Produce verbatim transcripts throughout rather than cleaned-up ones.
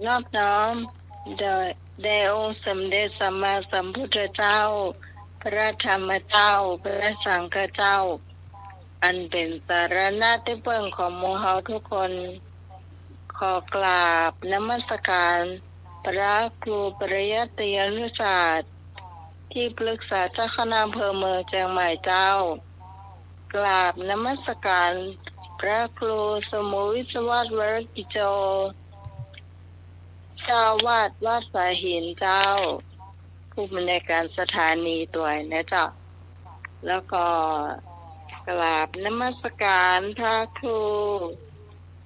นอบน้อมแด่ แด่องค์สมเด็จสัมมาสัมพุทธเจ้า พระธรรมเจ้า พระสังฆเจ้า อันเป๋นสรณะตี้เปิ้งของหมู่เฮาทุกคน ขอกราบนมัสการพระครูปริยัติยานุศาสตร์ ตี้ปรึกษาเจ้าคณะอำเภอเมืองเจียงใหม่เจ้า กราบนมัสการพระครูสมุวิศวัตร วรกิจโจ เจ้าอาวาสวัดฝายหินเจ้า ผู้อำนวยการสถานีตวยนะเจ้า แล้วก็กราบนมัสการพระครู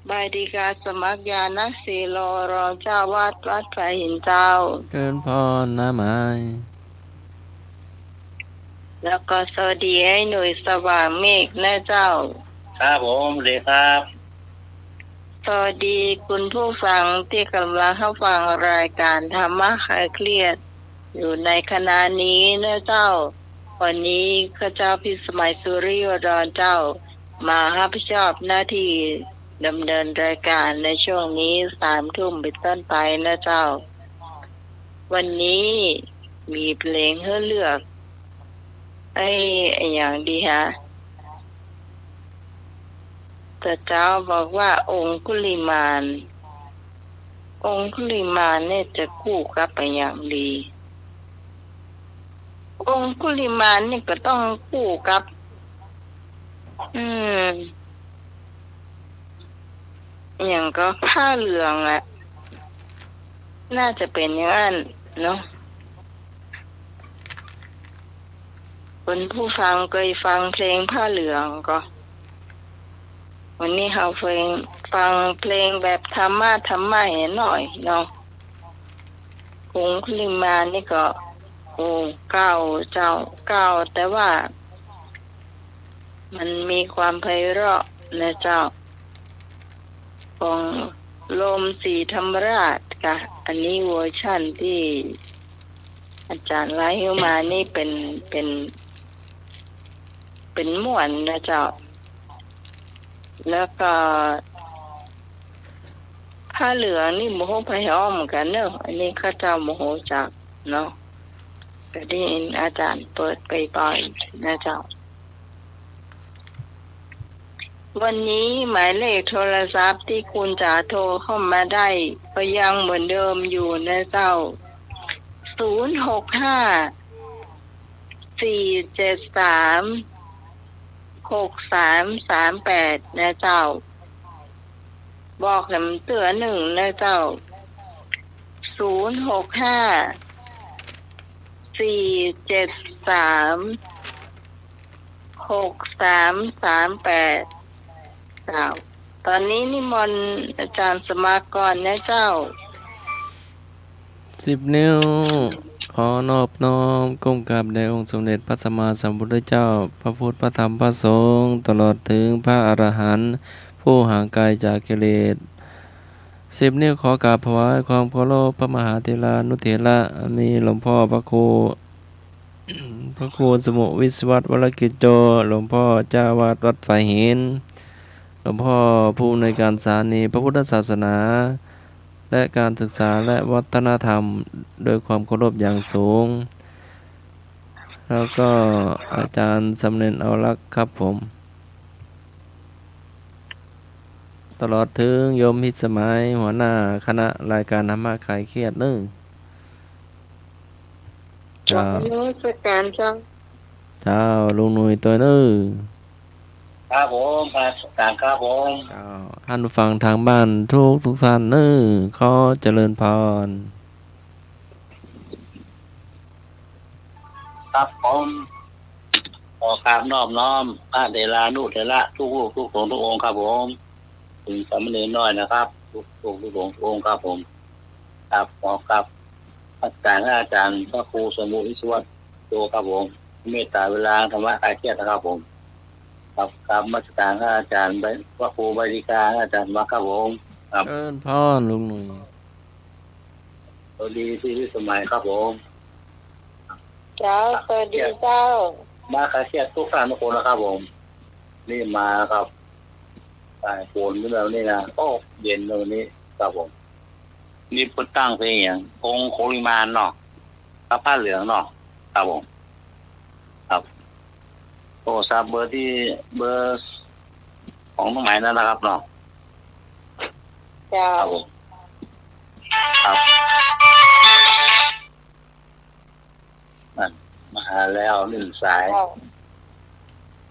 ใบดีกาสมัครญาณสีโล รองเจ้าอาวาสวัดฝายหินเจ้า เจริญพร น้าหมาย แล้วก็สวัสดีไอ้หนุ่ยสว่างเมฆนะเจ้า ครับผม สวัสดีครับ สวัสดีคุณผู้ฟังตี้ก่ำลังฮับฟังรายการธรรมะคลายเครียด อยู่ในขณะนี้นะเจ้า วันนี้ข้าเจ้าพิสมัย สุริโยดรเจ้า มาฮับผิดชอบหน้าตี้ดำเนินรายการในช่วงนี้ สามทุ่มเป๋นต้นไปนะเจ้า วันนี้มีเพลงหื้อเลือก ไอ้ อะหยังดีฮะ ตาเจ้าบอกว่าองคุลิมาน องคุลิมานนี่จะกู้กับอะหยังดี องคุลิมานนี่ก็ต้องกู้กับ อืม อะหยังก็ผ้าเหลืองอะ น่าจะเป๋นอย่างนั้นเนาะ คุณผู้ฟังเกยฟังเพลงผ้าเหลืองก่อ วันนี้เฮาฟัง ฟังเพลงแบบธรรมะธรรมะหน่อยเนาะ องคุลิมานนี่ก็ โอ้ เก่าเจ้า เก่า แต่ว่า มันมีความไพเราะนะเจ้า ของโรมศรีธรรมราชค่ะ อันนี้เวอร์ชันตี้อาจ๋ารย์ไล่หื้อมานี่เป๋น เป๋น เป๋นม่วนนะเจ้า แล้วก็ ผ้าเหลืองนี่บ่ฮู้ไผฮ้องเหมือนกั๋นเนาะ อันนี้ข้าเจ้าบ่ฮู้จักเนาะ ก็ได้ยินอาจ๋ารย์เปิดบ่อยๆ นะเจ้า วันนี้หมายเลขโทรศัพท์ตี้คุณจะโทรเข้ามาได้ก็ยังเหมือนเดิมอยู่นะเจ้า ศูนย์หกห้า สี่เจ็ดสาม หกสามสามแปด นะเจ้า บอกแหมเตื้อนึ่งนะเจ้า ศูนย์หกห้า สี่เจ็ดสาม หกสามสามแปด เจ้า ต๋อนนี้นิมนต์อาจ๋ารย์สมัครก่อนนะเจ้า สิบนิ้ว ขอนอบน้อมก้มกราบแด่องค์สมเด็จพระสัมมาสัมพุทธเจ้า พระพุทธ พระธรรม พระสงฆ์ ตลอดเถิงพระอรหันต์ผู้ห่างไกลจากกิเลส สิบนิ้วขอกราบถวายความเคารพพระมหาเถรานุเถระ มีหลวงพ่อพระครู พระครูสมุวิศวัตร วรกิจโจ หลวงพ่อเจ้าอาวาสวัดฝายหิน หลวงพ่อผู้อำนวยการสถานีพระพุทธศาสนา และการศึกษาและวัฒนธรรม ด้วยความเคารพอย่างสูง แล้วก็อาจ๋ารย์สำเร็จเอาลักษณ์ครับผม ตลอดเถิงโยมพิสมัย หัวหน้าคณะรายการธรรมะคลายเครียดเน้อ เจ้า นมัสการเจ้า เจ้า ลุงหนุ่ยตวยเน้อ ครับผม นมัสการครับผม เจ้า ท่านผู้ฟังทางบ้านทุกทุกท่านเน้อ ขอเจริญพร ครับผม ขอกราบนอบน้อมพระเถรานุเถระทุกรูปทุกสงฆ์ทุกองค์ครับผม เถิงสามเณรน้อยนะครับ ทุกรูปทุกสงฆ์ทุกองค์ครับผม ครับ ขอกราบนมัสการพระอาจ๋ารย์พระครูสมุวิศวัตรโจครับผม เมตตาเวลาธรรมะคลายเครียดนะครับผม ครับ กราบนมัสการพระอาจ๋ารย์ใบ พระครูใบดีกา อาจ๋ารย์สมัครครับผม ครับ เจริญพรลุงหนุ่ย สวัสดีพี่พิสมัยครับผม เจ้า สวัสดีเจ้า มาคลายเครียดทุกท่านทุกคนนะครับผม นี่มาครับ สายฝนแบบนี้นะ โอ้ เย็นเลยวันนี้ครับผม นี่เปิ้นตั้งเป๋นอะหยัง องคุลิมานเนาะ กับผ้าเหลืองเนาะ ครับผม ครับ โทรศัพท์เบอร์ตี้ เบอร์ของน้องไหมนั่นนะครับเนาะ เจ้า ครับผม ครับ อ่ะ มาหาแล้วนึ่งสาย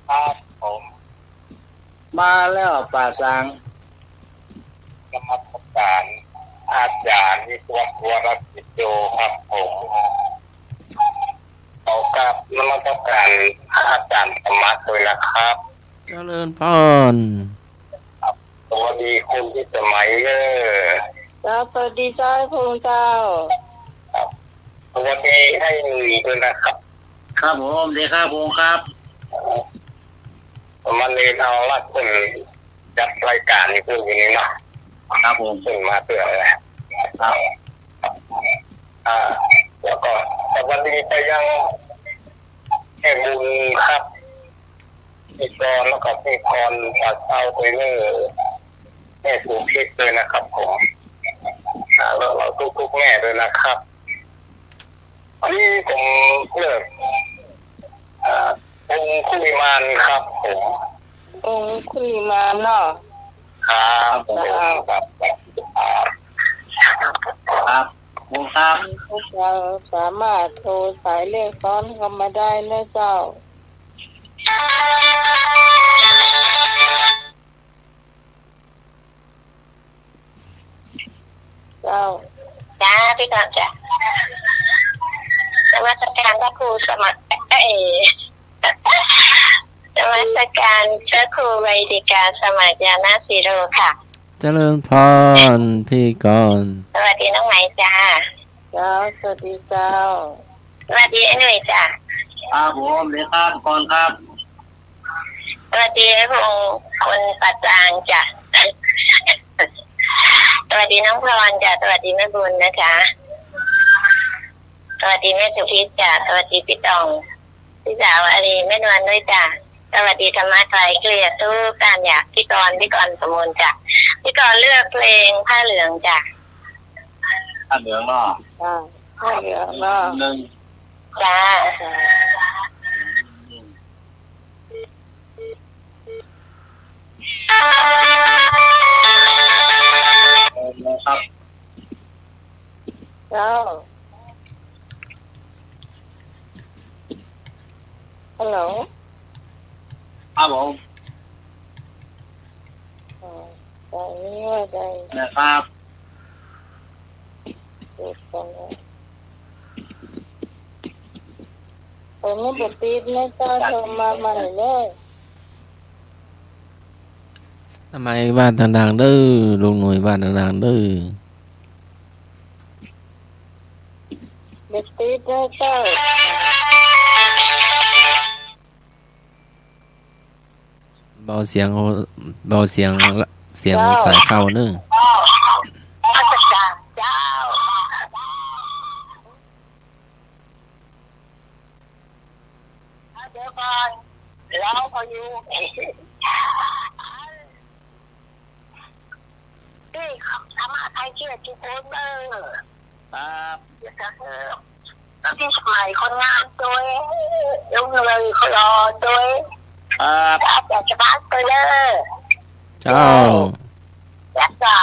ครับผม มาแล้วป่าสัง นมัสการอาจารย์วิศวะวรกิจโยครับผม ขอกราบนมัสการพระอาจารย์ธรรมะด้วยนะครับ เจริญพร ครับ สวัสดีคุณพิสมัยเด้อ ครับ สวัสดีเจ้าพงษ์เจ้า ครับ สวัสดีไอ้หนุ่ยด้วยนะครับ ครับผม ดีครับผม ครับ มันเลยเอาละคุณจัดรายการอยู่คุณอยู่นี่เนาะ ครับผม คุณมาเตือนแล้ว ครับ อ่า แล้วก็สวัสดีไปยังแม่บุญครับ พี่กรณ์ แล้วก็พี่กรณ์ ปากเซา เทรนเนอร์ แม่สุพิษด้วยนะครับผม อ่า แล้วเราทุกๆแม่ด้วยนะครับ อันนี้ผมเลือก อ่า องคุลิมานครับผม องคุลิมานเนาะ ครับผม เจ้า ครับ ครับ ครับ ผมครับ พวกเราสามารถโทรสายเลขซ้อนเข้ามาได้นะเจ้า เจ้า จ้า พี่กรณ์จ้ะ นมัสการพระครูสมัคร เอ่อ นมัสการพระครูไวดิกาสมัครญาณสีโลค่ะ เจริญพร พี่กรณ์ สวัสดีน้องไหมจ้า เจ้า สวัสดีเจ้า สวัสดีไอ้หนุ่ยจ้ะ ครับผม สวัสดีครับ กรณ์ครับ สวัสดีไอ้พงษ์คนปากซางจ้ะ สวัสดีน้องพรจ้ะ สวัสดีแม่บุญนะจ๊ะ สวัสดีแม่สุพิษจ้ะ สวัสดีพี่ตอง พี่สาวอารี แม่นวลด้วยจ้ะ สวัสดีธรรมะไกลเกลี่ยทุกท่านจ้ะ พี่กรณ์ พี่กรณ์สมบูรณ์จ้ะ พี่กรณ์เลือกเพลงผ้าเหลืองจ้ะ ผ้าเหลืองเนาะ อ่า ผ้าเหลืองเนาะ หนึ่ง จ้า จ้า ครับ เจ้า ฮัลโหล ครับผม อ๋อ ตอนนี้ว่าไง นะครับ เดี๋ยวก่อนนะ ผมไม่ได้ติดนะเจ้า โทรมาใหม่เลย ทำไมว่าดังๆเด้อ ลุงหนุ่ยว่าดังๆเด้อ เดี๋ยวติดนะเจ้า เบาเสียง เบาเสียง เสียง เจ้า สายเข้าเนอะ นมัสการเจ้า เดี๋ยวก่อน แล้วพออยู่ นี่ธรรมะไกลเกลี่ยทุกคนเออ ครับ เดี๋ยวจะเออ แล้วพี่สมัยคนงามด้วย ลุงเลยคนรอด้วย ครับ ครับ อยากจะพักไปเลย เจ้า อยากจะ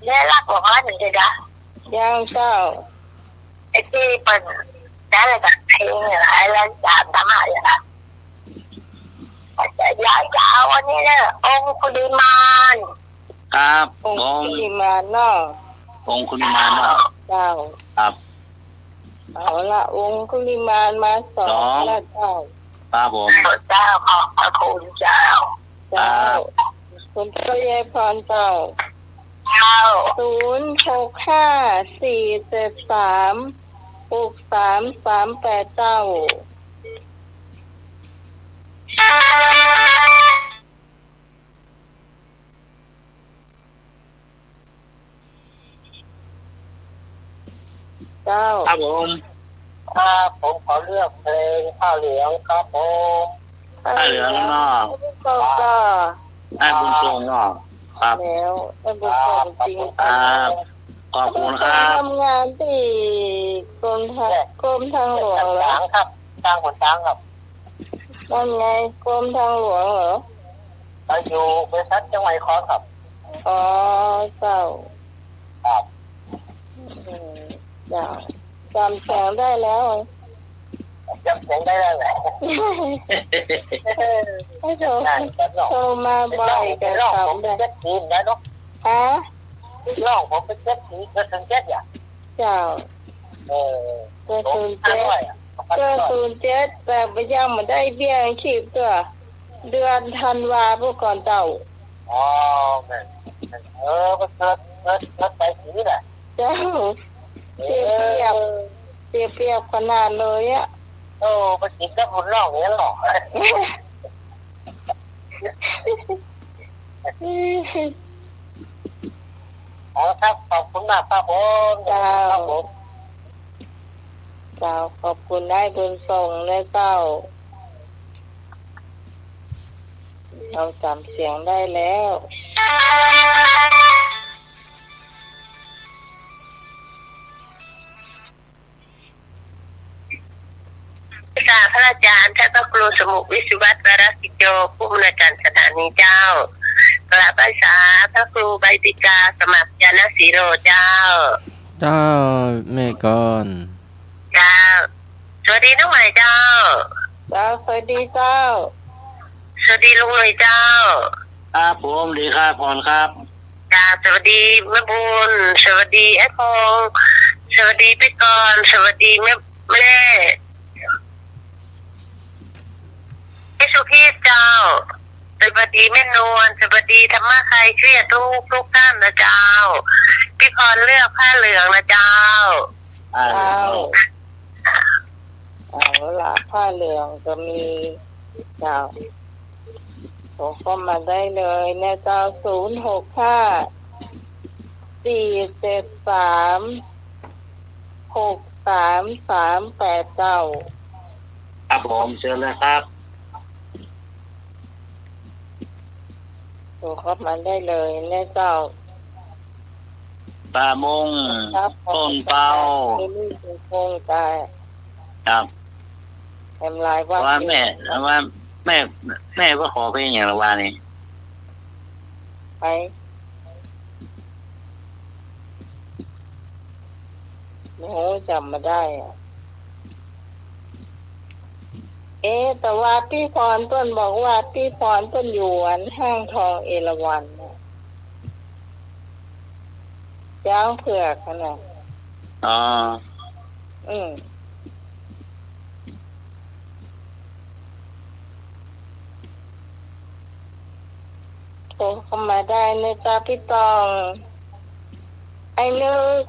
เนี่ยรักบอกว่าหนึ่งเดียวนะ ยังเจ้า ไอ้ที่เปิ้นได้เลยจากเพลงเนี่ย ไอ้เรื่องจามธรรมะเนี่ยนะ ยายจะเอาอันนี้เนี่ย องคุลิมาน ครับ องคุลิมานเนาะ องคุลิมานเนาะ เจ้า ครับ เอาละ องคุลิมานมาสอง สอง ละเจ้า ครับผม เจ้า ขอบพระคุณเจ้า เจ้า ครับ คุณเจ้ายายพรเจ้า เจ้า ศูนย์หกห้า สี่เจ็ดสาม หกสามสามแปด เจ้า เจ้า ครับผม ครับ ผมขอเลือกเพลงผ้าเหลืองครับผม ผ้าเหลืองเนาะ ผ้าเหลือง อ้ายบุญส่งเนาะ ครับ แล้ว อ้ายบุญส่งจริง ครับ ครับ ขอบคุณครับ ทำงานตี้กรมทาง กรมทางหลวงเหรอ ทางครับ ทางหนตางครับ นั่นไง กรมทางหลวงเหรอ เราอยู่บริษัทเชียงใหม่คอร์สครับ อ๋อ เจ้า ครับ อืม เจ้า จ๋ำเสียงได้แล้ว จ๋ำเสียงได้แล้วแหละ ให้โทร ได้ครับน้อง โทรมาบ่อย เป๋นน้อง ก็จ๋ำได้ ผมเป๋นเจ็ดสีแล้วเนาะ ฮะ น้องผมเป๋นเจ็ดสี เกิดเดือนเจ็ดอ่ะ เจ้า เออ เกิดศูนย์เจ็ด ผมห้าร้อยอ่ะ เกิดศูนย์เจ็ด แต่ยังบ่ได้เบี้ยยังชีพเตื้อ เดือนธันวาพู้นก่อเจ้า อ๋อ แม่น แม่น เออ มันเกิด เกิด เกิดไปปีนี้แหละ เจ้า เสียเปรียบ เออ เสียเปรียบขนาดเลยอะ โอ้ ไปกิ๋นกับรุ่นน้องเนี่ยเหรอ เอาละครับ ขอบคุณมากครับผม เจ้า ครับผม เจ้า ขอบคุณอ้ายบุญส่งนะเจ้า เราจ๋ำเสียงได้แล้ว สาพระอาจารย์ ท่านพระครูสมุห์ วิศวัตร วรกิจโจ ผู้อำนวยการสถานีเจ้า กราบไหว้สาพระครูใบดิกา สมัคร ญาณสีโล เจ้า เจ้า แม่กร เจ้า สวัสดีน้องใหม่เจ้า เจ้า สวัสดีเจ้า สวัสดีลุงหน่อยเจ้า ครับผม ดีครับ พรครับ จ้า สวัสดีแม่บุญ สวัสดีไอ้พงษ์ สวัสดีพี่กร สวัสดีแม่ แม่ แม่สุพีชเจ้า สวัสดีแม่นวล สวัสดีธรรมะใครเชื่อทุกทุกท่านนะเจ้า พี่พรเลือกผ้าเหลืองนะเจ้า ผ้าเหลือง เจ้า เอาละ ผ้าเหลืองก็มี เจ้า โทรเข้ามาได้เลยนะเจ้า ศูนย์หกห้า สี่เจ็ดสาม หกสามสามแปด เจ้า ครับผม เชิญเลยครับ โทรเข้ามาได้เลยนะเจ้า ป่ามง ครับ ต้นเปา นี่คือโครงการ ครับ แถมหลายวัน ว่าแม่ ว่าแม่ แม่ว่าขอเพลงอย่างละวันนี่ ไป โอ้โห จ๋ำบ่ได้อะ เอ๊ะ แต่ว่าปี้พรเปิ้นบอกว่าปี้พรเปิ้นอยู่อันห้างทองเอราวัณน่ะ จ๊างเผือกนั่นน่ะ อ๋อ อืม โทรเข้ามาได้นะจ๊ะพี่ตอง ไอ้นึก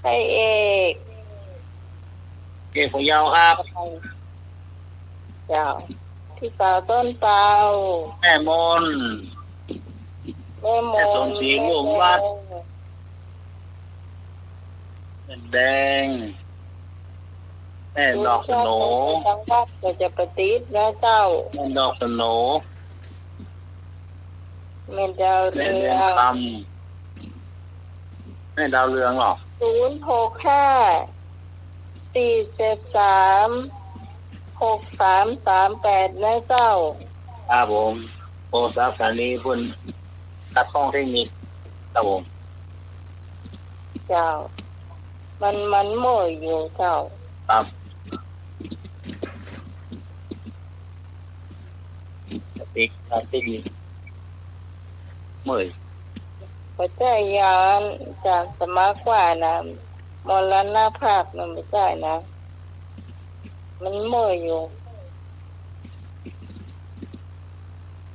ไอ้เอก เอกของเยาครับ เจ้า พี่สาวต้นเปา แม่มน แม่มน แม่สมศรี แม่ ร่วมวัด แดง แม่แดง แม่ดอกสโหน่ ทางวัดก็จะไปติดนะเจ้า แม่ดอกสโหน่ แม่ดาวเรือง แม่เรืองคำ แม่ดาวเรืองเหรอ ศูนย์หกห้า สี่เจ็ดสาม หกสามสามแปด นะเจ้า ครับผม โทรศัพท์สายนี้เปิ้นขัดข้องเทคนิค ครับผม เจ้า มัน มันเมื่อยอยู่เจ้า ครับ ติด ติด เมื่อย บ่ใจ้ยา จ๋าสมัครว่านะ มรณภาพมันบ่ใจ้นะ มันเมื่อยอยู่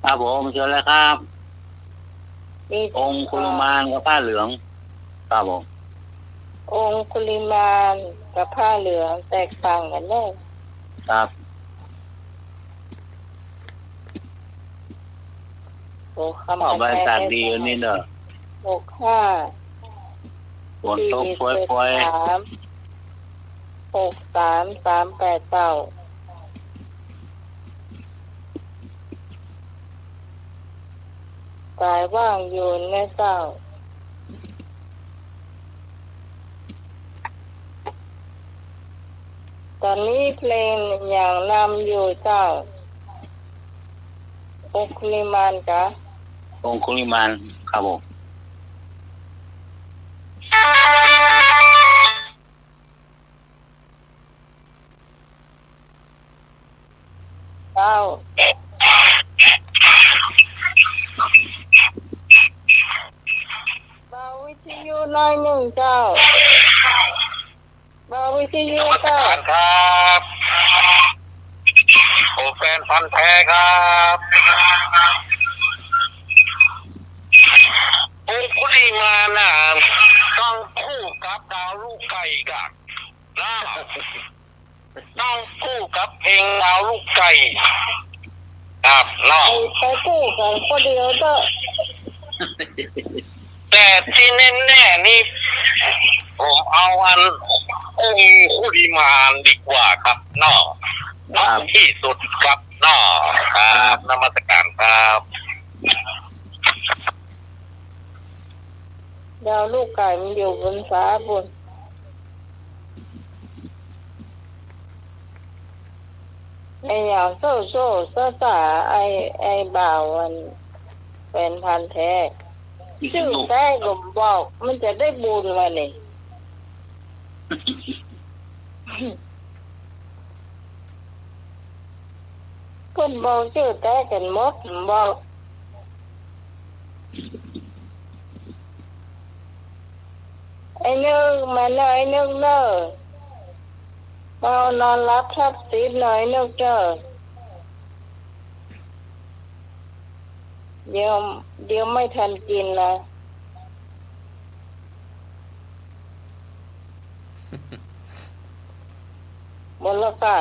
ครับผม เชิญเลยครับ มี องคุลิมานกับผ้าเหลือง ครับผม องคุลิมานกับผ้าเหลืองแตกต่างกันเน่อ ครับ โอ้ เข้ามา ออกมาจากดีวันนี้เน่อ หกห้า ฝนตกปล่อยๆ สี่เจ็ดสาม หกสามสามแปด เจ้า สายว่างอยู่นะเจ้า ต๋อนนี้เพลงอย่างนำอยู่เจ้า องคุลิมานกา องคุลิมาน ครับผม เจ้า เบาวิทยุหน้อยนึ่งเจ้า เบาวิทยุเจ้า นมัสการครับ โอ้ แฟนพันธุ์แท้ครับ องคุลิมานน่ะ ต้องคู่กับดาวลูกไก่กะ นะ ต้องคู่กับเพลงดาวลูกไก่ ครับ เนาะ ไป ไปคู่กั๋นคนเดียวเต๊อะ แต่ตี้แน่ๆ นี่ ผมเอาอันองคุลิมานดีกว่าครับ เนาะ ครับ ที่สุดครับ เนาะ ครับ ครับ นมัสการครับ ดาวลูกไก่มันอยู่บนฟ้าปู๊น ไอ้อย่างโซ่โซ่ซ่าซ่า ไอ้ ไอ้บ่าวอัน แฟนพันธุ์แท้ จื้อแต๊ก็บอก มันจะได้บุญวะนี่ เปิ้นบอกจื้อแต๊กั๋นหมด บอก ไอ้นึก มาเน่อ ไอ้นึกเน่อ เมานอนหลับทับสินเน่อ ไอ้นึกเน่อ เดี๋ยว เดี๋ยวไม่ทันกินนะ หมดแล้วค่ะ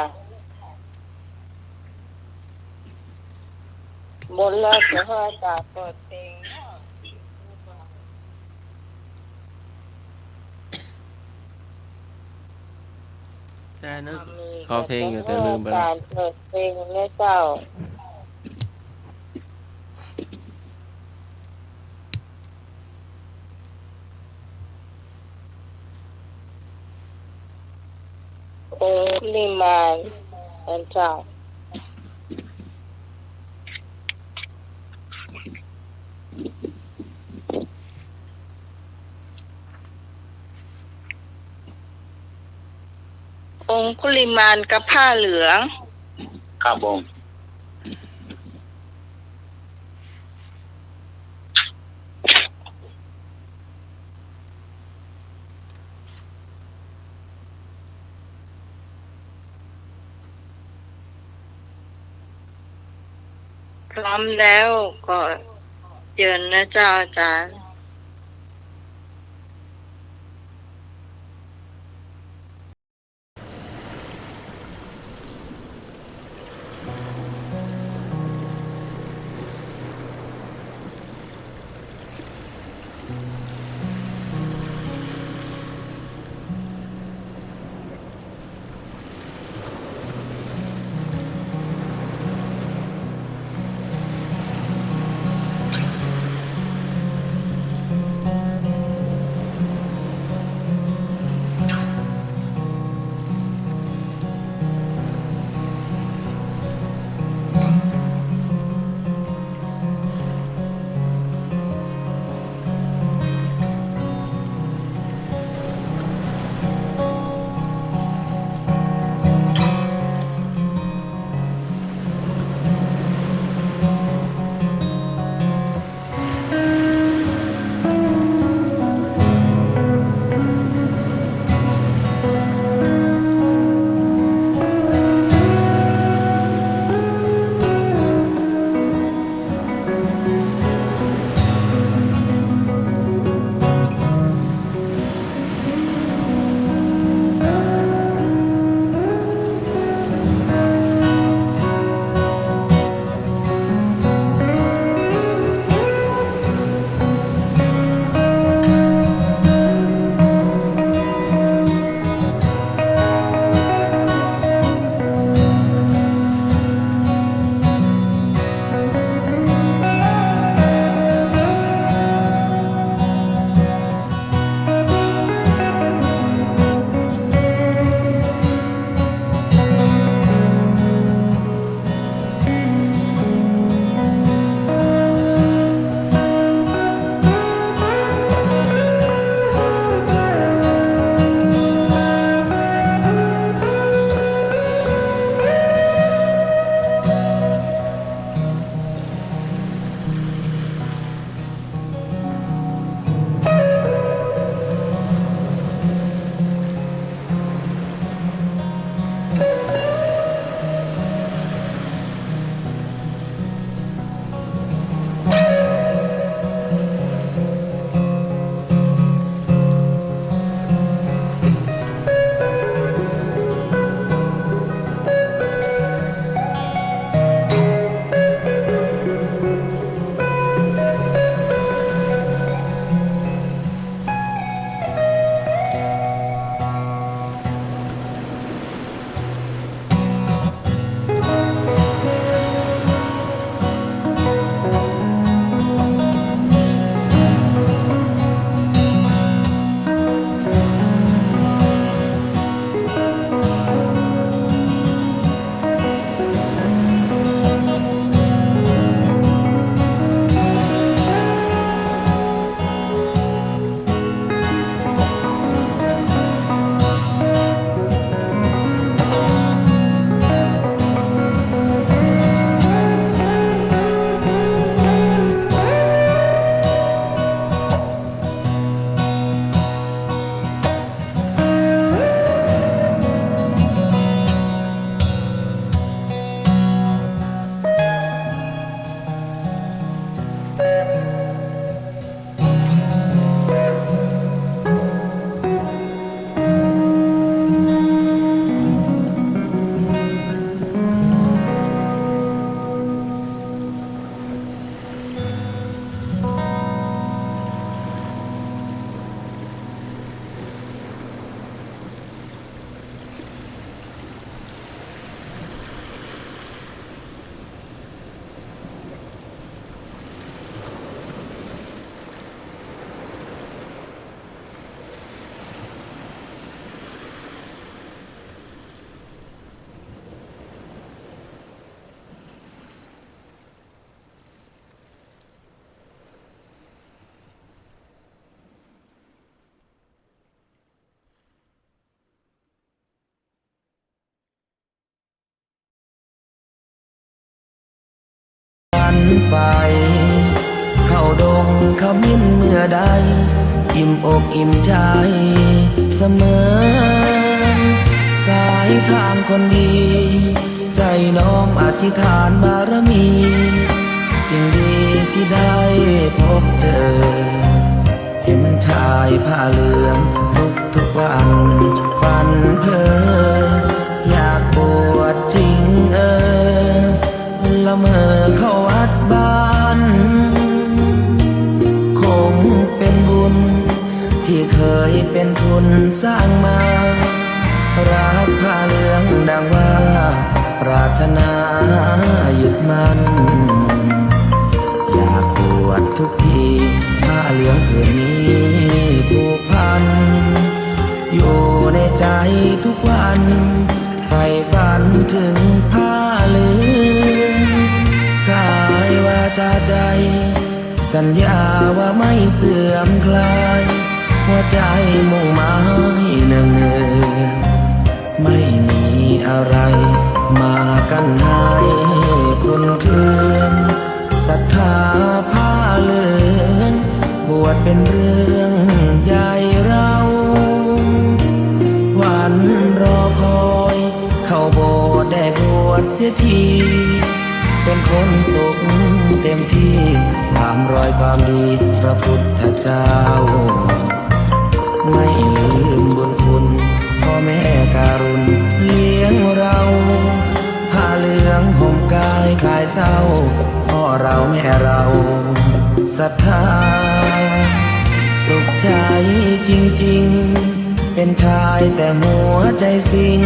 หมดแล้ว เดี๋ยวให้อาจ๋ารย์เปิดเพลง ใช่ นึก ขอเพลงอยู่แต่ลืมไปแล้ว อาจ๋ารย์เปิดเพลงนะเจ้า องคุลิมาน นะเจ้า องคุลิมานกับผ้าเหลือง ครับผม พร้อมแล้วก็เจิญนะเจ้าอาจ๋ารย์ เ ไฟ เข้าดงขมิ้นเมื่อใด อิ่มอกอิ่มใจ๋เสมอ สายทานคนดี ใจ๋น้อมอธิษฐานบารมี สิ่งดีตี้ได้พบเจอ เห็นชายผ้าเหลืองทุกๆ วัน ฝันเพ้อ อยากบวชจริงเออ ละเมอเข้าวัดบ้าน คงเป็นบุญ ตี้เกยเป๋นทุนสร้างมา รักผ้าเหลืองดังว่า ปรารถนายึดมั่น อยากบวชทุกที ผ้าเหลืองผืนนี้ผูกพัน อยู่ในใจ๋ทุกวัน ใฝ่ฝันเถิงผ้าเหลือง กายวาจาใจ๋ สัญญาว่าไม่เสื่อมคลาย หัวใจ๋มุ่งหมายเนืองๆ ไม่มีอะไรมากั้นให้คลอนเคลือน ศรัทธาผ้าเหลือง บวชเป๋นเรื่องใหญ่เรา วันรอคอย เข้าโบสถ์ได้บวชเสียที เป๋นคนสุขเต็มตี้ ต๋ามรอยความดีพระพุทธเจ้า ไม่ลืมบุญคุณพ่อแม่การุณเลี้ยงเรา ผ้าเหลืองห่มกายคลายเศร้า พ่อเราแม่เราศรัทธา สุขใจ๋จริงๆ เป๋นชายแต่หัวใจ๋สิง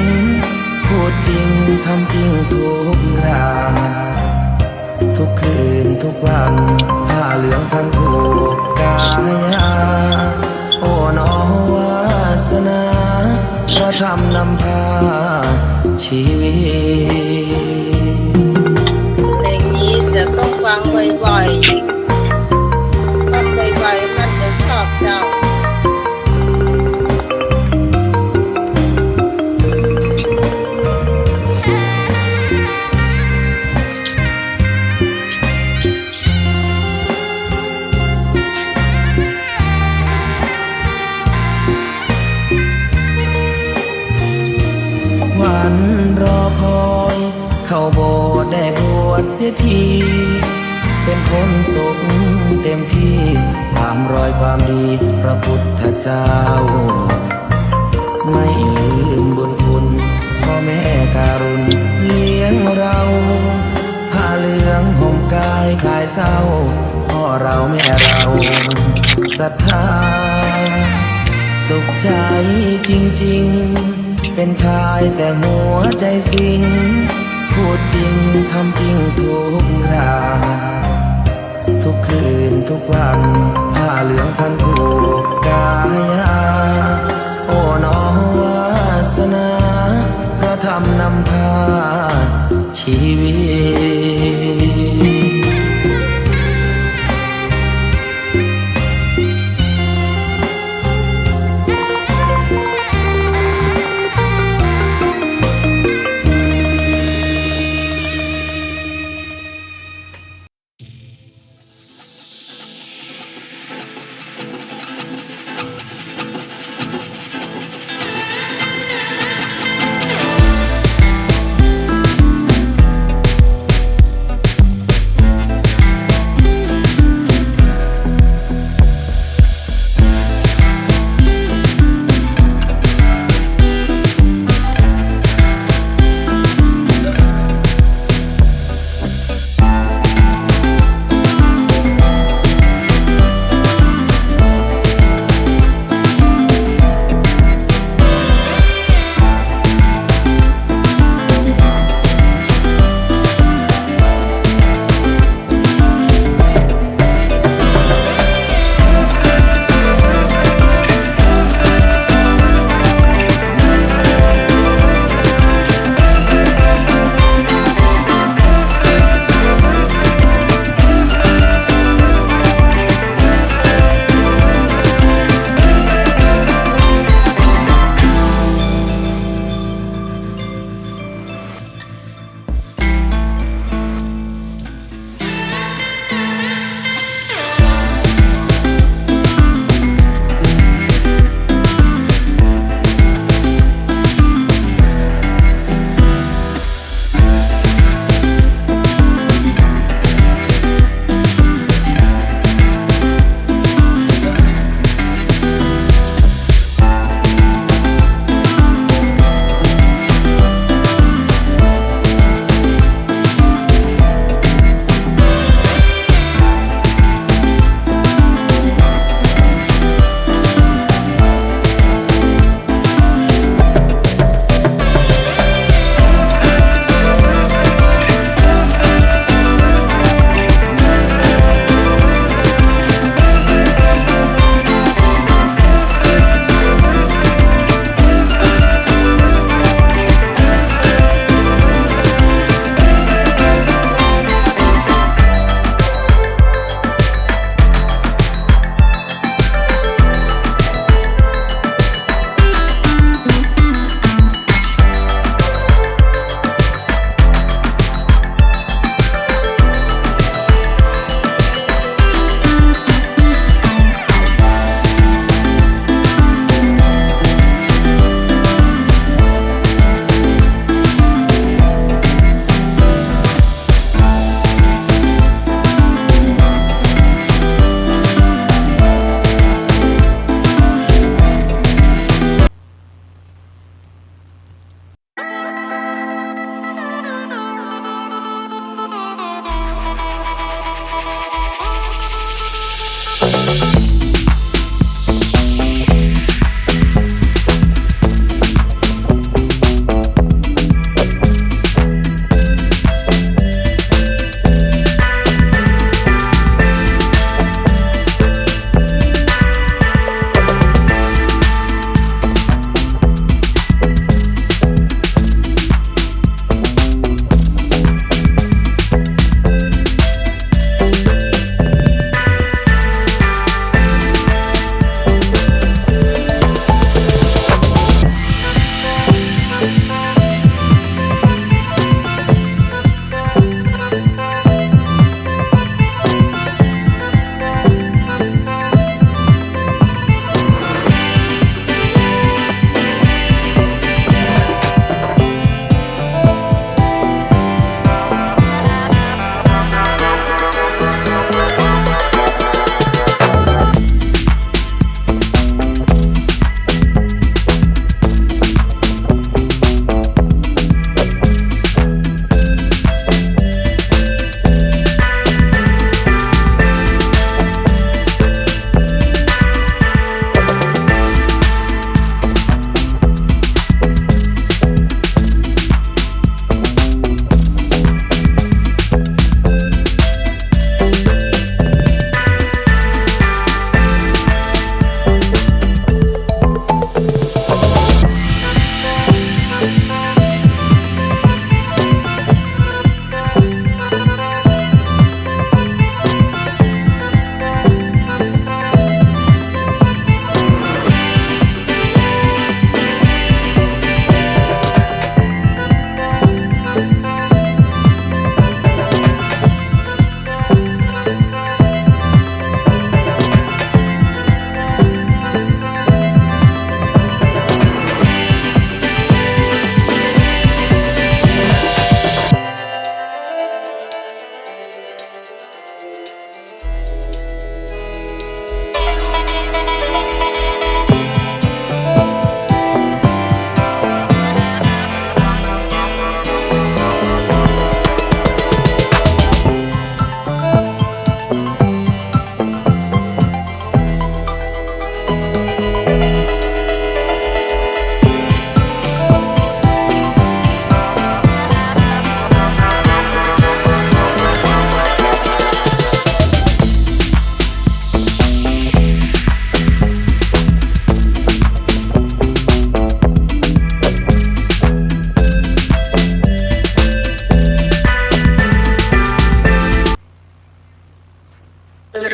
พูดจริงทำจริงทุกครา ทุกคืนทุกวัน ผ้าเหลืองพันผูกกายา โอ้หนอวาสนา พระธรรมนำพาชีวิต เพลงนี้จะต้องฟังบ่อยๆ ฟังบ่อยๆ มันจะชอบเจ้า วันรอคอย เข้าโบสถ์ได้บวชเสียที เป๋นคนสุขเต็มตี้ ต๋ามรอยความดีพระพุทธเจ้า ไม่ลืมบุญคุณพ่อแม่การุณเลี้ยงเรา ผ้าเหลืองห่มกายคลายเศร้า พ่อเราแม่เราศรัทธา สุขใจ๋จริงๆ เป๋นชายแต่หัวใจ๋สิง พูดจริงทำจริงทุกครา ทุกคืนทุกวัน ผ้าเหลืองพันผูกกายา โอ้หนอวาสนา พระธรรมนำพาชีวิต เ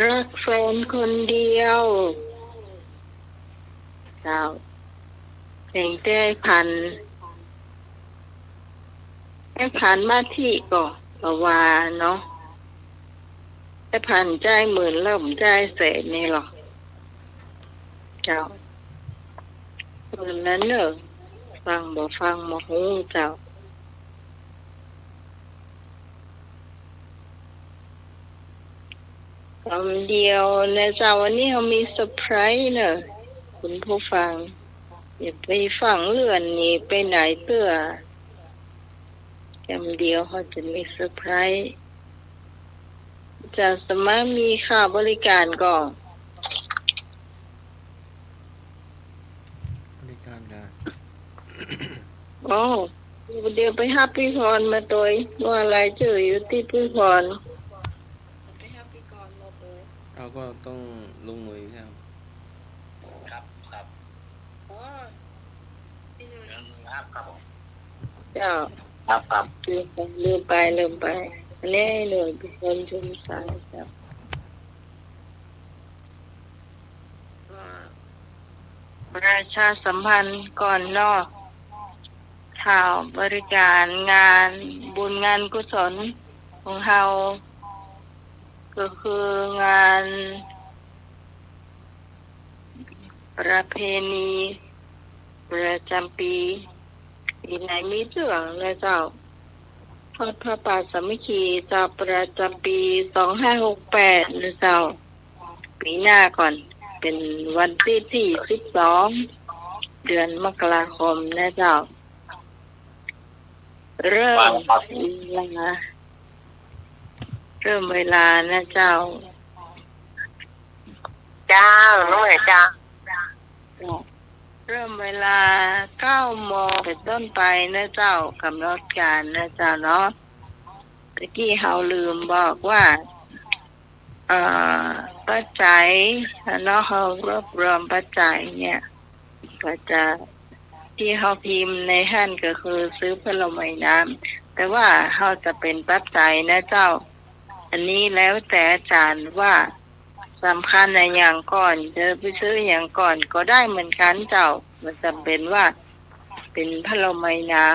รักแฟนคนเดียว เจ้า เพลงตี้อ้ายพันธุ์ อ้ายพันธุ์มาตี้ก่อ ก็ว่าเนาะ อ้ายพันธุ์จ่ายหมื่นแล้วบ่จ่ายแสนนี่หรอ เจ้า หมื่นนั้นเน่อ ฟังบ่ฟังบ่ฮู้เจ้า กำเดียวนะเจ้า วันนี้เฮามีเซอร์ไพรส์เน่อ คุณผู้ฟัง อย่าไปฟังเลื่อนหนีไปไหนเตื้อ กำเดียวเฮาจะมีเซอร์ไพรส์ เจ้า สมัครมีค่าบริการก่อ บริการกา โอ้ เดี๋ยวไปฮับปี้พรมาตวย ว่ารายจื้ออยู่ตี้ปี้พร ไปฮับปี้พรมาตวย เอาก็ต้องลงมือใช่ไหมครับ ครับ ครับ อ๋อ ตี้หนึ่ง ครับ ครับผม เจ้า ครับ ครับ ลืมไป ลืมไป ลืมไป อันนี้หน่วยเป็นคนชุมสายเจ้า ประชาสัมพันธ์ก่อนเนาะ ข่าวบริการงานบุญงานกุศลของเฮา ก็คืองานประเพณีประจำปี๋ ปี๋ไหนมีเตื้อนะเจ้า ทอดผ้าป่าสามัคคีเจ้า ประจำปี๋สองห้าหกแปดนะเจ้า ปี๋หน้าก่อน เป๋นวันตี้ ตี้สิบสอง เดือนมกราคมนะเจ้า เริ่มเวลา เริ่มเวลานะเจ้า เจ้า น้องแหม่เจ้า เริ่มเวลาเก้าโมงเป๋นต้นไปนะเจ้า ก๋ำหนดก๋านนะเจ้าเนาะ ตะกี้เฮาลืมบอกว่า เอ่อ ปัจจัยเนาะ เฮารวบรวมปัจจัยเนี่ย ก็จะ ตี้เฮาพิมพ์ในหั้นก็คือซื้อผลไม้น้ำ แต่ว่าเฮาจะเป๋นปัจจัยนะเจ้า อันนี้แล้วแต่อาจ๋ารย์ว่าสำคัญอะหยังก่อน จะไปซื้ออะหยังก่อนก็ได้เหมือนกั๋นเจ้า บ่จ๋ำเป๋นว่าเป๋นผลไม้น้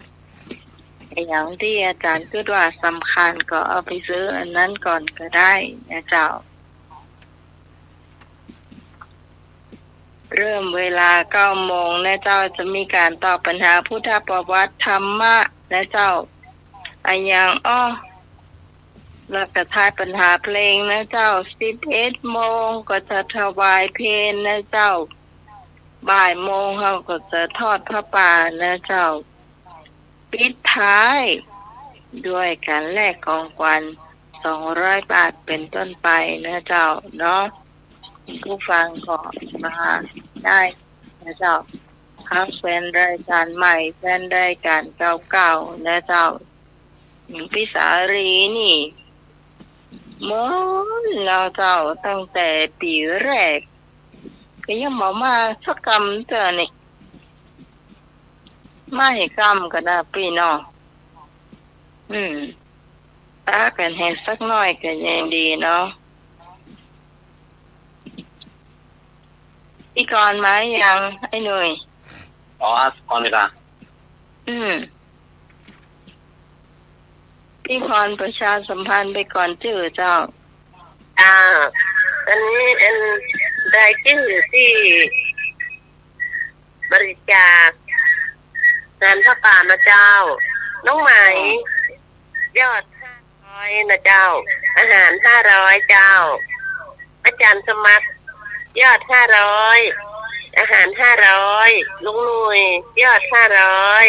ำ อะหยังตี้อาจ๋ารย์กึ๊ดว่าสำคัญก็เอาไปซื้ออันนั้นก่อนก็ได้นะเจ้า เริ่มเวลาเก้าโมงนะเจ้า จะมีก๋านตอบปัญหาพุทธประวัติธรรมะนะเจ้า อะหยังอ้อ แล้วก็ทายปัญหาเพลงนะเจ้า สิบเอ็ดโมงก็จะถวายเพลนะเจ้า บ่ายโมงเฮาก็จะทอดผ้าป่านะเจ้า ปิดท้ายด้วยก๋านแลกของขวัญสองร้อยบาทเป๋นต้นไปนะเจ้าเนาะ ผู้ฟังก็มาได้นะเจ้า ทั้งแฟนรายก๋านใหม่ แฟนรายก๋านเก่าๆ นะเจ้า อย่างปี้สาลีนี่ เมินแล้วเจ้า ตั้งแต่ปี๋แรก ก็ยังบ่มาสักกำเตื้อนี่ มาหื้อค่ำก็ได้ปี้เนาะ อืม ตากั๋นแหมสักหน้อยก็ยังดีเนาะ พิธีกรมายัง ไอ้หนุ่ย อ๋อ พิธีกรมาละ อืม พิธีกรประชาสัมพันธ์ไปก่อนจื้อเจ้า อ่า อันนี้อันรายจื้อตี้บริจาคงานผ้าป่านะเจ้า น้องไหม ยอดห้าร้อยนะเจ้า อาหารห้าร้อยเจ้า อาจารย์สมัคร ยอดห้าร้อย อาหารห้าร้อย ลุงหนุ่ย ยอดห้าร้อย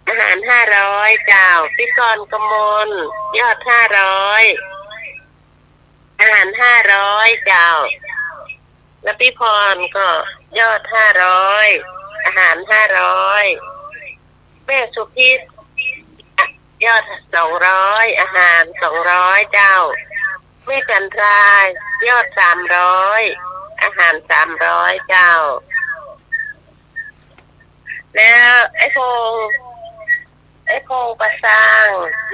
อาหารห้าร้อยเจ้า พิธีกรกมล ยอดห้าร้อย อาหารห้าร้อยเจ้า และพี่พรก็ยอดห้าร้อย อาหารห้าร้อย แม่สุพิษ ยอดสองร้อย อาหารสองร้อยเจ้า แม่จันทรา ยอดสามร้อย อาหารสามร้อยเจ้า แล้วไอ้พงษ์ ไอ้พงษ์ประสร้าง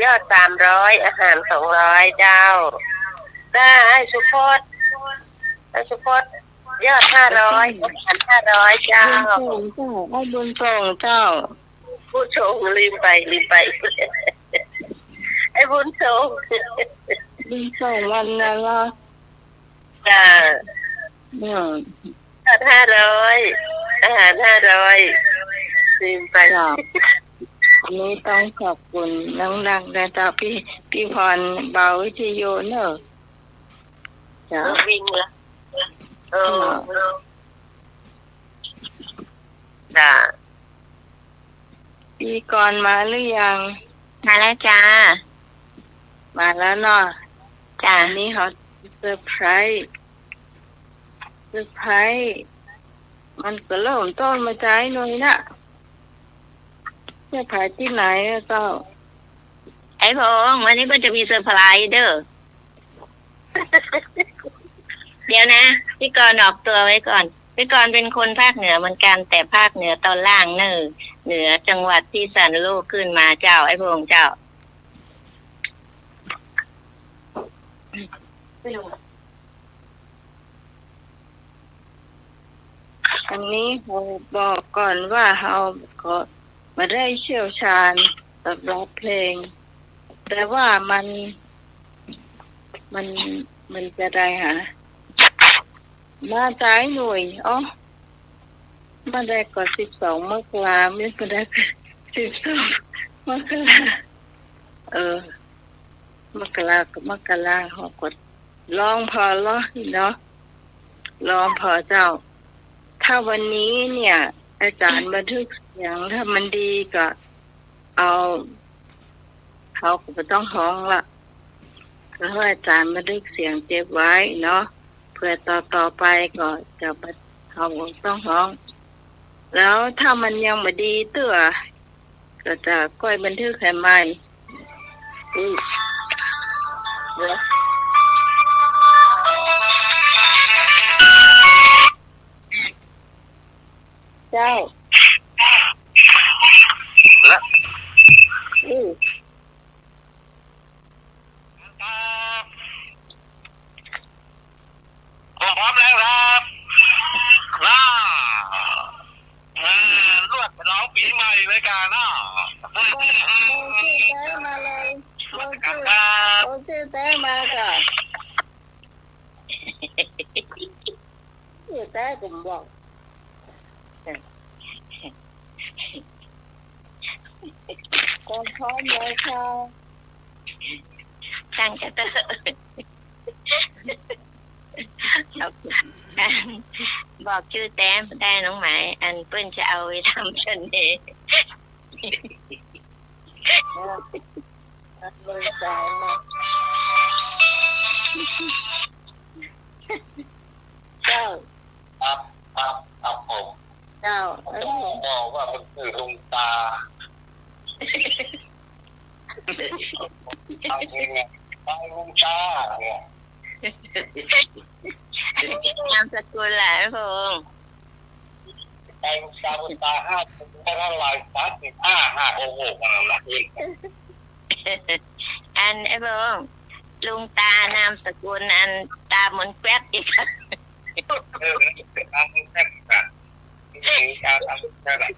ยอดสามร้อย อาหารสองร้อยเจ้า แล้วไอ้สุพจน์ ไอ้สุพจน์ ยอดห้าร้อย อาหารห้าร้อยเจ้า บุญส่งเจ้า ไอ้บุญส่งเจ้า บุญส่ง ลืมไป ลืมไป ไอ้บุญส่ง บุญส่งวรรณรัตน์ จ้า อืม ยอดห้าร้อย อาหารห้าร้อย ลืมไป จ้า อันนี้ต้องขอบคุณน้องนักนะเจ้า พี่ พี่พรเบาวิทยุเนอะ จ้า วิ่งละ เออ จ้า จ้า พิธีกรมาหรือยัง มาแล้วจ้า มาแล้วเนาะ จ้า อันนี้เขาเซอร์ไพรส์ เซอร์ไพรส์ มันก็เริ่มต้นมาจากไอ้หนุ่ยนะ เซอร์ไพรส์ตี้ไหนอะเจ้า ไอ้พงษ์ วันนี้เปิ้นจะมีเซอร์ไพรส์เด้อ เดี๋ยวนะ พิธีกรออกตัวไว้ก่อน พิธีกรเป็นคนภาคเหนือเหมือนกัน แต่ภาคเหนือตอนล่างเนอะ เหนือจังหวัดพิษณุโลกขึ้นมาเจ้า ไอ้พงษ์เจ้า อันนี้เฮาบอกก่อนว่าเฮาก็บ่ได้เชี่ยวชาญสำหรับเพลง แต่ว่ามัน มัน มันจะได้หา มาจากไอ้หนุ่ย อ๋อ มาได้ก็สิบสองมกรา ไม่ก็ได้ก็สิบสองมกรา เออ มกราก็มกรา เฮาก็ ลองผ่อเนาะ ลองผ่อเจ้า ถ้าวันนี้เนี่ย อาจารย์บันทึกเสียง ถ้ามันดีก็เอา เขาก็บ่ต้องฮ้องละ ก็ให้อาจารย์บันทึกเสียงเก็บไว้เนาะ เผื่อต่อๆ ไปก็จะบ่ เขาบ่ต้องฮ้อง แล้วถ้ามันยังบ่ดีเตื้อ ก็จะก้อยบันทึกให้ใหม่ อืม เดี๋ยว เจ้า และ อืม ครับ ผมพร้อมแล้วครับ อ่า อ่า ลวดฉลองปี๋ใหม่เลยก่าเนาะ บอก บอกจื้อแต๊มาเลย บอกจื้อ ครับ บอกจื้อแต๊มาก่า จื้อแต๊ก็บอก ผมพร้อมแล้วค่ะ ตั้งกะเต๊อะ บอกจื้อแต๊ได้น้องไหม อันเปิ้นจะเอาไปทำเสน่ห์ เจ้า ครับ ครับ ครับผม เจ้า เอ้ย บอกว่ามันคือลุงตา เอาจริงอะ ตาลุงตาเนี่ย นามสกุลแหละพงษ์ ไปลูกตา บุญตาห้า ได้เท่าไหร่ สามสิบห้า ห้า โอ้โห ขนาดนั้น อัน ไอ้บ้อง ลุงตานามสกุลอันตาเหมือนแป๊บอีก เออ ตาเหมือนแป๊บอีกอะ ตาเหมือนแป๊บอะ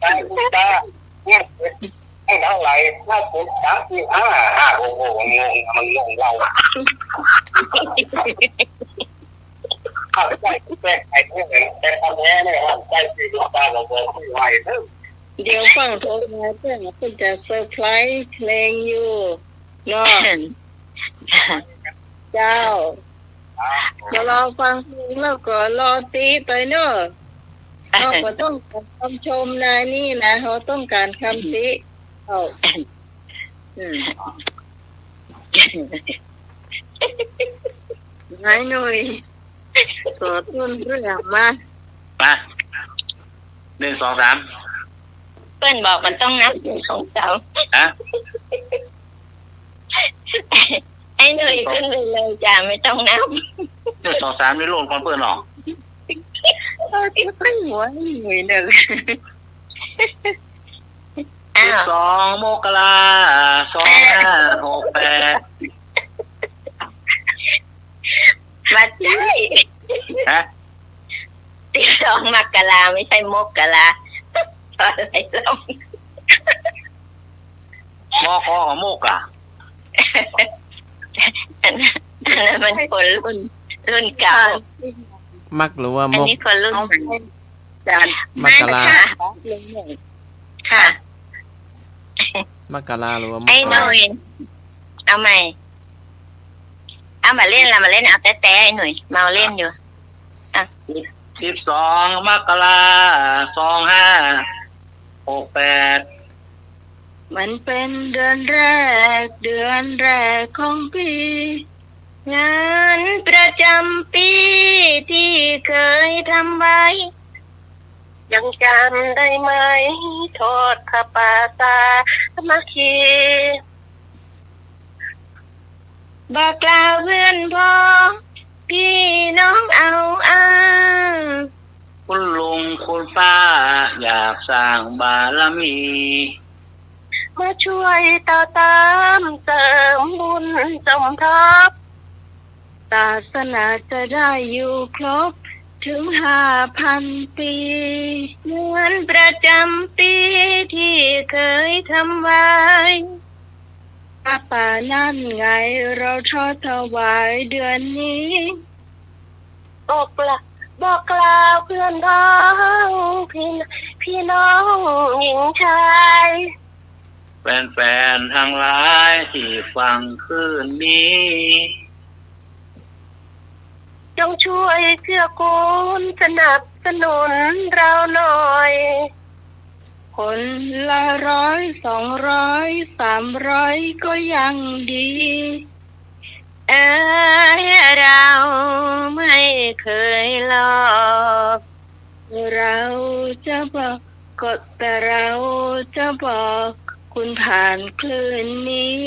ตา ตา เนี่ย ให้เท่าไหร่ ห้า สามสิบห้า ห้า โอ้โห มันงง มันงงเราอะ เข้าใจแก้ไขเท่าไหร่ แต่ตอนนี้เนี่ย เข้าใจที่ลูกตาเราบอกไม่ไหวแล้ว เดี๋ยวฟังโทรมาเพื่อน เพื่อนจะเซอร์ไพรส์เพลงอยู่เนาะ เจ้า ก็รอฟังเพลงแล้วก็รอติ๊กไปเนาะ เราก็ต้องการคำชมนะนี่นะ เราต้องการคำติ๊ก เอา อืม นายหนุ่ย ขอต้นเรื่องมา มา หนึ่ง สอง สาม เปิ้นบอกมันต้องนับ หนึ่ง สอง สาม ฮะ ไอ้หนุ่ยขึ้นไปเลยจ้ะ ไม่ต้องนับ หนึ่ง สอง สาม นี่โลดก่อนเปิ้นเนาะ เออ ที่เปิ้นหัวหนุ่ยเนี่ย อ้าว สิบสอง มกรา สองห้าหกแปด บ่ใจ้ ฮะ สิบสอง มกรา ไม่ใช่มกรา อะไรล่ะ มก กับมกอะ อันนั้น อันนั้นมันคนรุ่น รุ่นเก่า มักหรือว่ามก อันนี้คนรุ่นใหม่ อาจารย์ มกรา ค่ะ ค่ะ มกราหรือว่ามกรา ไอ้หนุ่ย เอาใหม่ เอามาเล่นละ มาเล่น เอาแต๊ๆ ไอ้หนุ่ย เมาเล่นอยู่ อ่ะ สิบสอง มกรา สองห้าหกแปด มันเป๋นเดือนแรก เดือนแรกของปี๋ งานประจ๋ำปี๋ตี้เกยทำไว้ ยังจ๋ำได้ไหม ทอดผ้าป่าสามัคคี บอกกล่าวเปื้อนพ้อง ปี้น้องเอาอ้าง คุณลุงคุณป้าอยากสร้างบารมี มาช่วยต่อเติมเสริมบุญสมทบ ศาสนาจะได้อยู่ครบถึงห้าพันปี๋ งานประจ๋ำปี๋ตี้เกยทำไว้ ผ้าป่านั่นไงเราทอดถวายเดือนนี้ บอกกล่าว บอกกล่าวเปื้อนพ้อง ปี้ ปี้น้องหญิงชาย แฟนๆ ตังหลายตี้ฟังคืนนี้ จงช่วยเกื้อกูลสนับสนุนเราหน่อย คนละร้อย สองร้อย สามร้อย ก็ยังดี เอ้ย เราไม่เกยหลอก เราจะบอก ก็แต่เราจะบอกคุณผ่านคลื่นนี้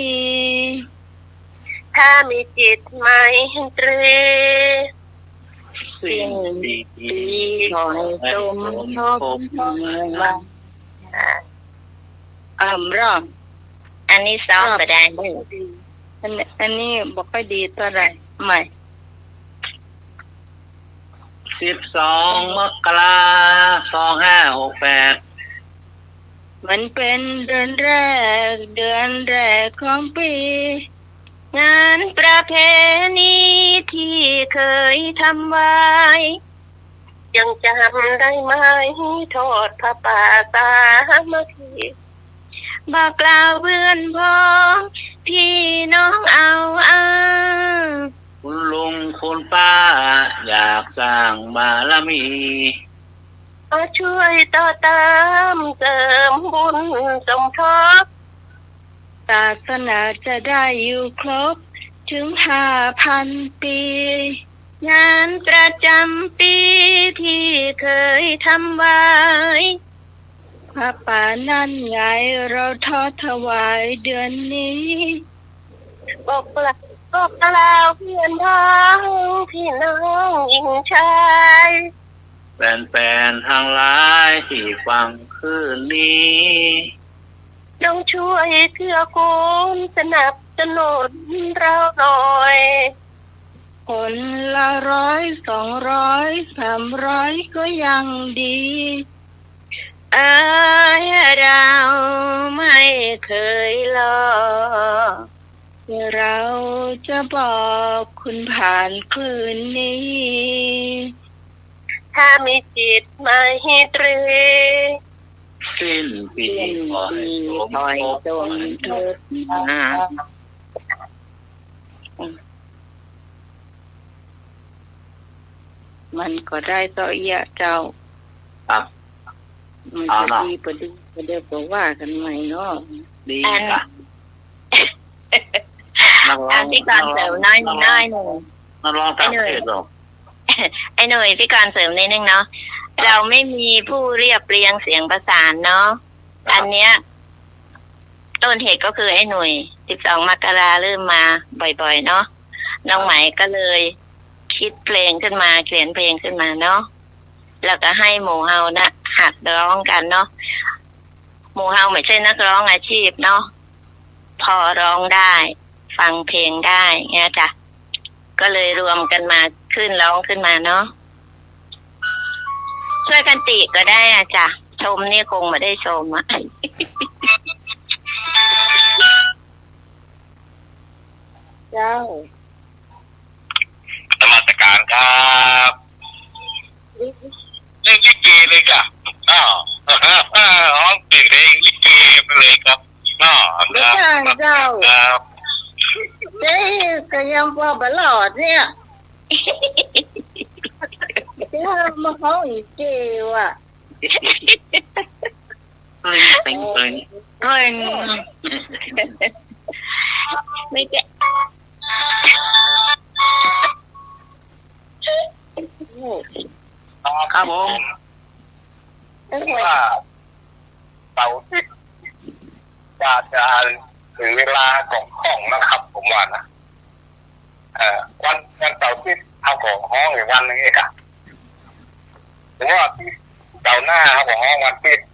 ถ้ามีจิตไมตรี สิ่งดีๆ ขอให้สมทบมา อ่ำ รอบ อันนี้ซ้อมบ่ได้ อัน อันนี้บ่ค่อยดีเท่าไหร่ ใหม่ สิบสอง มกรา สองห้าหกแปด มันเป๋นเดือนแรก เดือนแรกของปี๋ งานประเพณีตี้เกยทำไว้ ยังจ๋ำได้ไหม ทอดผ้าป่าสามัคคี บอกกล่าวเปื้อนพ้อง ปี้น้องเอาอ้าง คุณลุงคุณป้าอยากสร้างบารมี มาช่วยต่อเติมเสริมบุญสมทบ ศาสนาจะได้อยู่ครบถึงห้าพันปี๋ งานประจ๋ำปี๋ตี้เกยทำไว้ ผ้าป่านั่นไงเราทอดถวายเดือนนี้ บอกกล่าว บอกกล่าวเพื่อนพ้องพี่น้องหญิงชาย แฟนๆ ตังหลายตี้ฟังคืนนี้ จงช่วยเกื้อกูลสนับสนุนเราหน่อย คนละร้อย สองร้อย สามร้อย ก็ยังดี เอ้ย เราไม่เคยรอ เราจะบอกคุณผ่านคลื่นนี้ ถ้ามีจิตไมตรี สิ้นปีขอให้สมทบ มันก็ได้เต้าอี้เจ้า ครับ มันก็ดี ปะเดี๋ยวก็ว่ากั๋นใหม่เนาะ ดี อ่ะ ค่ะ นักร้อง อ่ะ พี่กรณ์เสริมน้อยหนึ่ง นักร้อง น้อยหนึ่ง นักร้องต่างประเทศเหรอ ไอ้หนุ่ย พี่กรณ์เสริมนิดนึงเนาะ ครับ เราไม่มีผู้เรียบเรียงเสียงประสานเนาะ ครับ อันเนี้ย ต้นเหตุก็คือไอ้หนุ่ย สิบสอง มกราเริ่มมาบ่อยๆ เนาะ น้องไหมก็เลยคิดเพลงขึ้นมา เขียนเพลงขึ้นมาเนาะ แล้วก็ให้หมู่เฮานะหัดร้องกั๋นเนาะ หมู่เฮาไม่ใช่นักร้องอาชีพเนาะ พอร้องได้ ฟังเพลงได้เงี้ยจ้ะ ก็เลยรวมกันมาขึ้นร้องขึ้นมาเนาะ ช่วยกั๋นติก็ได้อะจ้ะ ชมนี่คงไม่ได้ชมอะ เจ้า นมัสการครับ เล่นลิเกเลยก่ะ อ้าว ฮ้องเป๋นเพลงลิเกไปเลยครับ อ้าว ครับ เจ้า ครับ เจ๊ก็ยังพอบ่รอดเนี่ย เจ๊มาฮ้องลิเกว่ะ เปล่ง เปล่ง เปล่ง เปล่ง ไม่ใช่ ครับผม ว่าเสาร์อาทิตย์ ว่าจะถึงเวลาของห้องนะครับ ผมว่านะ เอ่อ วัน วันเสาร์อาทิตย์เฮาก็ฮ้องอีกวันนึ่งเองอะ หรือว่าอาทิตย์เสาร์หน้าเฮาก็ฮ้องวันอาทิตย์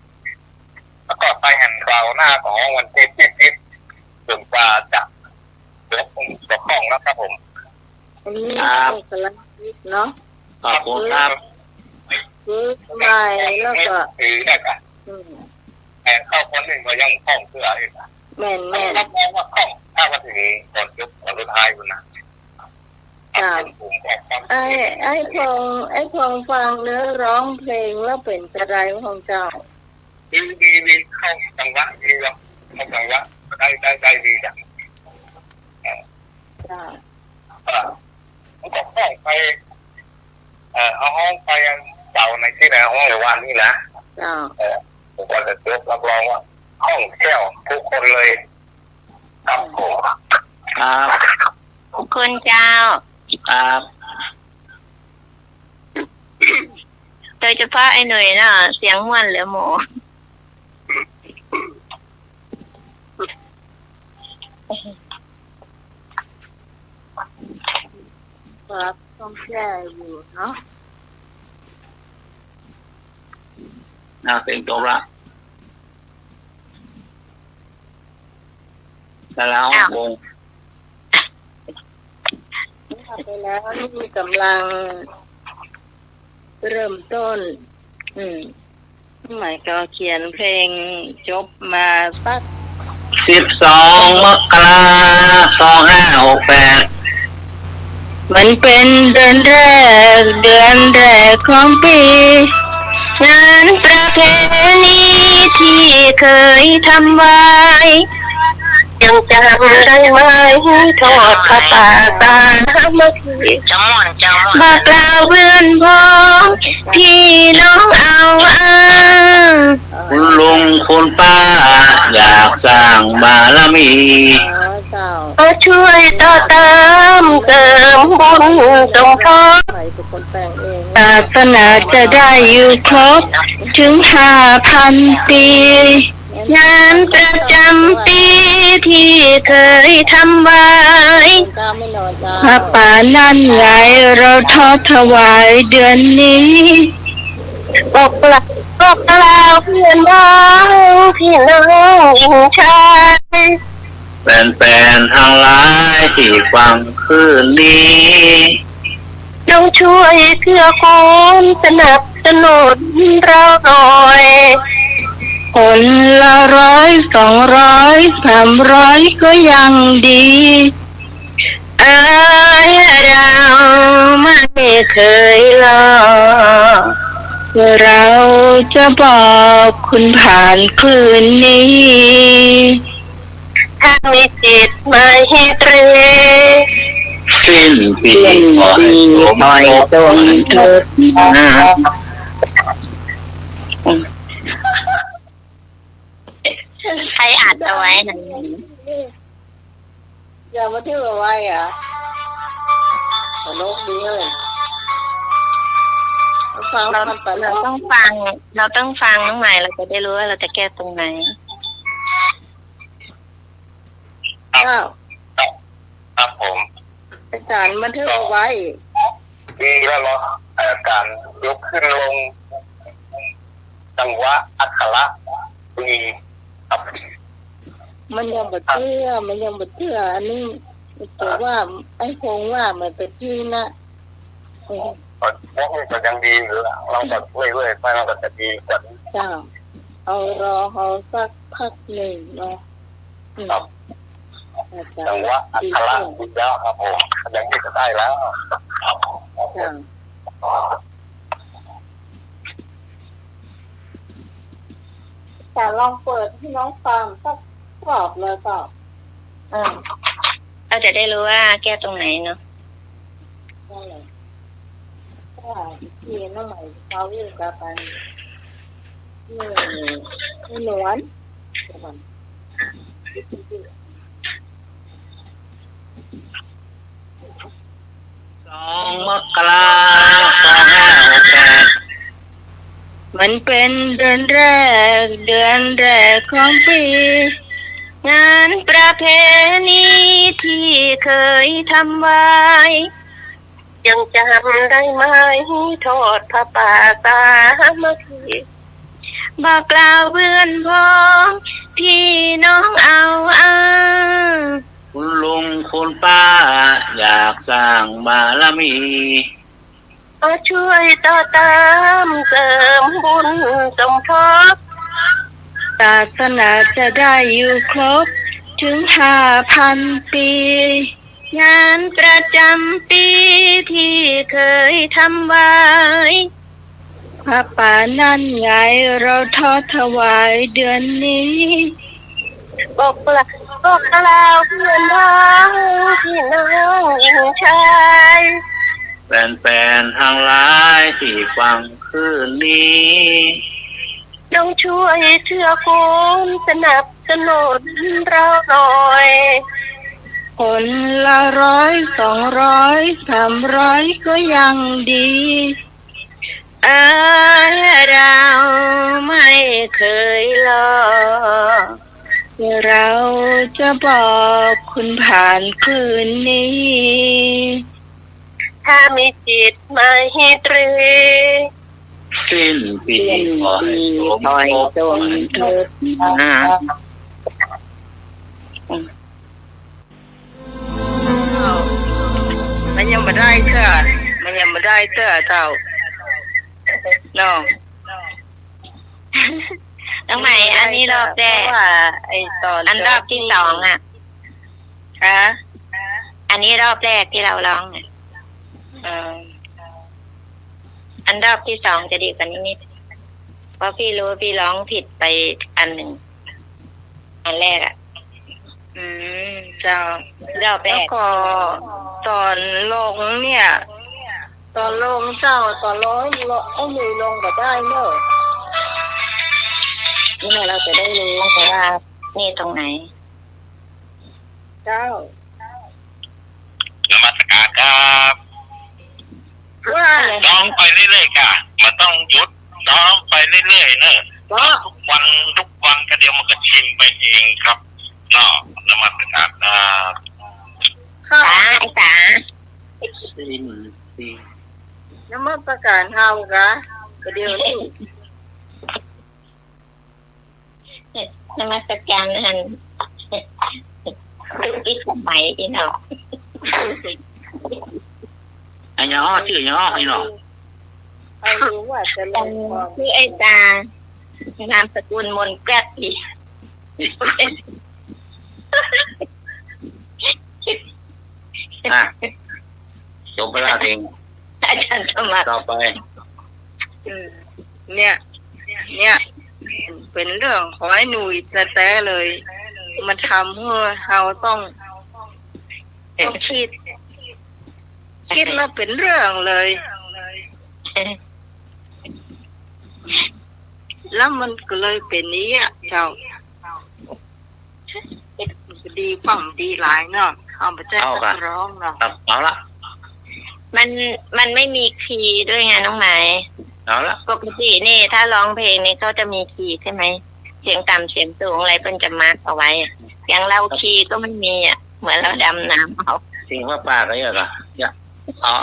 แล้วก็ไปหันเสาร์หน้าก็ฮ้องวันอาทิตย์ อาทิตย์ จนกว่าจะ เดี๋ยวผมจะคล่องแล้วครับผม อันนี้ ครับ เอกลักษณ์เนาะ ขอบคุณครับ คือใหม่แล้วก็ ถือได้ค่ะ อืม แต่เข้าคนหนึ่งก็ยังคล่องเสื้ออีกอะ แม่นๆ รับรองว่าคล่อง ถ้ามาถึงตอนจบตอนสุดท้ายคุณนะ จ้ะ ผมก็ฟัง ไอ้ ไอ้พอง ไอ้พองฟังเนื้อร้องเพลงแล้วเป๋นจะไดของเจ้า ดี ดี ดี เข้าจังหวะดีครับ เข้าจังหวะ ได้ ได้ ได้ดีจ้ะ จ้ะ เออ มันก็ฮ้องไป เอ่อ เอาฮ้องไปเสาร์ในที่ไหน ฮ้องในวันนี้นะ จ้ะ เออ ผมก็จะจบรับรองว่าคล่องแคล่วทุกคนเลย ครับผม ครับ ขอบคุณเจ้า ครับ โดยเฉพาะไอ้หนุ่ยเนาะ เสียงม่วนเหลือหมู่ ครับ ต้องแก้อยู่เนาะ อ่ะ เพลงจบละ แล้ว อ้าว วง ไปแล้ว นี่กำลังเริ่มต้น อืม หมายก็เขียนเพลงจบมาสัก สิบสอง มกรา สองห้าหกแปด มันเป๋นเดือนแรก เดือนแรกของปี๋ งานประเพณีตี้เกยทำไว้ ยังจ๋ำได้ไหม ทอดผ้าป่าสามัคคี บ่ากล่าวเปื้อนพ้อง พี่น้องเอาเอ้อ คุณลุงคุณป้า อยากสร้างบารมี อ๋อ เจ้า มาช่วยต่อเติมเสริมบุญสมทบ ใครเป็นคนแต่งเอง ศาสนาจะได้อยู่ครบถึงห้าพันปี๋ แม่ งานประจ๋ำปี๋ตี้เกยทำไว้ ผ้าป่านั้นไง เฮาทอดถวายเดือนนี้ บอกกล่าว บอกกล่าวเปื้อนบ้าน ปี้น้องหญิงชาย แฟนๆ ตังหลายตี้ฟังคืนนี้ จงช่วยเกื้อกูลสนับสนุนเฮาหน่อย คนละร้อยสองร้อยสามร้อยก็ยังดี เอ้ย เฮาไม่เกยรอ เฮาจะบอกคุณผ่านคลื่นนี้ ถ้ามีจิตไมตรี สิ้นปี๋ขอให้สมทบเถิดนา ใครอัดเอาไว้นะ อย่ามาเที่ยวเอาไว้อะ ตลกดีเฮ้ย ฟัง เรา มันไปแล้ว เราต้องฟัง เราต้องฟังน้องใหม่ เราจะได้รู้ว่าเราจะแก้ตรงไหน ครับ อ้าว ครับ ครับผม อาจ๋ารย์บันทึกเอาไว้ ดีแล้วเหรอ เอ่อ ก๋านยกขึ้นลง จังหวะอักขระดีครับ มันยังบ่เจื้อ มันยังบ่เจื้อ อันนี้ แต่ว่าไอ้คงว่ามันไปจื้อนะ เออ ก็ ก็ยังดีอยู่ ลองก็เรื่อยๆ ไป มันก็จะดีกว่านี้ จ้า เอารอเฮาสักพักนึ่งเนาะ อืม ครับ อาจ๋ารย์ จังหวะอักขระดีแล้วครับผม อย่างนี้ก็ได้แล้ว ครับ จ้า จ๋าลองเปิดให้น้องฟังสักรอบเลยเปล่า อ่า เราจะได้รู้ว่าแก้ตรงไหนเนาะ นั่นแหละ ก็ที่น้องใหม่เขาอยู่กับอัน นี่ นี่นวล เดี๋ยวก่อน สองมกรา สองห้าหกแปด มันเป๋นเดือนแรก เดือนแรกของปี๋ งานประเพณีตี้เกยทำไว้ ยังจ๋ำได้ไหม ทอดผ้าป่าสามัคคี บอกกล่าวเปื้อนพ้อง ปี้น้องเอาอ้าง คุณลุงคุณป้าอยากสร้างบารมี มาช่วยต่อเติมเสริมบุญสมทบ ศาสนาจะได้อยู่ครบถึงห้าพันปี๋ งานประจ๋ำปี๋ตี้เกยทำไว้ ผ้าป่านั้นไง เฮาทอดถวายเดือนนี้ บอกกล่าว บอกกล่าวเปื้อนบ้านปี้น้องหญิงชาย แฟนๆ ตังหลายตี้ฟังคืนนี้ จงช่วยเกื้อกูลสนับสนุนเฮาหน่อย คนละร้อยสองร้อยสามร้อยก็ยังดี เอ้ย เฮาไม่เกยรอ เฮาจะบอกคุณผ่านคลื่นนี้ ถ้ามีจิตไมตรี สิ้นปี๋ขอให้สมทบเถิดนา มันยังบ่ได้เตื้อ มันยังบ่ได้เตื้อเจ้า เนาะ น้องใหม่ อันนี้รอบแรก เพราะว่าไอ้ตอน อันรอบตี้สองอะ ฮะ อันนี้รอบแรกตี้เฮาร้องอะ เออ อันรอบตี้สองจะดีกว่านี้นิด เพราะปี้รู้ว่าปี้ร้องผิดไปอันนึ่ง อันแรกอะ อืม เจ้า รอบแรก แล้วก็ต๋อนลงเนี่ย ต๋อนลงเจ้า ต๋อนลง ลง ไอ้หนูลงบ่ได้เนอะ นี่เฮาจะได้รู้ว่านี่ตรงไหน เจ้า นมัสก๋านครับ ว่า ร้องไปเรื่อยๆ ก่ะ บ่ต้องหยุด ร้องไปเรื่อยๆ เนอะ ก็ทุกวัน ทุกวันก็เดี๋ยวมันก็ชินไปเองครับเนาะ นมัสการครับ ค่ะ สา สา นมัสการเฮาค่ะ ก็เดี๋ยวนี้ นมัสการหั้น ยุคปิสมัยอี้เนาะ อะหยัง จื้อหยัง อะหยัง ใครรู้ว่าจะลงความ จื้อไอ้ตา นามสกุลมนแป๊บอีก อ่ะ จบไปแล้วเอง อาจารย์สมัคร ต่อไป อืม เนี่ย เนี่ย เป๋นเรื่องของไอ้หนุ่ยแต๊ๆ เลย มันทำหื้อเฮาต้อง ต้องกึ๊ด กึ๊ดมาเป๋นเรื่องเลย แล้วมันก็เลยเป๋นอย่างเนี้ยเจ้า ดีป้อมดีหลายเนาะ เอามาแจ้ง เอาค่ะ นักร้องเนาะ ครับ เอาละ มัน มันไม่มีคีย์ด้วยไงน้องไหม เอาละ ปกตินี่ถ้าร้องเพลงนี่เขาจะมีคีย์ใช่ไหม เสียงต่ำเสียงสูงอะไรเปิ้นจะมาร์คเอาไว้ อย่างเราคีย์ก็ไม่มีอะ เหมือนเราดำน้ำเอา เสียงว่าปากก็เยอะกะ เยอะ อ๋อ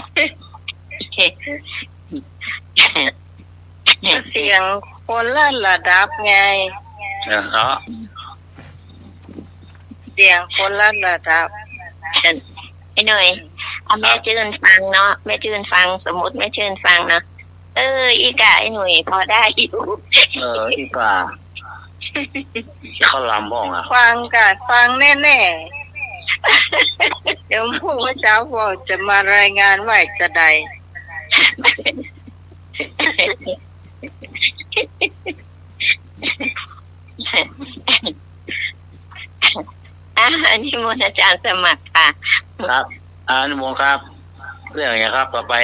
เสียงคนละระดับไง เออ อ๋อ เสียงคนละระดับ ไอ้หนุ่ย เอาแม่จื้นฟังเนาะ แม่จื้นฟัง สมมุติแม่จื้นฟังเนาะ เออ อี้ก่า ไอ้หนุ่ย พอได้อยู่ เออ อี้ก่า เขาลำบ้องอะ ฟังก่า ฟังแน่ๆ เดี๋ยวพรุ่งนี้เจ๊าก็จะมารายงานว่าจะใด อ่ะ อนุโมทนาอาจารย์สมัครค่ะ ครับ อนุโมทนาครับ เรื่องอะไรครับ ต่อไป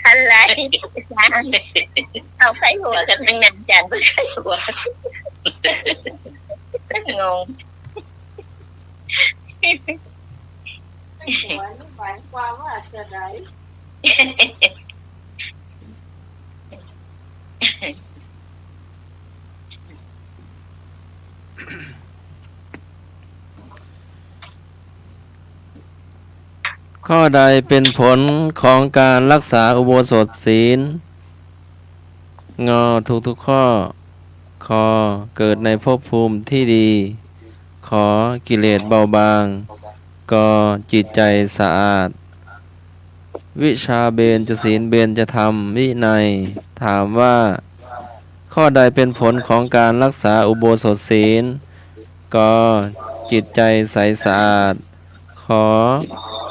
อะไร อาจารย์ เอาใค่หัวกันตั้งนาน อาจารย์ก็ใค่หัว งง หัวนี่หมายความว่าจะใด ข้อใดเป็นผลของการรักษาอุโบสถศีล งอ ถูกทุกข้อ คอ เกิดในภพภูมิที่ดี ขอ กิเลสเบาบาง กอ จิตใจสะอาด วิชาเบญจศีลเบญจธรรมวินัย ถามว่า ข้อใดเป็นผลของการรักษาอุโบสถศีล กอ จิตใจใสสะอาด ขอ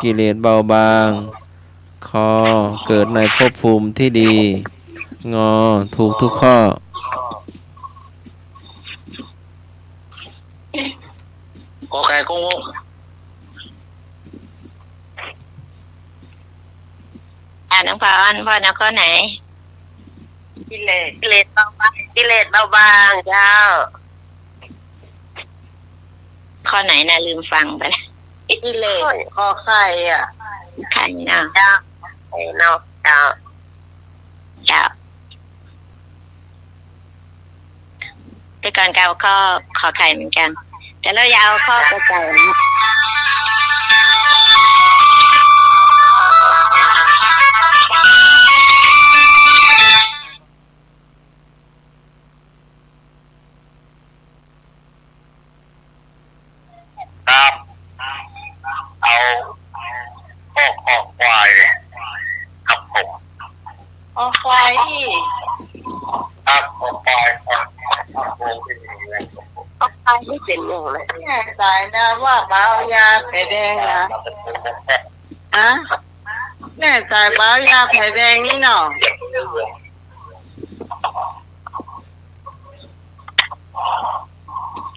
กิเลสเบาบาง คอ เกิดในภพภูมิที่ดี งอ ถูกทุกข้อ ขอไข่ ขอ อ่ะ น้องพร พรเอาข้อไหน กิเลส กิเลสเบาบาง กิเลสเบาบาง เจ้า ข้อไหนนะ ลืมฟังไปแล้ว กิเลส ขอไข่อะ ไข่เนาะ เจ้า ไข่เนาะ เจ้า เจ้า แต่ก่อนก็เอาข้อขอไข่เหมือนกัน แต่เราอย่าเอาข้อกอไก่นะ ครับ เอาข้อ คอควาย ครับผม คอควายนี่ ครับ คอควาย คอควาย คอควายนี่เป๋นอย่างไร แม่สายนะว่าบ่าวยาไข่แดงนะ ฮะ แม่สายบ่าวยาไข่แดงนี่เนาะ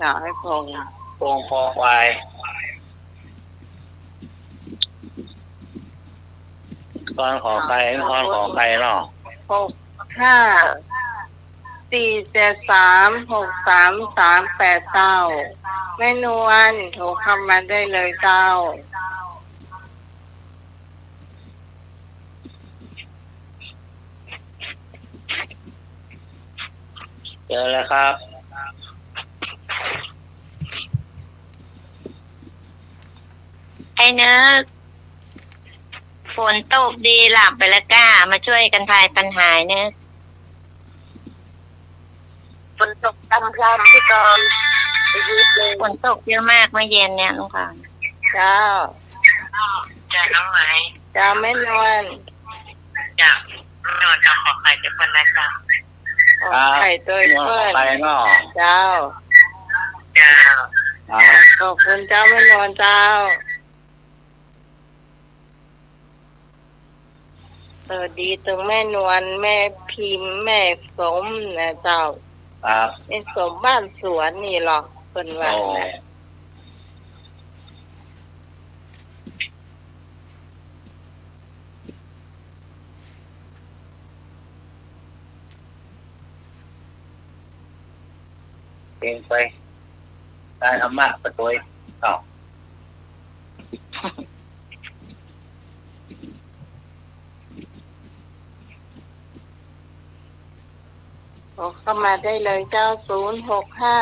สายพง พง คอควาย คอนขอไข่ คอนขอไข่เนาะ หกห้า สี่เจ็ดสาม หกสามสามแปด เจ้า แม่นวล โทรเข้ามาได้เลยเจ้า เจอแล้วครับ ไอ้นึก ฝนตกดีหลับไปแล้วก้า มาช่วยกันทายปัญหานึก ฝนตกพร่ำๆ พี่กรณ์ ฝนตกเยอะมากเมื่อเย็นเนี่ยลุงกรณ์ เจ้า เจ้าน้องไหม เจ้าแม่นวล เจ้าแม่นวล เจ้าขอไข่เจ็ดพันนะเจ้า ขอไข่ตวยเปิ้น ขอไข่เนาะ เจ้า เจ้า อ่า ขอบคุณเจ้าแม่นวลเจ้า เออ ดีตึงแม่นวล แม่พิมพ์ แม่สมนะเจ้า ครับ แม่สมบ้านสวนนี่หรอก เปิ้นว่า โอ้ นะ เพลงไป ได้ธรรมะไปตวย อ้าว โทรเข้ามาได้เลย เก้าศูนย์หกห้า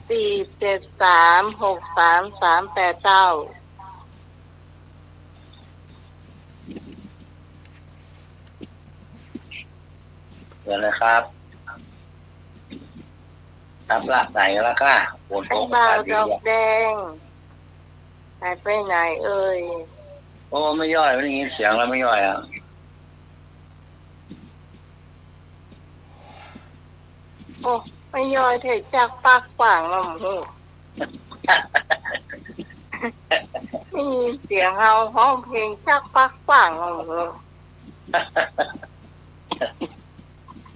สี่เจ็ดสาม หกสามสามแปด เจ้า เดี๋ยวนะครับ ครับละ ไหนละก้า ฝนตก ไอ้บ่าว อากาศดี ดอกแดง หายไปไหนเอ่ย โอ้ แม่ย้อย ไม่ได้ยินเสียงแล้ว แม่ย้อยอะ โอ้ แม่ย้อยเทจักปักขว้างแล้ว หมู ได้ยินเสียงเฮาฮ้องเพลงจักปักขว้างแล้ว หมู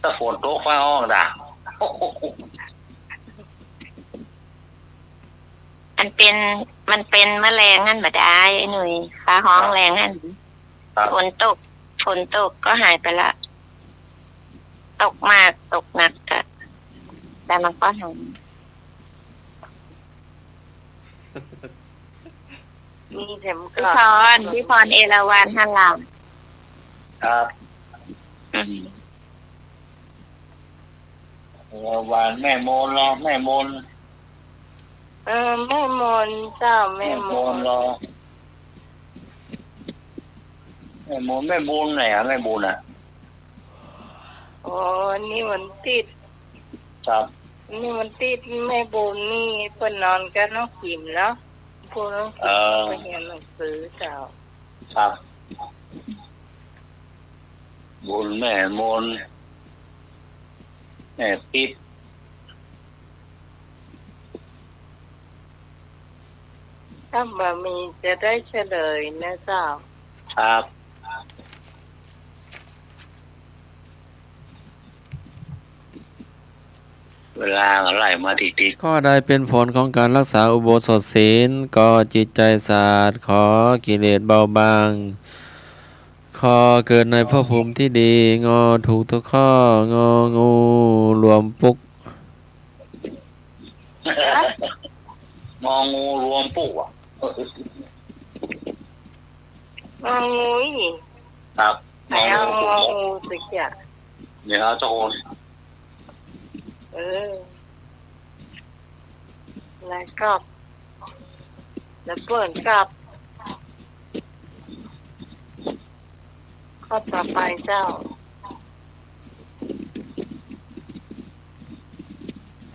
ถ้าฝนตกฟ้าฮ้องด่า มันเป๋น มันเป๋นแมลงหั้นบ่ดาย ไอ้หนุ่ย ฟ้าฮ้อง ครับ แลงหั้น ครับ ฝนตก ฝนตกก็หายไปละ ตกมาก ตกหนักก็ แต่มันก็หาย มีเข็มกลัด พี่พร พี่พรเอราวัณหั้นล่ะ ครับ อืม เออ วันแม่มนละ แม่มน เออ แม่มนเจ้า แม่มน แม่มนละ แม่มน แม่บุญไหนอะ แม่บุญอะ อ๋อ นี่วันติ๊ด ครับ นี่วันติ๊ด แม่บุญนี่เปิ้นนอนกับน้องขิมเนาะ พวกน้องขิม เออ ไปเฮียนหนังสือเจ้า ครับ บุญแม่มน แม่ปิ๊ด ถ้าบ่มีจะได้เฉลยนะเจ้า ครับ เวลาก็ไล่มาติดๆ ข้อใดเป็นผลของการรักษาอุโบสถศีล ก จิตใจสะอาด ข กิเลสเบาบาง ค เกิดในภพภูมิที่ดี ง ถูกทุกข้อ ง งูหลวมปุ๊ก ง งูหลวมปุ๊กอะ ง งูอีก ครับ ใครเอา ง งู ง งูสิจ๊ะ เดี๋ยวเอาสักคน เออ แล้วก็ แล้วเปิ้นกับ ข้อต่อไปเจ้า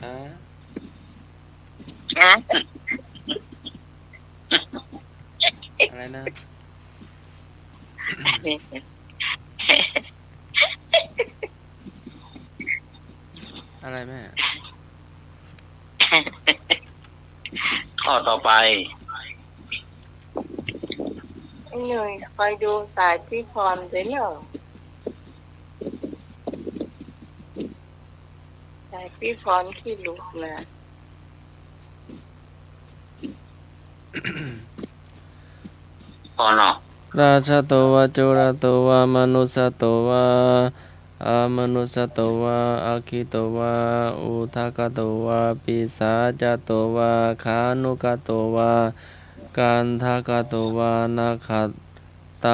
อ่า ฮะ อะไรนะ อะไรแม่ ข้อต่อไป ไอ้หนุ่ยคอยดูสายพี่พรด้วยเนาะ สายพี่พรขี้ลุกนะ พอเนาะ ราชโตวา จุลโตวา มนุสสโตวา อมนุสสโตวา อักขิโตวา อุทกโตวา ปิสาจโตวา ขานุกโตวา กันทกโตวา นาค ต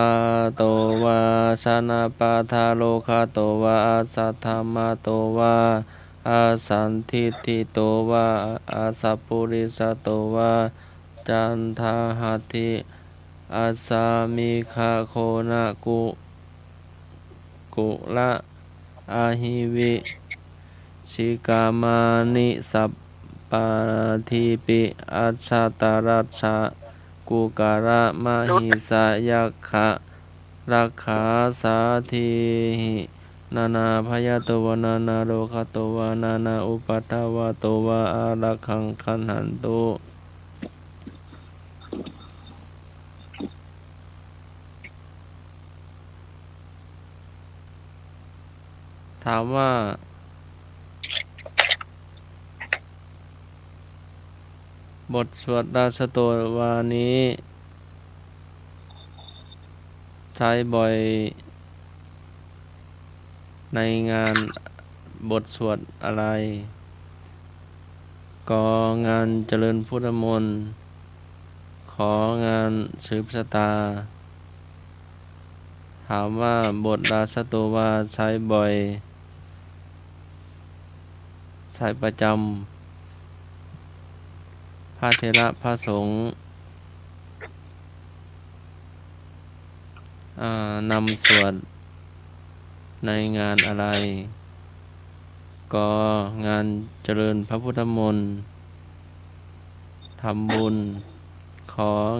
โตวา ชนะปาทะโลกะโตวา อสัตถะมะโตวา อสันทิฏฐิโตวา อสัพปุริสะโตวา จันทะหัตถิ อัสสามิฆะโคนะกุ กุละ อะหิวิ ชิกามานิ สัปปาทีปิ อัชชะตะรัชชะ กุกะระมะหิสะ ยักขะ รักขา สาทีหิ นานาพยะโตวา นานาโรคะโตวา นานาอุปัทวะโตวา อารักขัง ขันหันตุ ถามว่า บทสวดราชโตวานี้ ใช้บ่อยในงานบทสวดอะไร ก งานเจริญพุทธมนต์ ข งานสืบชะตา ถามว่าบทราชโตวาทใช้บ่อย ใช้ประจำ พระเถระพระสงฆ์ อ่า นำสวดในงานอะไร ก งานเจริญพระพุทธมนต์ ทำบุญ ข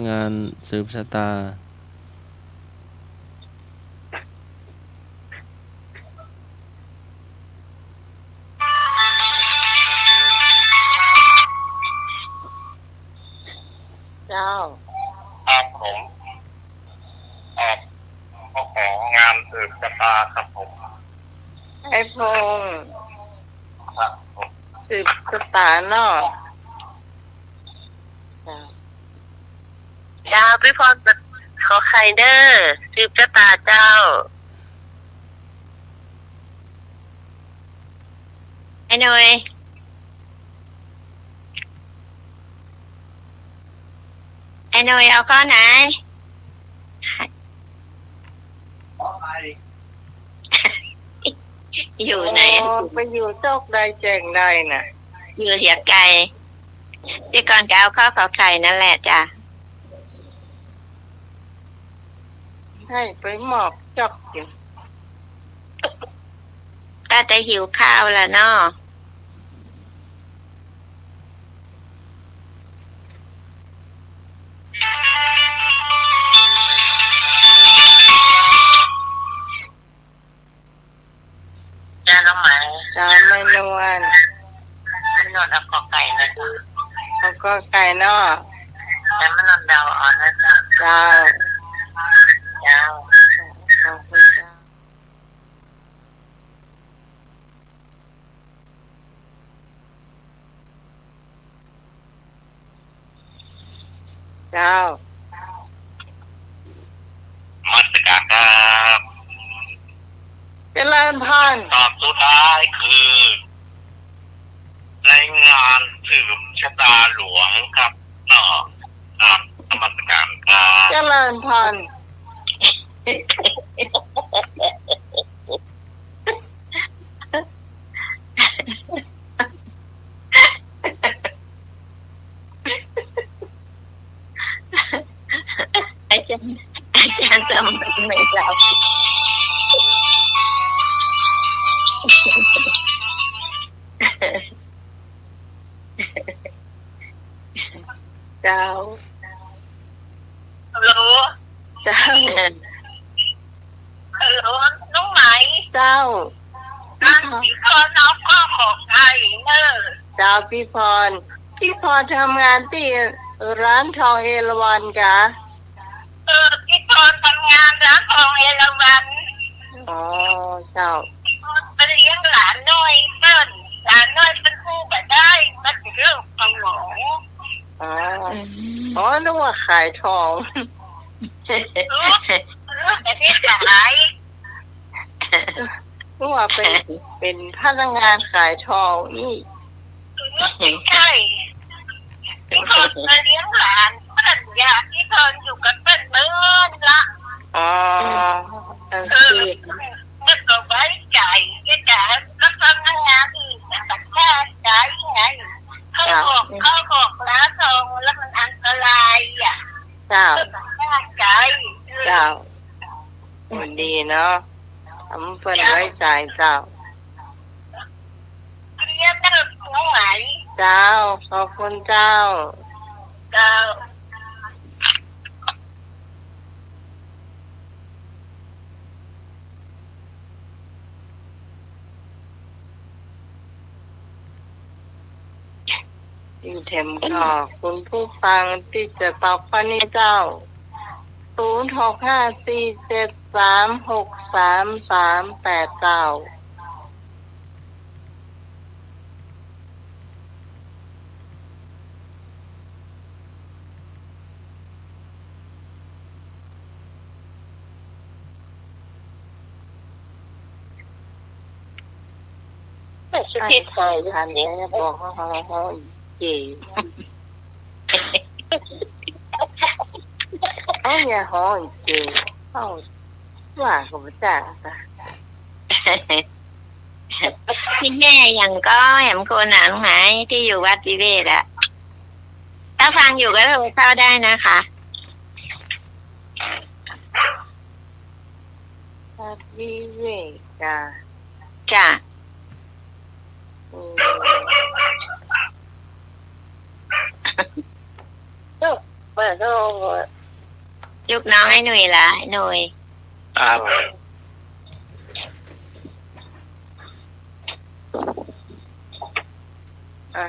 งานสืบชะตา เจ้า ครับผม ครับ ก็ของานสืบชะตาครับผม ไอ้พงษ์ ครับผม สืบชะตาเนาะ เจ้า เจ้า พี่พร ขอไข่เด้อ สืบชะตาเจ้า ไอ้หน่อย ไอ้หน่อย เอาข้อไหน อยู่ไหน โอ้ ไปอยู่โจกใดแจ้งใดน่ะ อยู่เหียไก่ แต่ก่อนก็เอาข้อขอไข่นั่นแหละจ้ะ ให้ไปมอบจอกกิ๋น ก็จะหิวข้าวแล้วเนาะ จ้า น้องไหม เจ้า แม่นวล แม่นวลเอากอไก่นะ เอากอไก่เนาะ แล้วแม่นวลเดาเอานะเจ้า เจ้า เจ้า ขอบคุณเจ้า เจ้า นมัสการครับ เจริญพร คำถามสุดท้ายคือ ในงานสืบชะตาหลวงครับ ก็ ครับ นมัสการครับ เจริญพร อาจารย์ อาจารย์สมบัติไม่รับ เจ้า ฮัลโหล เจ้า ฮัลโหล น้องไหม เจ้า อ่ะ พี่พรเอาข้อขอไข่เนอะ เจ้า พี่พร พี่พรทำงานตี้ร้านทองเอราวัณกะ เออ พี่พรทำงานร้านทองเอราวัณ อ๋อ เจ้า พี่พรไปเลี้ยงหลานน้อยเปิ้น หลานน้อยเปิ้นอู้บ่ได้ มันเป็นเรื่องของหมอ อ๋อ อืม อ๋อ นึกว่าขายทอง เออ เออ แต่ที่ขาย นึกว่าเป็น เป็นพนักงานขายทองอี้ เออ ใช่ พี่พรมาเลี้ยงหลานเปิ้น อยากพี่พรอยู่กับเปิ้นเปิ้นละ อ๋อ เจ้า ดีเนาะ ทำเปิ้นไว้ใจ๋เจ้า เจ้า ขอบคุณเจ้า เจ้า อีกแถมก็คุณผู้ฟังตี้จะตอบข้อนี้เจ้า ศูนย์ หก ห้า สี่ เจ็ด สาม หก สาม สาม แปด เก้า แต่สุดที่ไทย ทันเนี่ยบอกว่าเขา เขาอีเจ เขาเนี่ยเขาอีเจ เขา ว่าก็บ่จ้าค่ะ ที่แม่อย่างก็แหมโกหนังหายที่อยู่วัดวิเวกอะ ถ้าฟังอยู่ก็โทรเข้าได้นะคะ วัดวิเวกอะ จ้ะ อืม ลูกน้องไอ้หนุ่ยละ ไอ้หนุ่ย ครับ อ่ะ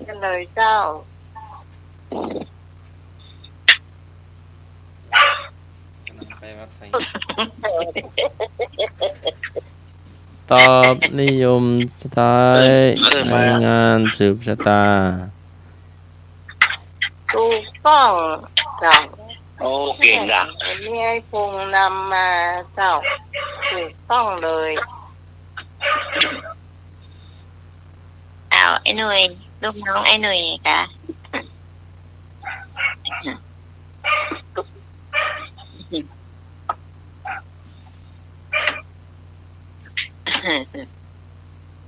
เฉลยเจ้า ตอบนิยมสุดท้าย เออ เออ ในงานสืบชะตา ถูกต้องเจ้า โอ้ เก่งจ้ะ อันนี้ไอ้พงษ์นำมาเจ้า ถูกต้องเลย เอา ไอ้หนุ่ย ลูกน้องไอ้หนุ่ยกะ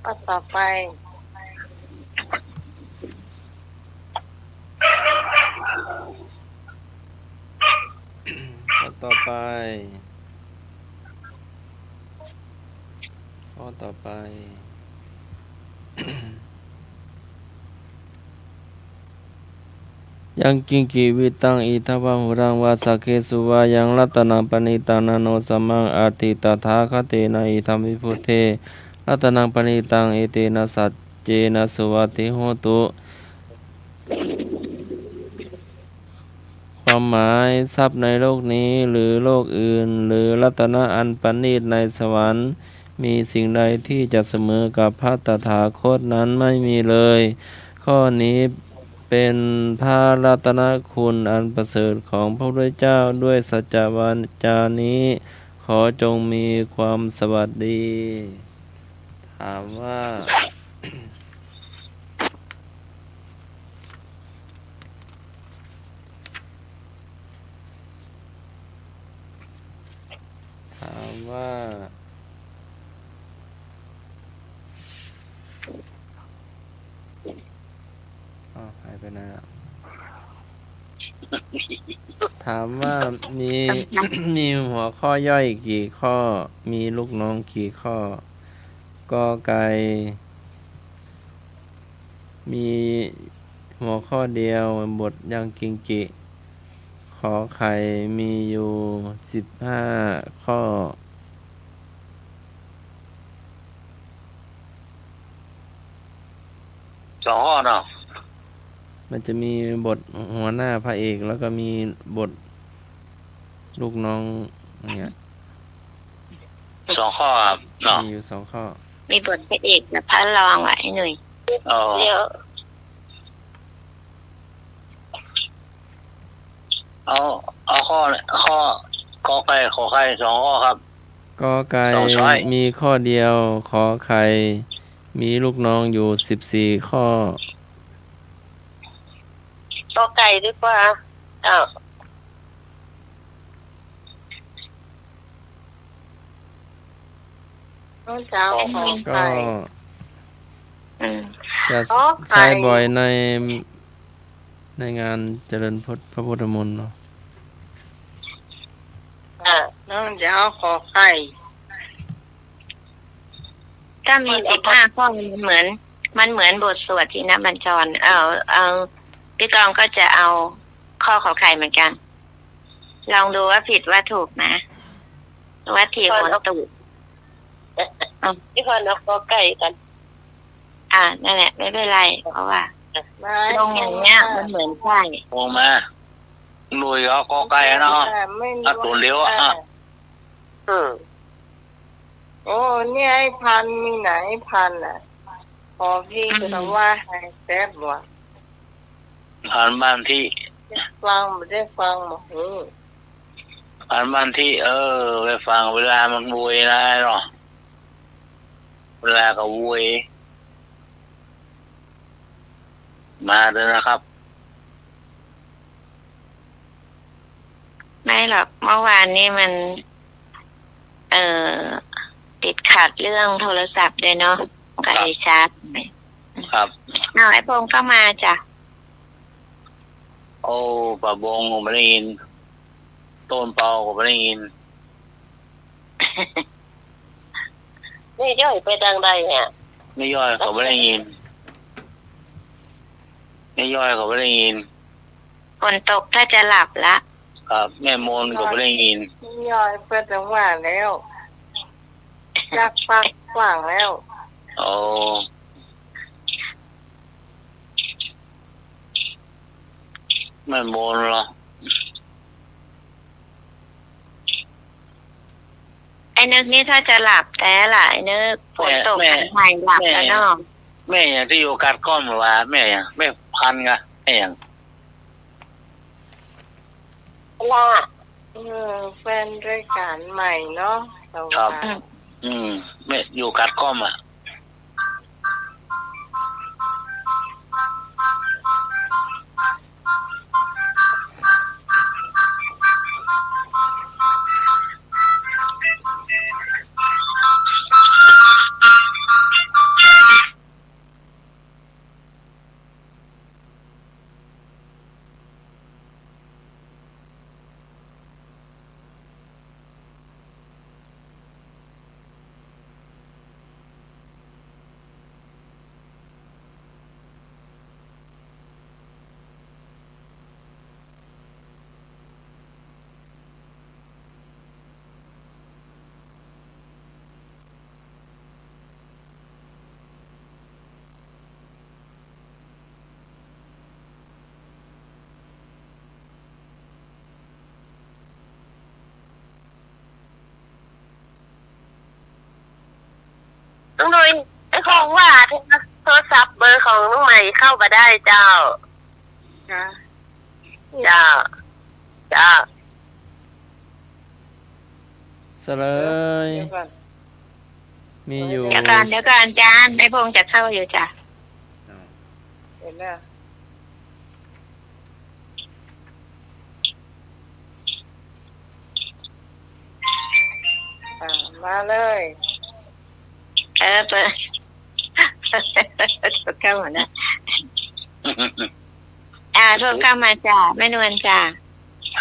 ข้อต่อไป ข้อต่อไป ข้อต่อไป Yaṅkiñci vittaṃ idha vā huraṃ vā, saggesu vā yaṃ ratanaṃ paṇītaṃ, na no samaṃ atthi tathāgatena idampi buddhe ratanaṃ paṇītaṃ, etena saccena suvatthi hotu. ความหมาย ทรัพย์ในโลกนี้หรือโลกอื่น หรือรัตนะอันประณีตในสวรรค์ มีสิ่งใดที่จะเสมอกับพระตถาคตนั้นไม่มีเลย ข้อนี้เป็นพระรัตนคุณอันประเสริฐของพระพุทธเจ้า ด้วยสัจจวาจานี้ ขอจงมีความสวัสดี ถามว่า ถามว่า อ้าว หายไปไหนอ่ะ ถามว่ามี มีหัวข้อย่อยกี่ข้อ มีลูกน้องกี่ข้อ กอไก่ มีหัวข้อเดียว บทยังกิงกิ ขอไข่มีอยู่สิบห้าข้อ สองข้อเนาะ มันจะมีบทหัวหน้าพระเอก แล้วก็มีบทลูกน้องเนี่ย สองข้อครับเนาะ มีอยู่สองข้อ มีบทพระเอกกับพระรองว่ะไอ้หนุ่ย อ๋อ เดี๋ยว เอา เอาข้อ ข้อ กอไก่ ขอไข่ สองข้อครับ กอไก่ สองช้อย มีข้อเดียว ขอไข่ มีลูกน้องอยู่สิบสี่ข้อ กอไก่ดีกว่า อ้าว เจ้า ขอไข่ ก็ อืม จะ ขอไข่ ใช้บ่อยใน ในงานเจริญพระพุทธมนต์เนาะ อ่า แล้วมันจะเอาขอไข่ ถ้ามี เอา สิบห้าข้อ มันเหมือน มันเหมือนบทสวดชินบัญชร เอา เอา พี่กองก็จะเอาข้อขอไข่เหมือนกัน ลองดูว่าผิดว่าถูกนะ ว่าทีมนตุ พี่พรเอาขอไข่กัน อ่า นั่นแหละ ไม่เป็นไร เพราะว่า ไม่ ลงอย่างเงี้ย มันเหมือนใช่ ลงมา หนุ่ยเอาขอไข่เนาะ อ่า ไม่รู้ เอาตั๋วเดียวอะ อ่า อืม โอ้ เนี่ย ไอ้พันธุ์มีไหน ไอ้พันธุ์น่ะ ขอพี่ อืม ก็ว่าให้แซ่บว่ะ พันธุ์บ้านที่ ฟัง บ่ได้ฟัง บ่ฮู้ พันธุ์บ้านที่ เออ ไปฟังเวลามันโวยนะเนาะ เวลาก็โวย มาเลยนะครับ ไม่หรอก เมื่อวานนี้มัน เอ่อ ติดขัดเรื่องโทรศัพท์ด้วยเนาะ ก็ ครับ เลยชาร์จไป ครับ เอา ไอ้พงษ์เข้ามาจ้ะ โอ้ ป้าบงก็บ่ได้ยิน โต้นเปาก็บ่ได้ยิน แม่ย้อยไปตางใดเนี่ย แม่ย้อยก็บ่ได้ยิน แม่ย้อยก็บ่ได้ยิน ฝนตกถ้าจะหลับละ ครับ แม่มนก็บ่ได้ยิน แม่ย้อยไปตางว่าแล้ว จักปักขว้างแล้ว อ๋อ แม่มนเหรอ ไอ้นึกนี่ถ้าจะหลับแต๊ล่ะ ไอ้นึก ฝนตก แม่ หันไปหลับ แม่ แล้วเนาะ แม่อย่างตี้อยู่กาดก้อมหรือว่าแม่อย่าง แม่พันธุ์กะ แม่อย่าง ล่ะ เออ แฟนรายการใหม่เนาะ แต่ว่า ครับ อืม อืม แม่อยู่กาดก้อมอะลุงดุย ไอ้ของว่าโทรศัพท์เบอร์ของลุงใหม่เข้าบ่ได้เจ้า นะ เจ้า เจ้า เสลย เดี๋ยวก่อน มีอยู่ เดี๋ยวก่อน เดี๋ยวก่อนอาจารย์ ไอ้พงษ์จะเข้าอยู่จ้ะ อ้าว เห็นแล้ว อ่า มาเลย เออ เปิด เข้ามานะ อ่า โทรเข้ามาจ้ะ แม่นวลจ้ะ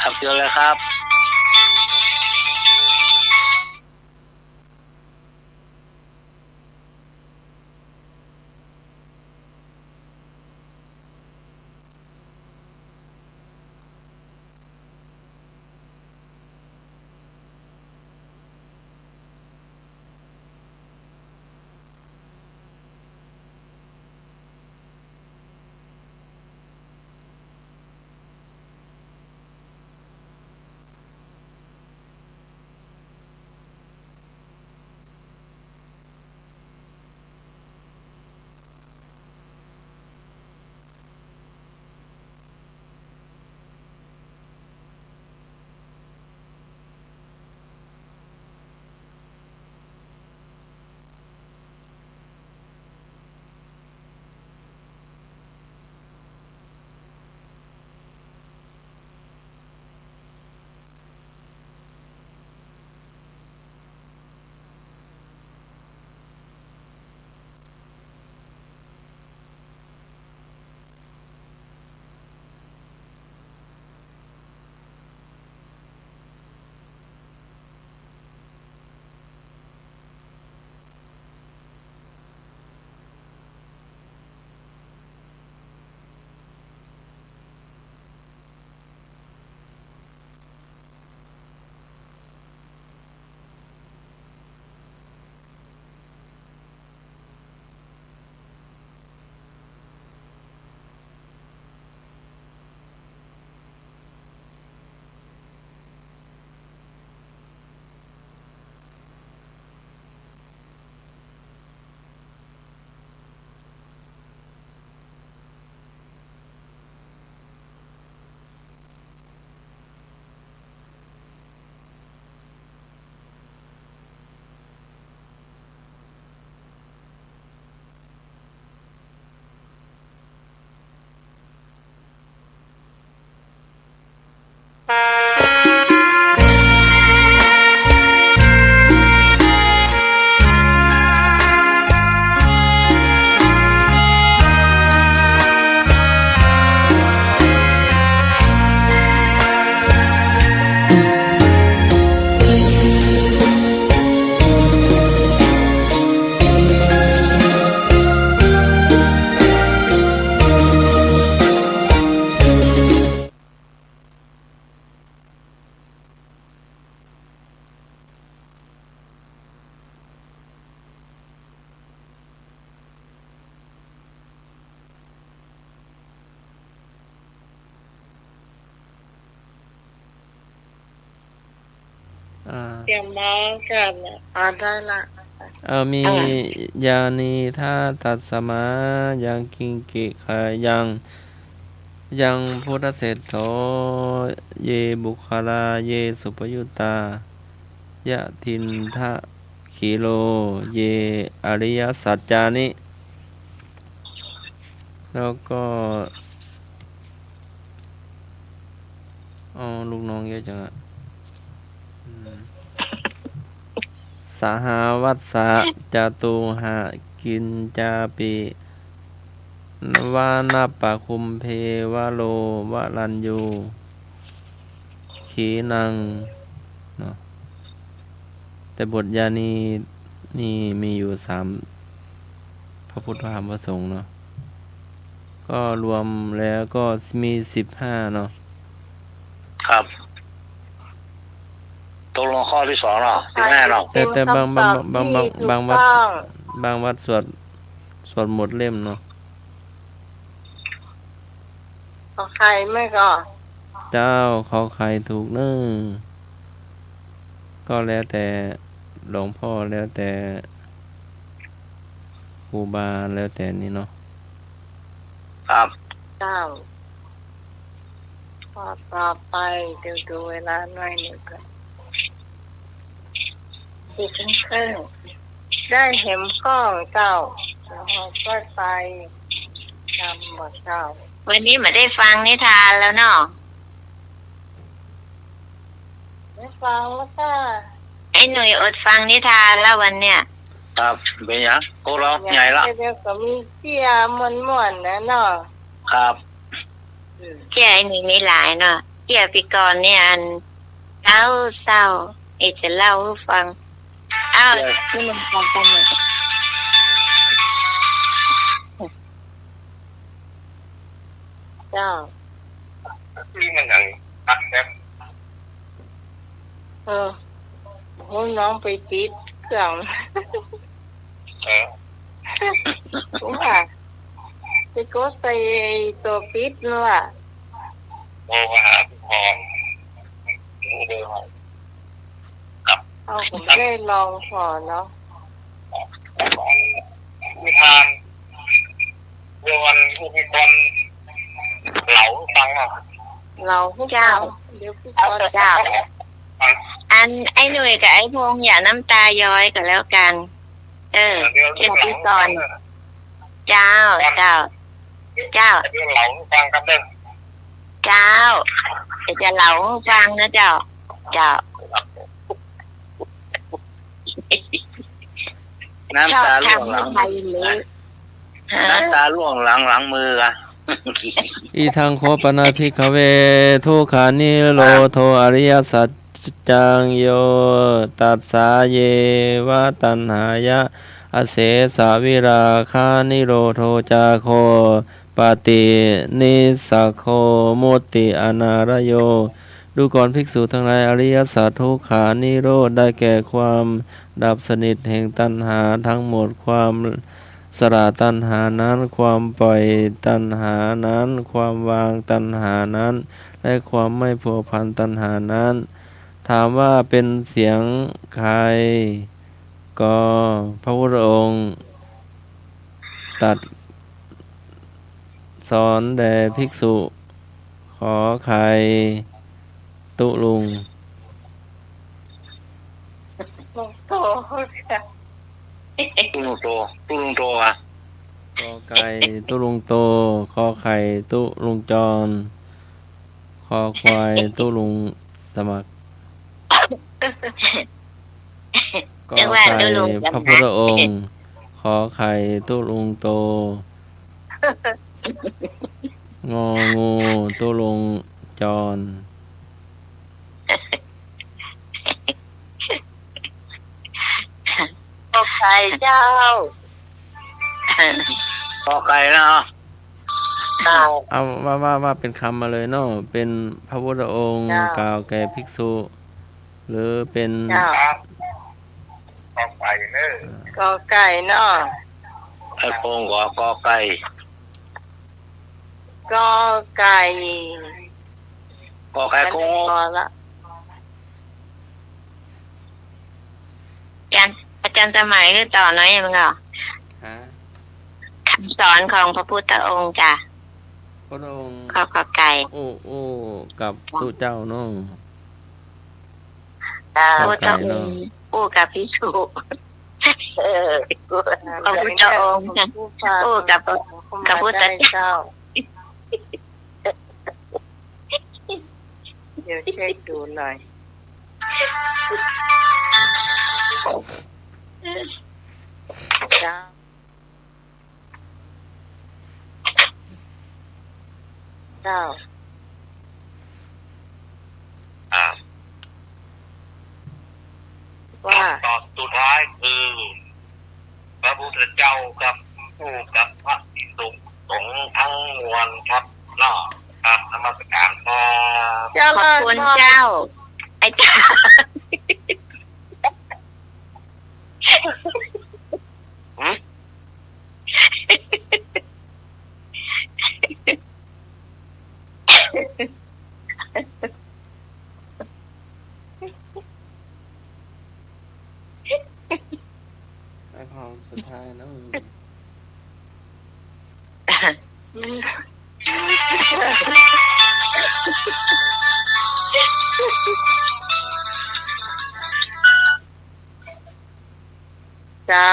ครับ เชิญเลยครับ อ่า เตรียมมากัน อ่า ได้ละ เออ มี อ่า ยานีทะ ตัสมา ยัง กิงกิ ขะยัง ยัง พุทธเศรษโฐ เย ปุคคลา เย สุปยุตตา ยะ ทินทะ ขีโล เย อริยสัจจานิ แล้วก็ อ๋อ ลูกน้องเยอะจังอะ อืม สหวัสสะ จตุหะ กิญจาปิ วานัปปะคุมเพ วะโร วะรัญญู ขีนัง เนาะ แต่บทยานีนี่มีอยู่สาม พระพุทธ พระธรรม พระสงฆ์เนาะ ก็รวมแล้วก็มีสิบห้าเนาะ ครับ ตกลงข้อที่สองเนาะ สิบห้าเนาะ แต่ แต่บาง บาง บาง บาง บางวัด บางวัดสวด สวดหมดเล่มเนาะ ขอไข่ไม่ก็ เจ้า ขอไข่ถูกเน้อ ก็แล้วแต่หลวงพ่อ แล้วแต่ครูบา แล้วแต่นี่เนาะ ครับ เจ้า ข้อต่อไป เดี๋ยวดูเวลาหน่อยหนึ่งก่อน สี่ทุ่มครึ่ง ได้แหมข้อเจ้า แล้วก็ไปทำบ่เจ้า วันนี้บ่ได้ฟังนิทานแล้วเนาะ ได้ฟังแล้วค่ะ ไอ้หนุ่ยอดฟังนิทานแล้ววันเนี้ย ครับ เป๋นหยัง โกลาใหญ่ละ เดี๋ยวก็มีเตี้ยม่วนๆ นะเนาะ ครับ อืม เตี้ยไอ้หนุ่ยมีหลายเนาะ เตี้ยปีก่อนเนี่ยอัน เศร้าเศร้า เอจะเล่าหื้อฟัง อ้าว เตี้ย นี่มันฟังกันหมด เจ้า นี่มันหยัง ตัดแป๊บ เออ โห น้องไปติดเครื่อง เออ ว่า ไปกดใส่ไอ้ตั๋วปิดนั่นว่ะ โทรมาหาคุณพร รู้เลยว่า ครับ เอา ผมได้ลองขอเนาะ นิทาน เดี๋ยววันพรุ่งนี้ก่อน เล่าหื้อฟังเนาะ เล่าหื้อฟัง เจ้า เดี๋ยวพี่ก่อน เจ้า อันไอ้หนุ่ยกับไอ้พงษ์อย่าน้ำตาย้อยก็แล้วกัน เออ เดี๋ยว เดี๋ยวพี่ก่อน เจ้า เจ้า เจ้า เดี๋ยวเล่าหื้อฟังครับเด้อ เจ้า เดี๋ยวจะเล่าหื้อฟังนะเจ้า เจ้า น้ำตาล่วงหลัง ชอบทำให้ใครรู้ ฮะ น้ำตาล่วงหลัง หลังมืออะ อิทังโข ปะนะ ภิกขะเว ทุกขานิโรโธ อริยสัจจัง โย ตัสสะ เยวะ ตัณหายะ อเสสะ วิราคะ นิโรโธ จาโค ปะติ นิสสะโข มุตติ อนาลโย ดูก่อนภิกษุทั้งหลาย อริยสัจทุกขานิโรธ ได้แก่ความดับสนิทแห่งตัณหาทั้งหมด ความสละตัณหานั้น ความปล่อยตัณหานั้น ความวางตัณหานั้น และความไม่พัวพันตัณหานั้น ถามว่าเป๋นเสียงใคร ก็พระพุทธองค์ตรัสสอนแด่ภิกษุ ขอไข่ ตุ๊ลุง ตุ๊ลุงโต ตุ๊ลุงโตอะ กอไก่ ตุ๊ลุงโต ขอไข่ ตุ๊ลุงจร คอควาย ตุ๊ลุงสมัคร กอไก่ พระพุทธองค์ ขอไข่ ตุ๊ลุงโต งองู ตุ๊ลุงจร กอไก่เจ้า กอไก่นะ เจ้า เอาว่า ว่า ว่าเป๋นกำมาเลยเนาะ เป๋นพระพุทธองค์ เจ้า กล่าวแก่ภิกษุ หรือเป๋น เจ้า กอไก่เนาะ กอไก่เนาะ ไอ้พงษ์ก็กอไก่ กอไก่ กอไก่ อันนี้ กอ กอละ จันสมัยคือต่อหน้อยมันก็ ฮะ คำสอนของพระพุทธองค์จ้ะ พระองค์ ขอ ขอไก่ อู้ อู้กับตุ๊เจ้าเนาะ เจ้า ขอไก่เนาะ พุทธองค์ อู้กับภิกษุ เออ พระพุทธองค์ อู้กับ กับพุทธเจ้า เดี๋ยวเช็คดูหน่อย เจ้า เจ้า อ่า ว่า คำตอบสุดท้ายคือ พระพุทธเจ้ากับ อู้กับพระภิกษุสงฆ์ทั้งมวลครับเนาะ ครับ นมัสการครับ เจริญพร ขอบคุณเจ้า ไอ้เจ้า หืม ไอ้พองสุดท้ายนะมึง เจ้า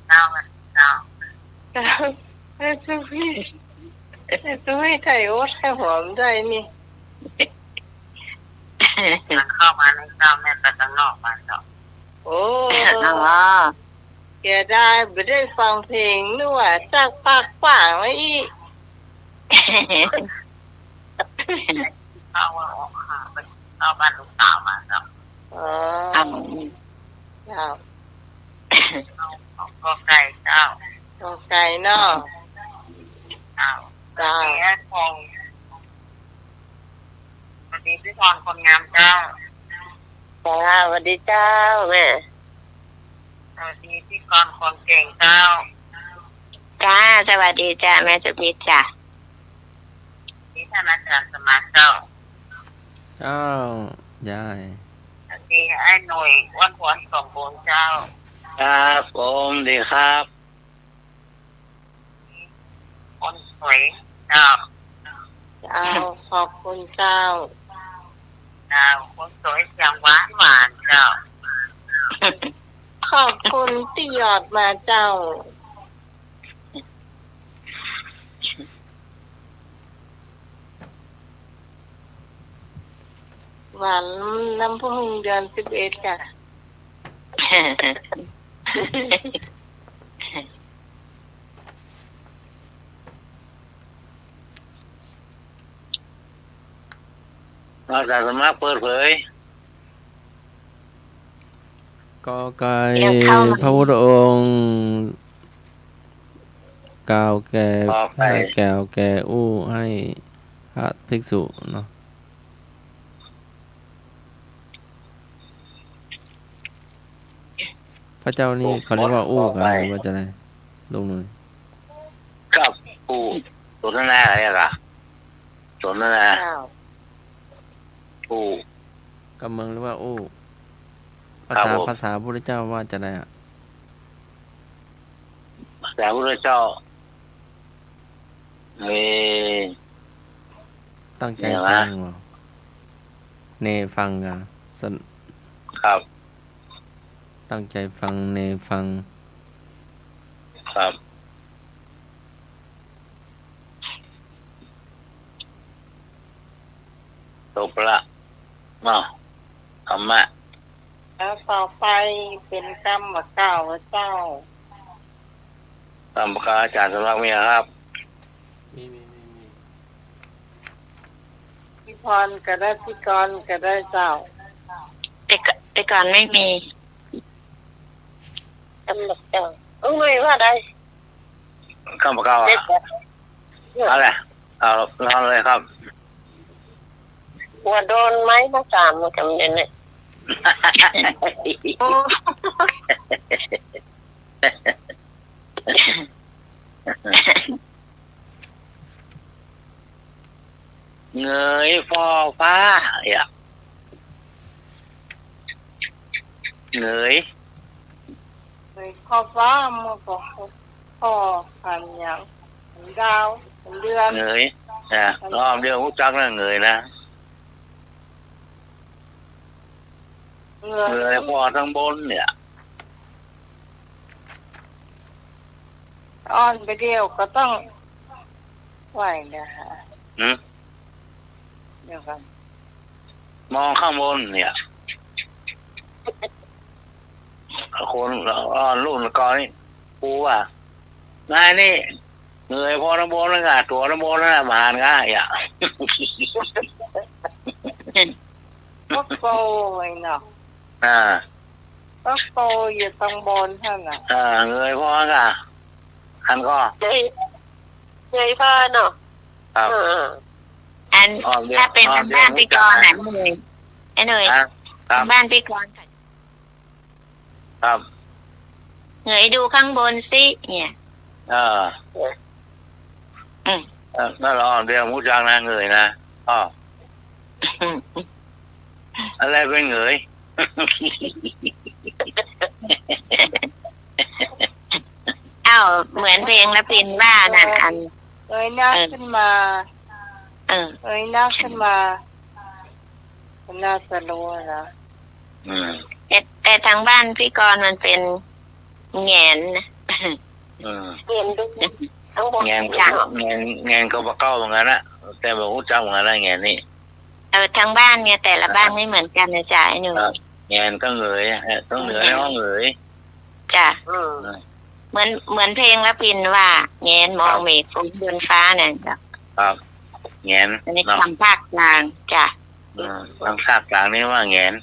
เจ้า เจ้า เจ้า ไอ้ตุ้ย ไอ้ตุ้ย ไถ่โอ๊ตไถ่หอมได้นี่ มันเข้ามาในเจ้า แม่ก็จะนอกมาเจ้า โอ้ อ๋อ เสียดาย บ่ได้ฟังเพลง นึกว่าจักปากกว้างไว้อีก เข้าว่าออกหาไปเข้าบ้านลูกสาวมาเจ้า อ๋อ ครับ เจ้า เอา เอากอไก่เจ้า กอไก่เนาะ เจ้า เจ้า สวัสดีไอ้พอง สวัสดีพี่พรคนงามเจ้า จ้า สวัสดีเจ้าแม่ สวัสดีพี่กรณ์คนเก่งเจ้า จ้า สวัสดีจ้า แม่สุพิษจ้า นี่ท่านอาจารย์สมัครเจ้า เจ้า ยาย สวัสดีไอ้หนุ่ย อ้วนพวนสมบูรณ์เจ้า ครับผม ดีครับ คนสวยเจ้า เจ้า ขอบคุณเจ้า เจ้า คนสวยเสียงหวานหวานเจ้า ขอบคุณตี้หยอดมาเจ้า หวานน้ำผึ้งเดือนสิบเอ็ดจ้ะ อาสาสมัครเปิดเผย กอไก่ เดี๋ยวเข้ามา พระพุทธองค์ กล่าวแก่ กอไก่ กล่าวแก่อู้ให้พระภิกษุเนาะ พระเจ้านี่เขาเรียกว่าอู้กะ ว่าจะได ลุงหนุ่ย ครับ อู้ สนทนาอะไรกะ สนทนา อ้าว อู้ กำเมืองเรียกว่าอู้ ภาษา ครับผม ภาษาพุทธเจ้าว่าจะไดอะ ภาษาพุทธเจ้า เอ่อ ตั้งใจฟังเหรอ เนฟังกะ สน- ครับ ตั้งใจฟัง เนฟัง ครับ จบละเนาะ ธรรมะ แล้วต่อไปเป๋นกำบ่าเก้าบ่าเจ้า กำบ่าเก้า อาจารย์สมัครมีครับ มี มี มี มี พี่พรกะได้ พี่กรณ์กะได้เจ้า แต่ก- แต่ก่อนไม่มี กำบ่าเก้า เอ้ย ว่าได กำบ่าเก้าอะ เอาเลย เอา เอาเลยครับ ว่าโดนไม้มาสามกำเดี๋ยวนี้ โอ้ เหงยฟอฟ้า เอ้ย เหงย ย ข้อฟ้ามันก็ข้อ ข้อ หันหยัง หันดาว หันเดือน เหงย นะ หัน อ้อ เดือนฮู้จักนะ เหงยนะ เหงย เหงยพอตังบนเนี่ย อ่อนไปเดียวก็ต้อง ไหวนะฮะ หืม เดี๋ยวก่อน มองข้างบนเนี่ย คน อ่อนรุ่นก่อนนี่ ครูว่า นายนี่ เหงยพอตังบนแล้วกะ ตั๋วตังบนแล้วกะ บ่หันกะ อย่า ก็โกยเนาะ อ่า ก็โกยอยู่ตังบนหั้นน่ะ อ่า เหงยพอกะ หันก่อ เหงย เหงยพอเนาะ ครับ เออ อัน อ๋อ เดี๋ยว ถ้าเป๋น อ๋อ บ้าน เดี๋ยว พี่กรณ์น่ะ เหงย ไอ้หนุ่ย ฮะ ครับ บ้านพี่กรณ์ ครับ เหงยดูข้างบนสิ เนี่ย เออ อืม เออ นั่นแหละ อ๋อ เดี๋ยวฮู้จักนะ เหงยนะ อ๋อ อะไรเป๋นเหงย อ้าว เหมือนเพลงละพินว่าน่ะ อัน เงยหน้า เออ ขึ้นมา เออ เงยหน้าขึ้นมา มันน่าจะรู้นะ อืม แต่ แต่ทางบ้านพี่กรณ์มันเป๋นแหงนนะ อืม แหงนดู ข้างบน แหงนก็ จ้ะ แหงน แหงนก็บ่เก้าเหมือนกั๋นนะ แต่บ่ฮู้จักเหมือนกั๋นนะ แหงนนี่ เออ ทางบ้านไง แต่ละบ้านไม่เหมือนกั๋นนะจ๊ะ ไอ้หนุ่ย ครับ แหงนก็เหงย เออ ต้องเหงย อืม แล้วก็เหงย จ้ะ อืม เหมือน เหมือนเพลงละพินว่า แหงนมอง ครับ เมฆฝนบนฟ้าน่ะจ้ะ ครับ แหงน อันนี้ เนาะ คำภาคกลางจ้ะ อืม ทางภาคกลางนี่ว่าแหงน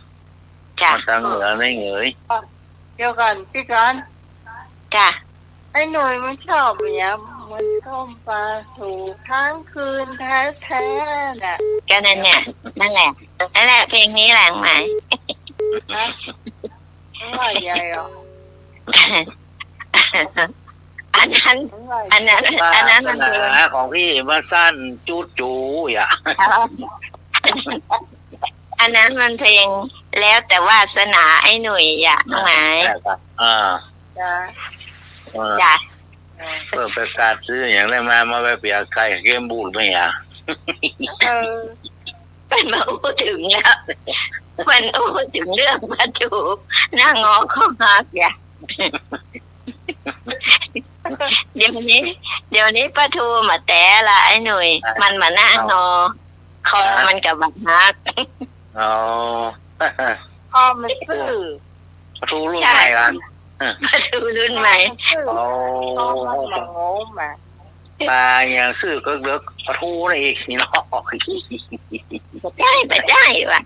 จ้ะ มาทางเหนือนี่เหงย เดี๋ยวก่อน พี่กรณ์ จ้ะ ไอ้หนุ่ยมันชอบอย่างเงี้ย มันต้มปลาทู่ค้างคืนแท้ๆ น่ะ ก็นั่นเนี่ย นั่นแหละ นั่นแหละ เพลงนี้แหละ หมาย ฮะ ไม่ว่าใหญ่หรอก อันนั้น ไม่ว่า อันนั้น อันนั้นมันเป็น วาสนาของพี่มันสั้นจู๊ดจู๋อ่ะ อ๋อ อันนั้นมันเพลงแล้วแต่วาสนาไอ้หนุ่ยอ่ะ น้องหมาย ใช่ครับ อ่า จ้ะ เออ จ้ะ เออ เปิ้นไปกัดซื้ออย่างนั้นมา มาไปเปียกไข่เกมบูดไหมอ่ะ เออ เปิ้นมาอู้เถิงแล้ว เปิ้นอู้เถิงเรื่องปลาทู่ หน้างอคอหักอ่ะ เดี๋ยวนี้ เดี๋ยวนี้ปลาทู่บ่แต๊ละไอ้หนุ่ย อ่า มันบ่หน้างอ คอ อ่า มันก็บ่หัก อ๋อ คอมันซื่อ ปลาทู่รุ่นใหม่ละ ใช่ ปลาทู่รุ่นใหม่ อ๋อ คอมันบ่งมอ่ะ ปลาอย่างซื่อเกลิกๆ ปลาทู่นั่นเองเนาะ บ่ใจ้ บ่ใจ้ว่ะ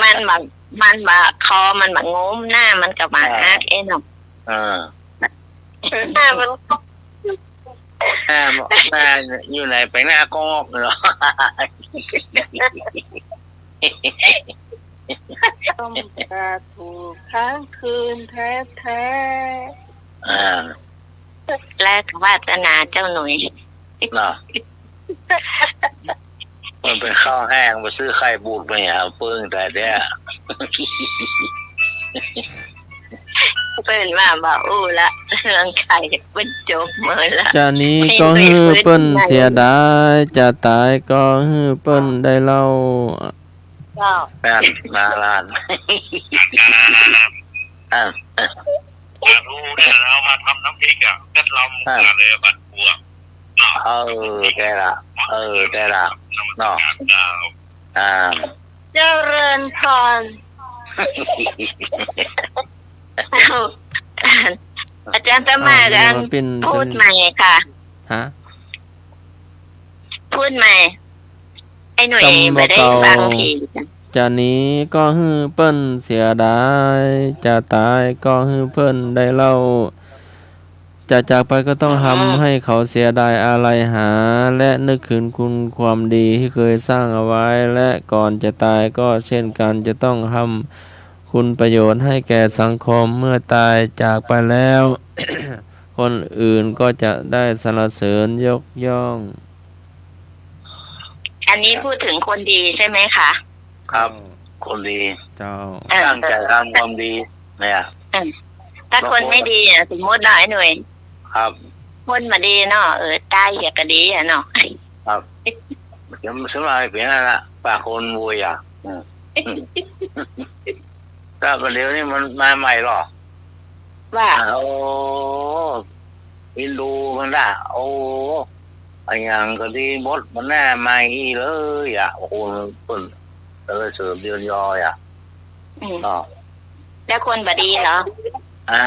มันบ่ มันบ่ คอมันบ่งม หน้ามันก็บ่หัก อ่า เอ้ยเนาะ อ่า หน้ามัน หน้า หน้าอยู่ไหนไปหน้ากล้องเนาะ ต้มปลาทู่ค้างคืนแท้ๆ อ่า แล้ววาสนาเจ้าหนุ่ย เนาะ มันเป๋นข้าวแห้ง ไปซื้อไข่บูดมาเนี่ย เอาเปิ้งแต่เดี๋ยว เปิ้นว่าบ่อู้ละ เรื่องไข่เปิ้นจบหมดละ จานี้ก็หื้อเปิ้นเสียดาย จะต๋ายก็หื้อเปิ้นได้เล่า เจ้า แม่น มาลาน อ่ะ อยากอู้เนี่ย เอามาทำน้ำพริกอ่ะ เผ็ดลำ อ่ะ ขนาดเลยอ่ะ บัดบัว เนาะ เออ แต๊ละ เออ แต๊ละ เนาะ อ่า เจริญพร อ้าว อาจารย์สมาน อ่า อัน เดี๋ยวมาเปลี่ยน พูดใหม่ค่ะ ฮะ พูดใหม่ ไอ้หนุ่ย จำบ่ บ่ได้ เก่า ฟังผิด จานี้ก็หื้อเปิ้นเสียดาย จะต๋ายก็หื้อเปิ้นได้เล่า จะจากไปก็ต้องทำ อืม ให้เขาเสียดายอาลัยหา และนึกถึงคุณความดีที่เคยสร้างเอาไว้ และก่อนจะต๋ายก็เช่นกัน จะต้องทำคุณประโยชน์ให้แก่สังคม เมื่อต๋ายจากไปแล้ว คนอื่นก็จะได้สรรเสริญยกย่อง อันนี้พูดถึงคนดีใช่ไหมคะ ครับ คนดี เจ้า เออ ตั้งใจทำความดีเนี่ย เออ ถ้าคนไม่ดีอะ สมมุติเนาะไอ้หนุ่ย ครับ คนบ่ดีเนาะ เออ ต๋ายเหียก็ดีอะเนาะ ครับ สำหรับเป๋นนั่นละ ปากคนโวยอะ อืม ถ้าประเดี๋ยวนี้มันมาใหม่หรอ ว่า โอ้ อินดูมันละ โอ้ อะหยังก็ดีหมด มันแน่ใหม่อี้เลยอะ โอ้โห เปิ้น เออ เสริมเดือนยออะ อืม อ๋อ แล้วคนบ่ดีเหรอ อะ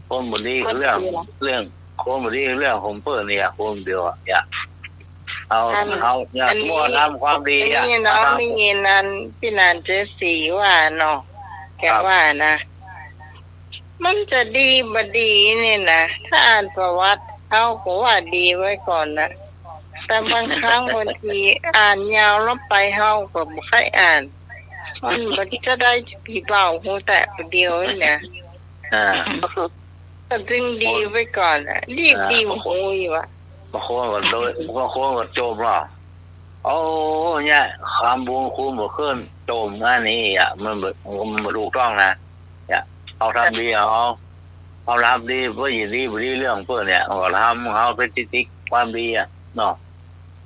คนบ่ดี คนบ่ดีเหรอ เรื่อง เรื่อง คนบ่ดีเรื่องของเปิ้นเนี่ย คนเดียวอะ เนี่ย เอา อัน เอา เนี่ย อันนี้ มัวทำความดีอะ อันนี้เนาะ มาทำ มีอันพี่หนานเจดสีว่าเนาะ แก ครับ ว่านะ มันจะดีบ่ดีนี่นะ ถ้าอ่านประวัติเฮาก็ว่าดีไว้ก่อนนะ แต่บางครั้งบางทีอ่านยาวแล้วไปเฮาก็บ่ค่อยอ่าน มันบ่จะได้กี่เบา ฮู้แต่ผู้เดียวนี่นะ อ่า ก็จึงดีไว้ก่อนอะ รีบ อ่า ดี บางคน ฮู้อยู่อะ บางคนก็โดย บางคนก็จมหรอ โอ้ เนี่ย คำบุญคุณบ่ขึ้น จมอันนี้อะ มันบ่ มันบ่ถูกต้องนะ เนี่ย เอาทำดี เอา เอาทำดี เปิ้นยินดีบ่ดีเรื่องเปิ้นเนี่ย เอาทำ เอาไปติ๊กๆ ความดีอะ เนาะ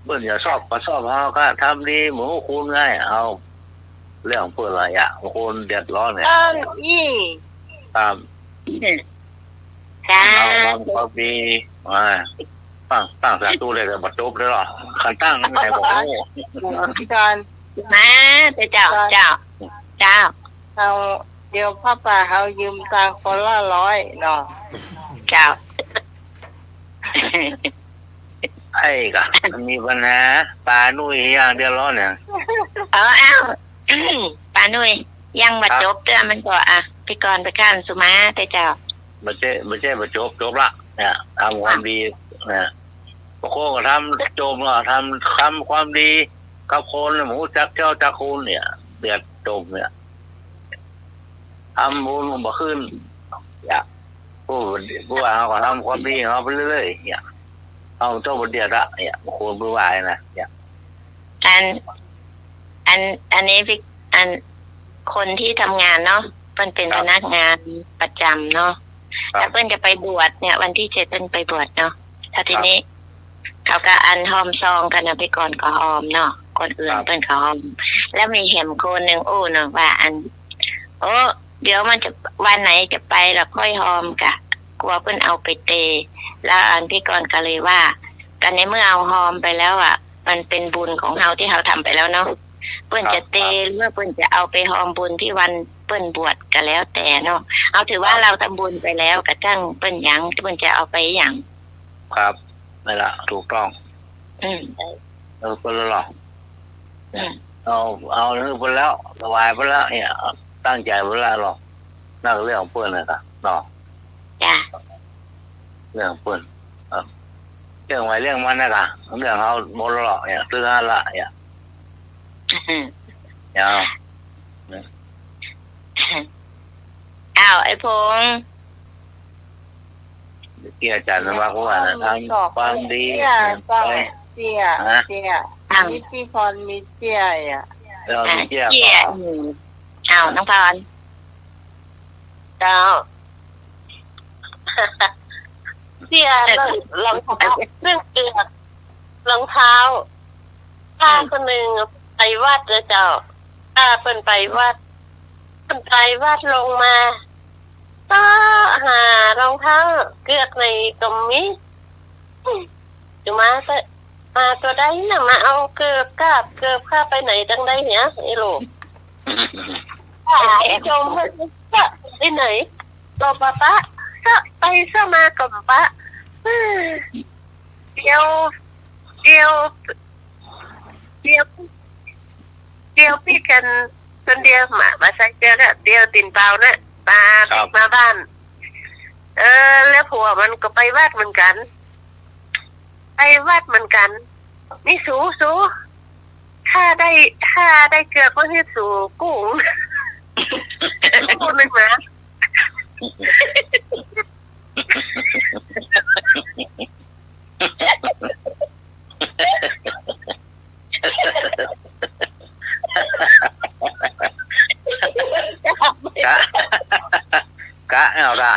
เปิ้นจะชอบก็ชอบ เฮาก็ทำดีเหมือนคุณไง เอา เรื่องเปิ้นละอะ คนเดือดร้อนเนี่ย อันอี้ ครับ จ้า เอาความ ความดี อ่า ตั้ง ตั้งสาธุเลยก็บ่จบเลยหรอ คันตั้งไหนบ่ฮู้ อาจารย์ มา เจ้า เจ้า เจ้า เอา เดี๋ยวป้าป๋าเฮายืมตังค์คนละร้อยเนาะ เจ้า ไอ้กะ มันมีปัญหา ป๋าหนุ่ยอย่างเดียวหรอเนี่ย เออ อ้าว ป๋าหนุ่ย ยังบ่ ครับ จบเตื้อ มันก็ อ่ะ ไปก่อน ไปก่อน สุมาเต๊อะเจ้า บ่ใจ้ บ่ใจ้บ่จบ จบละ เนี่ย ทำความดี เนี่ย บางคนก็ทำจมละ ทำ ทำความดีกับคน บ่ฮู้จักเจ้าจักคุณเนี่ย เดือดจมเนี่ย ทำบุญก็บ่ขึ้น เนี่ย ผู้ ผู้ว่าเฮาก็ทำความดีของเฮาไปเรื่อยๆ เนี่ย เฮาต้องบ่เดือดอะ เนี่ย บางคนผู้ว่านะ เนี่ย อัน อัน อันนี้พี่ อัน คนตี้ทำงานเนาะ เปิ้นเป๋น ครับ พนักงานประจ๋ำเนาะ ครับ แล้วเปิ้นจะไปบวชเนี่ย วันตี้เจ็ดเปิ้นไปบวชเนาะ แล้วทีนี้ ครับ เขาก็อันฮอมซองกั๋นนะ ไปก่อนก็ฮอมเนาะ คนอื่น ครับ เปิ้นก็ฮอม แล้วมีแหมคนนึ่งอู้เนาะว่าอัน โอ้ เดี๋ยวมันจะ วันไหนจะไปละค่อยฮอมกะ กั๋วเปิ้นเอาไปเต แล้วอันพี่กรณ์ก็เลยว่า ก็ในเมื่อเอาฮอมไปแล้วอะ มันเป๋นบุญของเฮาตี้เฮาทำไปแล้วเนาะ เปิ้นจะเต ครับ หรือว่าเปิ้นจะเอาไปฮอมบุญตี้วันเปิ้นบวชก็แล้วแต่เนาะ เอาถือว่า ครับ เฮาทำบุญไปแล้ว กระจั่งเปิ้นหยัง เปิ้นจะเอาไปหยัง ครับ นั่นละ ถูกต้อง อืม เออ เปิ้นละหรอ อืม เอา เอาหื้อเปิ้นแล้ว ถวายเปิ้นแล้ว เนี่ย ตั้งใจ๋เปิ้นแล้วหรอ นั่นเรื่องของเปิ้นนะกะ เนาะ จ้ะ เรื่องของเปิ้น ครับ เรื่องใผเรื่องมันนะกะ เรื่องเฮาหมดแล้วหรอ เนี่ย ซื้อหั้นละ เนี่ย อืม เนี่ย อ้าว ไอ้พงษ์ ตี้อาจ๋ารย์สมัครว่านะ ทำความดี เตี้ย เตี้ย ฮะ เตี้ย อ้าว อิทธิพรมีเตี้ยอะ เออ มีเตี้ย เตี้ย อืม อ้าว น้องพร เจ้า เตี้ย รอง รองเท้า เรื่องเตี้ย รองเท้า ป้า อืม คนนึ่งไปวัดนะเจ้า ป้าเปิ้นไปวัด เปิ้นไปวัดลงมา เซาะหารองเท้า เกือกไหนก็บ่มี จะมาเต๊อะ มาตั๋วใดน่ะ มาเอาเกือกกาบ เกือกข้าไปไหนตังใดเหีย ไอ้ลูก ไอ้จม เซาะไปไหน ก็บ่ปะ เซาะไปเซาะมาก็บ่ปะ เดี๋ยว เดี๋ยว เดี๋ยว เดี๋ยวปี้กั๋น คนเดียวมา มาใส่เสื้อแล้ว เดี๋ยวตี๋นเปล่านะ มา ครับ มาบ้าน เออ แล้วผัวมันก็ไปวัดเหมือนกั๋น ไปวัดเหมือนกั๋น นี่สู สู ข้าได้ ข้าได้เกือกมาหื้อสูกู้ กู้นึ่งมา กะ ก กะเอาละ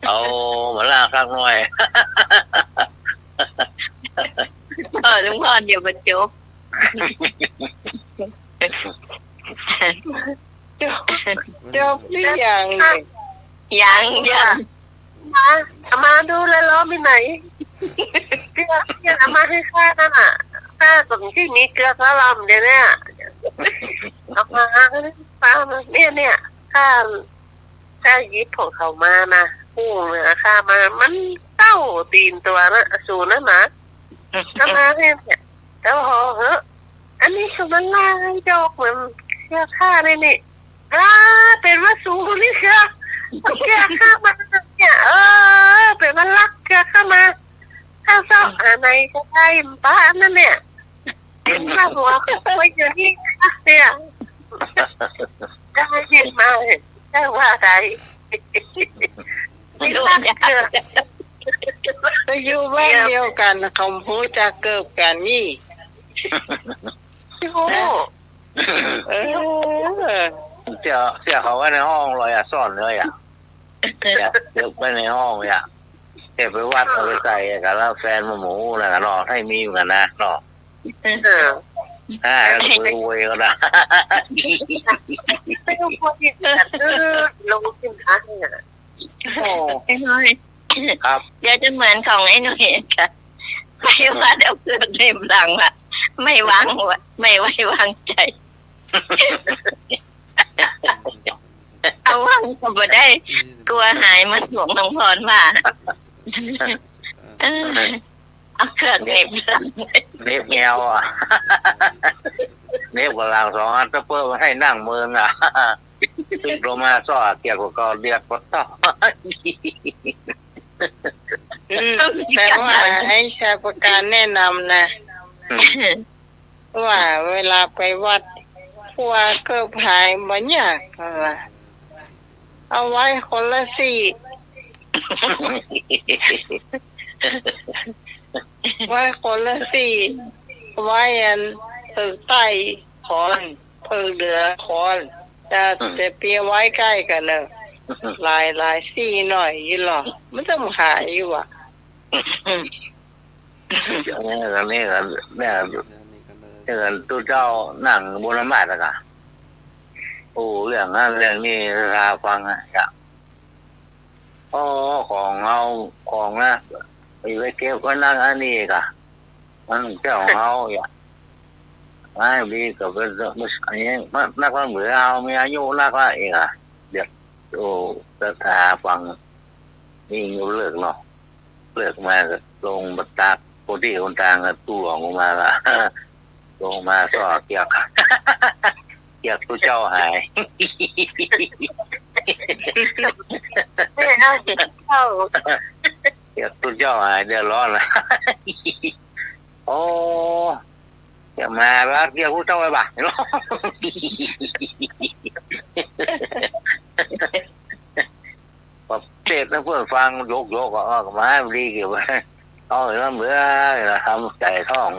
เอามาล้างสักหน่อย เออ ลุงพร เดี๋ยวบ่จบ จบ จบหรือยังเนี่ย ยัง ยัง มา มาดูแลล้อมไปไหน เกือกเนี่ย เอามาหื้อข้านั่นน่ะ ข้าก็บ่มีเกือกแล้วลำเดี๋ยวเนี่ย เอามา ข้ามา เนี่ย เนี่ย ข้า ข้าหยิบของเขามานะ หูเนื้อข้ามา มันเต้าตีนตั๋วนะ สูนั่นนะ เอามาเนี่ย เต้าหอเหอะ อันนี้คือมันลายดอกเหมือนเกือกข้าเลยนี่ อ้า เป๋นว่าสูนี่เกือก เกือกข้ามาเนี่ย เออ เป๋นว่าลักเกือกข้ามา ข้าเซาะหาไหนก็ได้ บ่าอันนั้นเนี่ย เป๋นว่าหัวข้อยอยู่นี่เนี่ย ได้ยินมา เจ้าว่าใด ไปอยู่บ้านเดียวกั๋น เขาฮู้จักเกือกกั๋นนี่ โอ้ เออ เสีย เสียเขาไว้ในห้องเลยอะ ซ่อนเลยอะ เสีย เก็บไว้ในห้องเลยอะ เก็บไปวัดเอาไปใส่กั๋น แล้วแฟนมันบ่ฮู้นะเนาะ ให้มีเหมือนกั๋นนะเนาะ เออ อ่า คุยๆ กั๋นนะ ไม่ต้องพูดผิดนะ เออ ลงสินค้าเนี่ย โอ้ ไอ้หนุ่ย ครับ เดี๋ยวจะเหมือนของไอ้หนุ่ยค่ะ ไปวัดเอาเกือกเหน็บหลังอะ ไม่วางไว้ ไม่ไว้วางใจ๋ เอาวางก็บ่ได้ กั๋วหาย เหมือนหลวง หลวงพ่อว่า เออ เอาเกือกเหน็บหลัง เหน็บแงวอะ เหน็บกับหลังสองอัน ตะเปิดมาหื้อนั่งเมินอะ ตึงลงมาซ้อเกือกก็เดือดปวดท้อง อืม แต่ว่าไอ้ชายประการแนะนำนะ อืม ว่าเวลาไปวัด กั๋วเกือกหายบ่ยาก เอาไว้คนละซี่ ไว้คนละซี่ ไว้อันเผิกใต้ขอน เผิกเหนือขอน จะ อืม จะเปียไว้ใก้กั๋นเน่อ หลาย หลายซี่หน่อยอยู่หรอ มันต้องหายอยู่อะ เนี่ย เนี่ย เนี่ย เนี่ย ตุ๊เจ้านั่งบนธรรมาสน์แล้วกะ โอ้ เรื่องนั้นเรื่องนี้ หาฟังอะ อ๋อ ของเฮา ของนะ ไป ไปเก็บไว้นั่นอันนี้กะ มันเจ้าของเฮาอะ ไม่ดีก็เป็น ไม่ อันนี้ นัก นักเรียนเฮามีอายุนักละเองอะ เดี๋ยว โอ้ จะหาฟัง นี่เลิกเนาะ เลิกมาก็ลงมาตัก คนตี้คนตางก็ตู้หลวงลงมาละ ลงมาซ้อเกือก เกือกตุ๊เจ้าหาย ไม่เอาเกือกตุ๊เจ้า เกือกตุ๊เจ้าหาย เดือดร้อนละ โอ้ จะมาวัดเกือกตุ๊เจ้าไว้บ่า เทศน์หื้อเปิ้นฟังโยกๆ ก็ เออ ก็มาดีเกี่ยว เอาไอ้นั่นเบื่อ ทำใจ๋ท้อง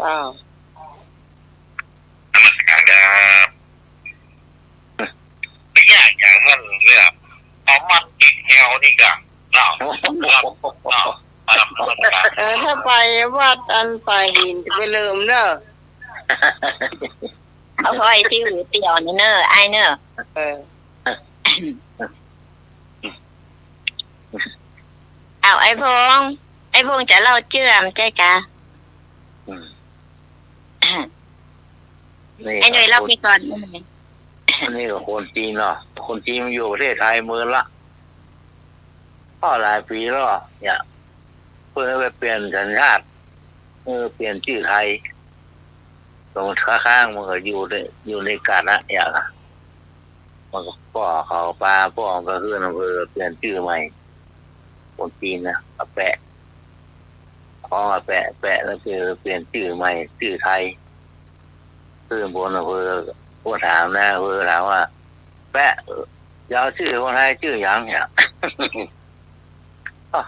อ้าว นมัสการครับ ไม่ยากอย่างนั้นเลยอะ เอามัดติดแอวนี่กะ เนาะ ครับ เนาะ ครับ นมัสการ เออ ถ้าไปวัดอันป่าหินจะไปเลิมเน่อ เอาห้อยตี้หูเตี่ยวนี่เน่อ อ้ายเน่อ เออ เอา ไอ้พงษ์ ไอ้พงษ์จะเล่าเจื้อมใจ้กะ อืม นี่ ไอ้หนุ่ยเล่าไปก่อน อันนี้ก็คนจีนเนาะ คนจีนมันอยู่ประเทศไทยเมินละ ก็หลายปี๋แล้วเนี่ย เปิ้นไปเปลี่ยนสัญชาติ เออ เปลี่ยนจื้อไทย ตรงข้างๆ มันก็อยู่ใน อยู่ในกั๋นนะ อย่างอะ มันก็ป้อเขาปาป้อมันก็ขึ้นอำเภอ เปลี่ยนจื้อใหม่ คนจีนนะ อาแปะ ของอาแปะ แปะแล้วคือเปลี่ยนจื้อใหม่ จื้อไทย ขึ้นบนอำเภอ ผู้ถามนะ เออ ถามว่า แปะ จะเอาจื้อคนไทยจื้อหยังเนี่ย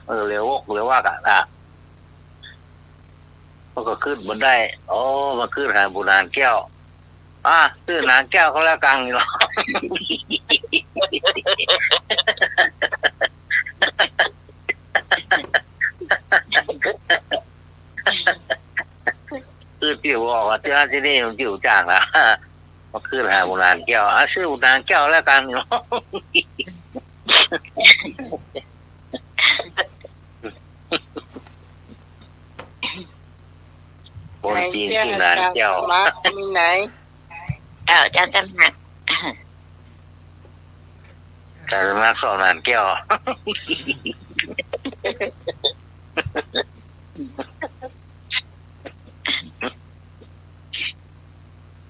เออ เหลียววกเหลียววักอะนะ มันก็กึ๊ดบ่ได้ โอ้ มันกึ๊ดหาปู่หนานแก้ว อ่ะ จื้อหนานแก้วก็แล้วกั๋นเนาะ คือตี้บอกว่าตี้หั้นตี้นี่มันอยู่จ้างละ มันคือหาปู่หนานแก้ว อ่ะ จื้อปู่หนานแก้วแล้วกั๋นเนาะ คนจีนจื้อหนานแก้ว ไหนเจ้าอาจ๋ารย์สมัคร มีไหน เอ้า อาจ๋ารย์สมัคร อาจ๋ารย์สมัครสอบหนานแก้ว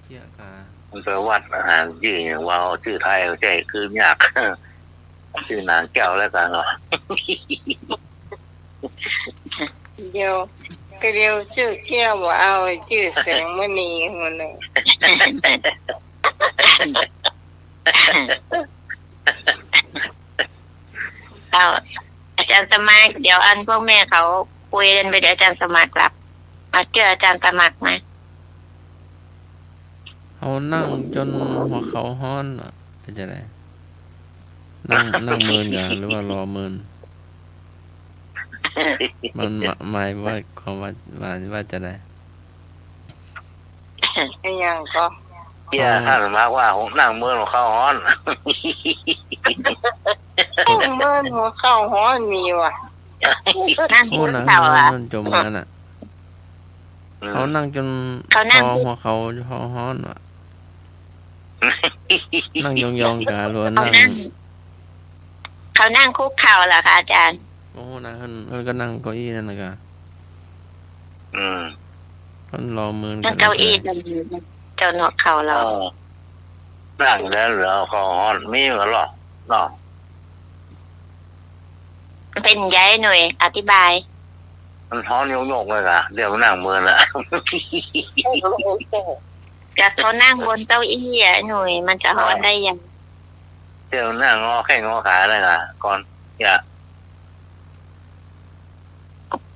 เกี้ยกา มันไปวัดอาหารจื้ออย่างว่า จื้อไทยใจ้ คือยาก จื้อหนานแก้วแล้วกั๋นเนาะ เดี๋ยว ก็เดี๋ยวจื้อแก้วบ่เอา จื้อแสงมณีหัวหนึ่ง เอ้า อาจ๋ารย์สมัคร เดี๋ยวอันพวกแม่เขาคุยกั๋นไป เดี๋ยวอาจ๋ารย์สมัครหลับ มาเจื้ออาจ๋ารย์สมัครนะ เฮานั่งจ๋นหัวเข่าฮ้อนอะ เป๋นจะได นั่ง นั่งเมินกา หรือว่ารอเมิน มันหมาย หมายว่า ความว่า หมายว่าจะได อะหยังก็ เตี้ย อ๋อ ท่านมาว่านั่งเมินหัวเข่าฮ้อน นั่งเมินหัวเข่าฮ้อนมีว่ะ นั่ง โอ้ หัวเข่าอะ นั่งเมินจ๋นหัวเข่าฮ้อนอะ อืม เขานั่งจ๋น เขานั่ง คอหัวเข่าฮ้อนอะ นั่งยองๆ กา หรือว่า เขานั่ง นั่ง เขานั่งคุกเข่าเหรอคะอาจ๋ารย์ โอ้ นั่ง เปิ้น เปิ้นก็นั่งเก้าอี้นั่นแหละกา อืม เปิ้นรอเมินกั๋น นั่งเก้าอี้ แล้วกา จ๋นหัวเข่าเหรอ เออ นั่งแล้วเหลือเข่าฮ้อน มีบ่ลอ เนาะ เป๋นใดหน่วย อธิบาย มันฮ้อนยกๆ เลยกา เดี๋ยวมันนั่งเมินอะ ก็เขานั่งบนเก้าอี้อะหน่วย มันจะฮ้อนได้ยัง เดี๋ยวนั่งงอแข้งงอขาเลยกา ก่อน อย่า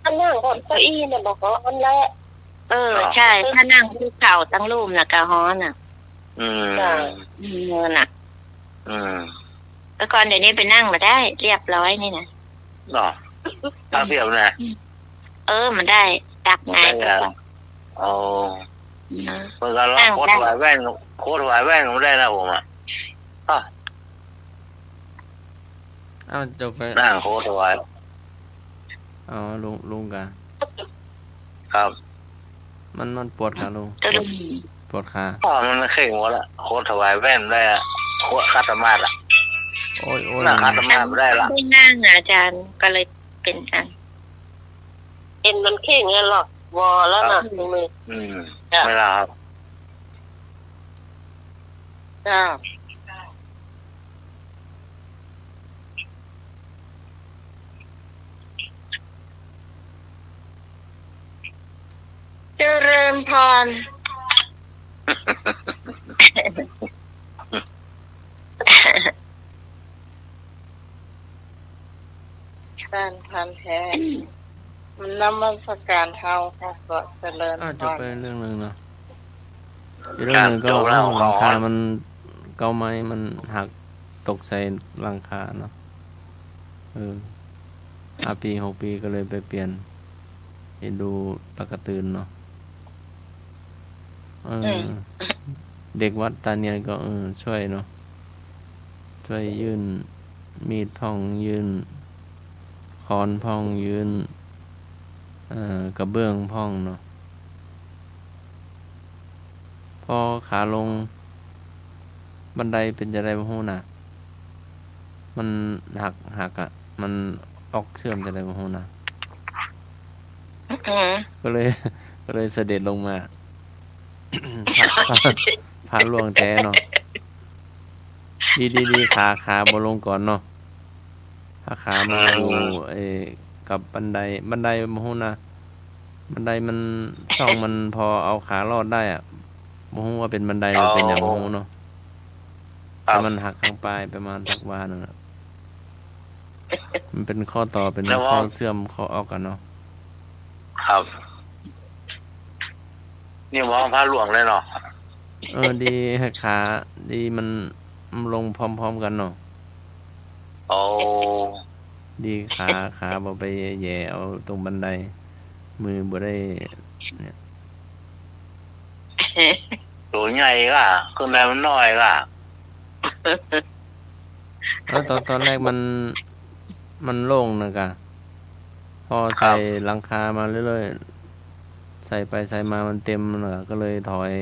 ถ้านั่งบนเก้าอี้เนี่ยบ่ฮ้อนแล้ว เออ เนาะ ใช่ ถ้านั่งคุกเข่าตังลุ่มน่ะก็ฮ้อนน่ะ อืม จ้ะ อืม น่ะ อืม แต่ก่อนเดี๋ยวนี้ไปนั่งบ่ได้ เรียบร้อยนี่นะ เนาะ ตักเทียบนะ เออ มันได้ ตักหงาย ได้อะ ไปก่อน อ๋อ นะ เปิ้นก็ลอง นั่ง โค้ชถวายแว่น โค้ชถวายแว่นก็บ่ได้นะผมอะ อ้าว อ้าว เจ้าไป นั่งโค้ชถวาย อ๋อ ลุง ลุงกา ครับ มัน มันปวดขาลุง ปวด ปวดขา อ๋อ มันเข่งหมดละ โค้ชถวายแว่นได้อะ โค้ชขัดสมาธิอะ โอ้ย โอ้ย นั่งขัดสมาธิบ่ได้ละ ไม่นั่งอะอาจ๋ารย์ ก็เลยเป๋นอัน เอ็นมันเข่งไงหรอก วอแล้วน่ะ ครับ มือ อืม จ้ะ ไม่ละครับ จ้า เจริญพร การพันแท้ นมัสการเฮาค่ะ ก็เจริญพร อ่ะ จบไปเรื่องนึ่งเนาะ อีกเรื่องนึ่งก็ ครับ จบแล้ว เรื่องหลังคามัน เก๊าไม้มันหักตกใส่หลังคาเนาะ เออ ห้าปี๋ หกปี๋ ก็เลยไปเปลี่ยน เห็นดูปากกระตื่นเนาะ เออ อืม เด็กวัดตาเนียนก็ เออ ช่วยเนาะ ช่วยยื่นมีดพ่อง ยื่นค้อนพ่อง ยื่น เอ่อ กระเบื้องพ่องเนาะ พอขาลงบันไดเป๋นจะไดบ่ฮู้นะ มันหัก หักอะ มันออกเสื่อมจะไดบ่ฮู้นะ อืม ก็เลย ก็เลยเสด็จลงมา พระ พระ พระล่วงแต๊เนาะ ดี ดี ดี ขา ขาบ่ลงก่อนเนาะ พาขามาอยู่ อืม ไอ้ กับบันได บันไดบ่ฮู้นะ บันไดมัน ช่องมันพอเอาขารอดได้อะ บ่ฮู้ว่าเป๋นบันได อ๋อ เป๋นหยังบ่ฮู้เนาะ ครับ แต่มันหักข้างป้ายประมาณสักวาหนึ่งอะ มันเป๋นข้อต่อ เป๋น แล้วว่า ข้อเสื่อม ข้อออกกั๋นเนาะ ครับ นี่มองพระหลวงเลยเนาะ เออ ดี ให้ขา ดีมัน มันลงพร้อมๆ กั๋นเนาะ โอ้ ดีขา ขาบ่ไปแหย่เอาตรงบันได มือบ่ได้ เนี่ย ตั๋วใหญ่ก่ะ ขึ้นไปมันน้อยก่ะ แล้วตอน ตอนแรกมัน มันโล่งนะกะ พอใส่ ครับ หลังคามาเรื่อยๆ ใส่ไปใส่มามันเต็มนะ ก็เลยถอย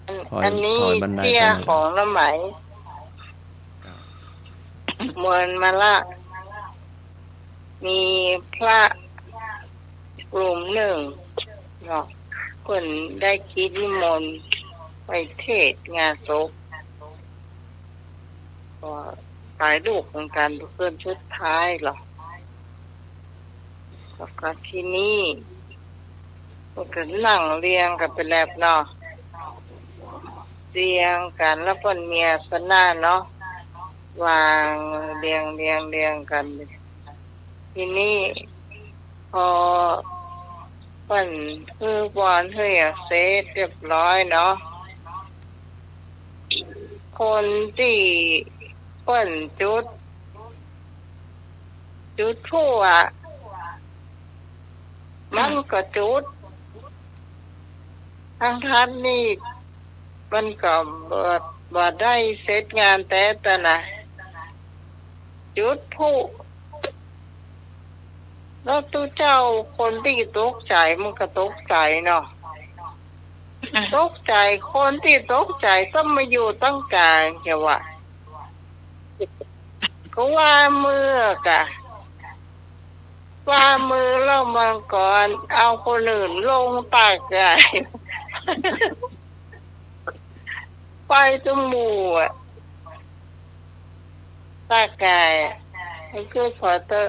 อัน ถอย อันนี้ ถอยบันได เตี้ย ไปเลย ของละไหม เหมือนมาละ มีพระกลุ่มหนึ่งเนาะ เปิ้นได้กิจนิมนต์ไปเทศน์งานศพ ก็ต๋ายลูกเหมือนกั๋น เปิ้นสุดท้ายหรอก แล้วก็ทีนี้ เปิ้นก็นั่งเรียงกั๋นไปแล้วเนาะ เรียงกั๋น แล้วเปิ้นมีอาสนะเนาะ วางเรียง เรียง เรียงกั๋น ทีนี้ พอเปิ้นหื้อพรหื้อหยังเสร็จเรียบร้อยเนาะ คนตี้เปิ้นจุด จุดธูปอะ มันก็จุด ทั้งๆ นี่ มันก็บ่ บ่ได้เสร็จงานแต๊ตะนะ จุดธูป แล้วตุ๊เจ้าคนตี้ตกใจ๋ มันก็ตกใจ๋เนาะ ตกใจ๋ คนตี้ตกใจ๋ก็มาอยู่ต๋งก๋าง จะว่า ก็ว่ามืออะ ว่ามือแล้วมันก็เอาคนอื่นลงต๋ากาย ไปตะหมู่อะ ต๋ากายอะ มันคือขอเต๊อะ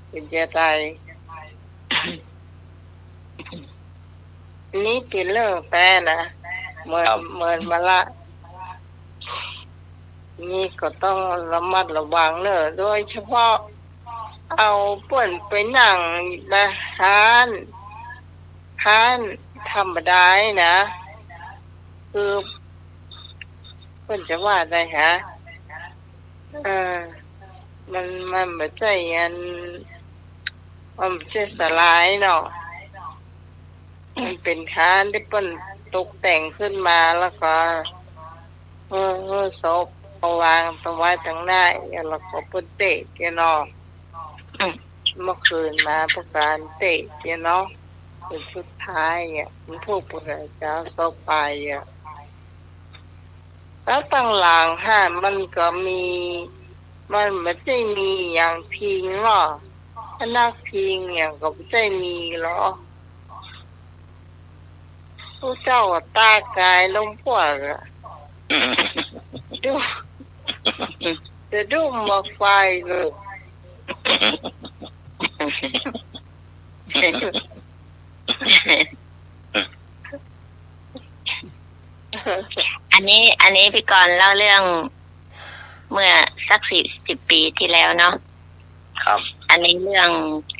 เป๋นจะต๋าย นี่เป๋นเรื่องแต๊นะ เหมือน ครับ เหมือนมาละ นี่ก็ต้องระมัดระวังเนอะ โดยเฉพาะเอาเปิ้นไปนั่งนะ ฮ้าน ฮ้านธรรมดานะ คือเปิ้นจะว่าไงฮะ เออ มัน มันบ่ใจ้อัน มันบ่ใจ้ศาลาเนาะ มันเป๋นฮ้านตี้เปิ้นตกแต่งขึ้นมา แล้วก็ เออ เออ ศพเอาวางตะไว้ตางหน้า แล้วก็เปิ้นเตะเตียเนาะ เมื่อคืนมาเปิ้นก็เตะเตียเนาะ เป๋นสุดท้ายอะ มันถูกพระเจ้าศพไปอะ แล้วตางหลังฮะ มันก็มี มันบ่ใจ้มีหยังพิงหรอ พนักพิงหยังก็บ่ใจ้มีหรอ ตุ๊เจ้าก็ต๋ากายลงพวกอะ ดู จะดุ้มหมากไฟเลย อันนี้ อันนี้พี่กรณ์เล่าเรื่องเมื่อสักสี่สิบปี๋ที่แล้วเนาะ ครับ อันนี้เรื่อง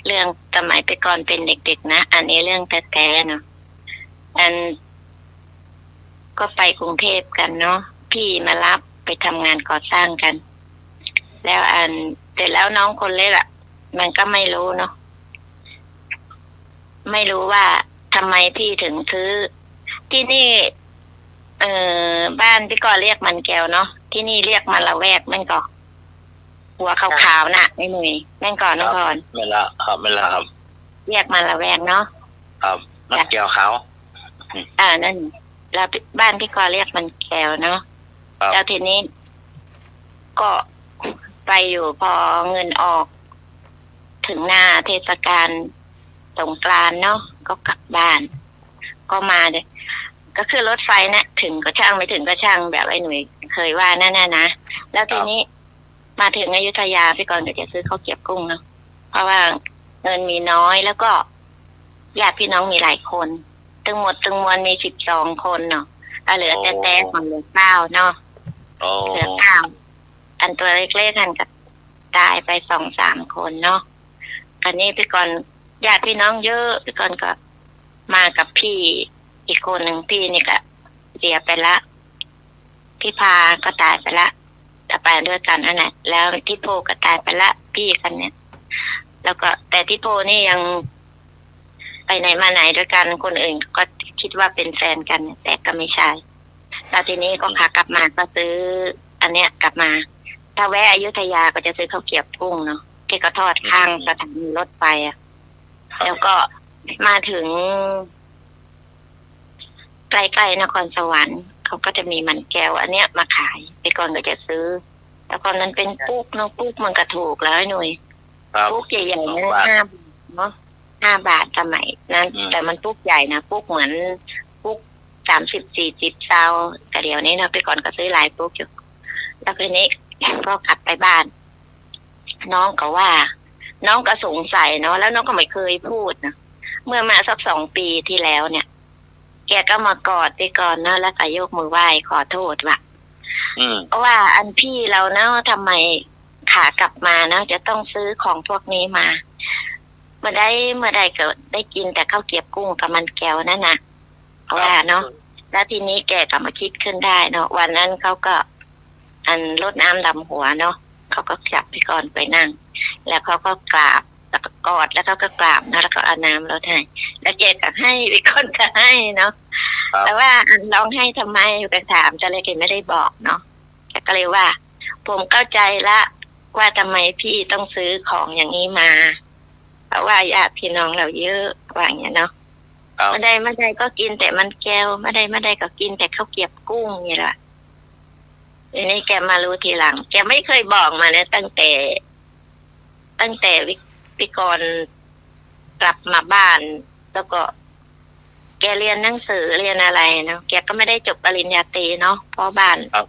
เรื่องสมัยพี่กรณ์เป๋นเด็กๆ นะ อันนี้เรื่องแต๊ๆ เนาะ อัน ก็ไปกรุงเทพฯ กั๋นเนาะ พี่มารับไปทำงานก่อสร้างกั๋น แล้วอัน เสร็จแล้วน้องคนเล็กอะ มันก็ไม่รู้เนาะ ไม่รู้ว่าทำไมพี่ถึงซื้อ ที่นี่ เอ่อ บ้านพี่กรณ์เรียกมันแก้วเนาะ ที่นี่เรียกมันละแวก แม่นก่อ หัวขาวๆ น่ะ ไอ้หนุ่ย แม่นก่อ น้องพร แม่นละครับ แม่นละครับ เรียกมันละแวกเนาะ ครับ มันแก้วขาว เออ นั่น แล้วบ้านพี่กรณ์เรียกมันแก้วเนาะ ครับ แล้วทีนี้ ก็ไปอยู่ พอเงินออก ถึงหน้าเทศกาลสงกรานต์เนาะ ก็กลับบ้าน ก็มาเลย ก็ขึ้นรถไฟน่ะ ถึงก็ช่าง ไม่ถึงก็ช่าง แบบไอ้หนุ่ยเคยว่านั่นน่ะนะ แล้วทีนี้ มาถึงอยุธยา พี่กรณ์ก็จะซื้อข้าวเกรี๊ยบกุ้งเนาะ เพราะว่าเงินมีน้อย แล้วก็ญาติพี่น้องมีหลายคน ตึงหมดตึงมวลมีสิบสองคนเนาะ ก็เหลือแต่ โอ้ แต๊ของหลวงเก้าเนาะ โอ้ เหลือเก้า อันตั๋วเล็กๆ หั้นก็ต๋ายไปสองสามคนเนาะ คราวนี้ปี้ก่อนญาติพี่น้องเยอะ ปี้ก่อนก็มากับปี้อีกคนนึ่ง ปี้นี่ก็เสียไปละ พี่พาก็ต๋ายไปละ ก็ไปด้วยกั๋นนั่นแหละ แล้วทิโพก็ต๋ายไปละ ปี้คนเนี้ย แล้วก็ แต่ทิโพนี่ยังไปไหนมาไหนด้วยกั๋น คนอื่นก็คิดว่าเป๋นแฟนกั๋น แต่ก็ไม่ใช่ แล้วทีนี้ก็ อืม ขากลับมาก็ซื้ออันเนี้ยกลับมา ถ้าแวะอยุธยาก็จะซื้อข้าวเกรียบกุ้งเนาะ ตี้เขาทอด อืม ข้างสถานีรถไฟอะ ครับ แล้วก็มาถึง ใกล้ๆ นครสวรรค์ เขาก็จะมีมันแก้วอันเนี้ยมาขาย แต่ก่อนก็จะซื้อ แต่ก่อนมันเป๋นปุกเนาะ ปุกมันก็ถูกแล้วไอ้หนุ่ย ครับ ปุกใหญ่ๆ นะ สองบาท ห้าบาทเนาะ ห้าบาทสมัยนั้น อืม แต่มันปุกใหญ่นะ ปุกเหมือนปุกสามสิบสี่สิบซาว แต่เดี๋ยวนี้เนาะ แต่ก่อนก็ซื้อหลายปุกอยู่ แล้วทีนี้ก็กลับไปบ้าน น้องก็ว่า น้องก็สงสัยเนาะ แล้วน้องก็ไม่เคยพูดนะ เมื่อมาสักสองปีที่แล้วเนี่ย แกก็มากอดปี้ก่อนเนาะ แล้วก็ยกมือไหว้ขอโทษว่า อืม ว่าอันพี่เราเนาะ ทำไมขากลับมาเนาะ จะต้องซื้อของพวกนี้มา เมื่อใดเมื่อใดก็ได้กินแต่ข้าวเกรียบกุ้งกับมันแก้วนั่นน่ะ เขาว่าเนาะ ครับ แล้วทีนี้แกก็มาคิดขึ้นได้เนาะ วันนั้นเขาก็ อันรดน้ำดำหัวเนาะ เขาก็จับปี้ก่อนไปนั่ง แล้วเขาก็กราบ แล้วก็กอด แล้วเขาก็กราบนะ แล้วก็เอาน้ำรดให้ แล้วแกก็ให้ ปี้ก่อนก็ให้เนาะ ครับ แต่ว่าอันร้องไห้ทำไม ก็ถาม ตอนแรกแกไม่ได้บอกเนาะ แกก็เลยว่า ผมเข้าใจละ ว่าทำไมพี่ต้องซื้อของอย่างนี้มา เพราะว่าญาติพี่น้องเราเยอะ ว่าอย่างเงี้ยเนาะ ครับ เมื่อใดเมื่อใดก็กินแต่มันแก้ว เมื่อใดเมื่อใดก็กินแต่ข้าวเกรียบกุ้งนี่แหละ ทีนี้แกมารู้ทีหลัง แกไม่เคยบอกมานะ ตั้งแต่ ตั้งแต่วิ ปี้ก่อนกลับมาบ้าน แล้วก็แกเรียนหนังสือเรียนอะไรเนาะ แกก็ไม่ได้จบปริญญาตรีเนาะ เพราะบ้าน ครับ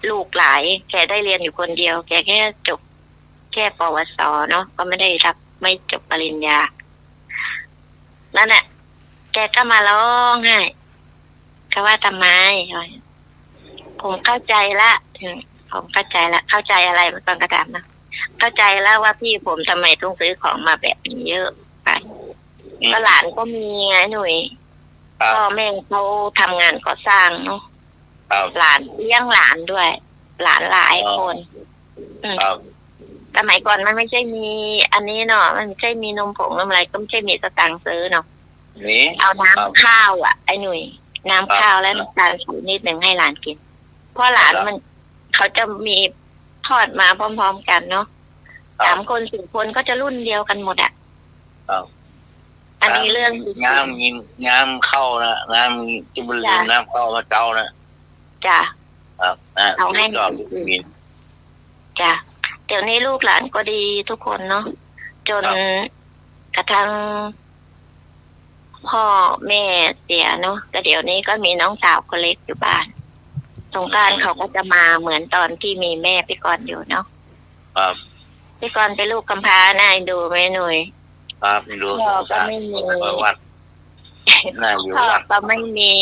ลูกหลาย แกได้เรียนอยู่คนเดียว แกแค่จบแค่ ปวส เนาะ ก็ไม่ได้รับ ไม่จบปริญญา นั่นแหละ แกก็มาร้องไห้ เขาว่าทำไม ผมเข้าใจละ อืม ผมเข้าใจละ เข้าใจอะไร มันต้องกระถามนะ เข้าใจแล้วว่าพี่ผมทำไมต้องซื้อของมาแบบนี้เยอะไป อืม ก็หลานก็มีไงหนุ่ย ครับ พ่อแม่เขาทำงานก่อสร้างเนาะ ครับ หลาน เลี้ยงหลานด้วย หลานหลายคน อ๋อ อืม ครับ สมัยก่อนมันไม่ใช่มีอันนี้เนาะ มันไม่ใช่มีนมผงนมอะไร ก็ไม่ใช่มีสตางค์ซื้อเนาะ นี่ เอาน้ำ ครับ ข้าวอะ ไอ้หนุ่ย น้ำ ครับ ข้าวและน้ำตาลใส่นิดหนึ่งให้หลานกิน เพราะหลาน ครับ มัน เขาจะมีคลอดมาพร้อมๆ กันเนาะ ครับ สามคนสี่คนก็จะรุ่นเดียวกันหมดอะ ครับ อันนี้เรื่องจริงๆ น้ำ น้ำเข้านะ น้ำจุบลิน จ้ะ น้ำเข้ามาเจ้านะ จ้ะ ครับ นะ เอาให้ สุดยอด กิน จ้ะ เดี๋ยวนี้ลูกหลานก็ดีทุกคนเนาะ จน ครับ กระทั่งพ่อแม่เสียเนาะ แต่เดี๋ยวนี้ก็มีน้องสาวคนเล็กอยู่บ้าน สงกรานต์ อืม เขาก็จะมาเหมือนตอนที่มีแม่ปี้ก่อนอยู่เนาะ ครับ ปี้ก่อนเป็นลูกกำพร้า น่าเอ็นดูไหมหนุ่ย ครับ เอ็นดู พ่อก็ไม่มี สงสาร วัด น่าอยู่ พ่อ วัด ก็ไม่มี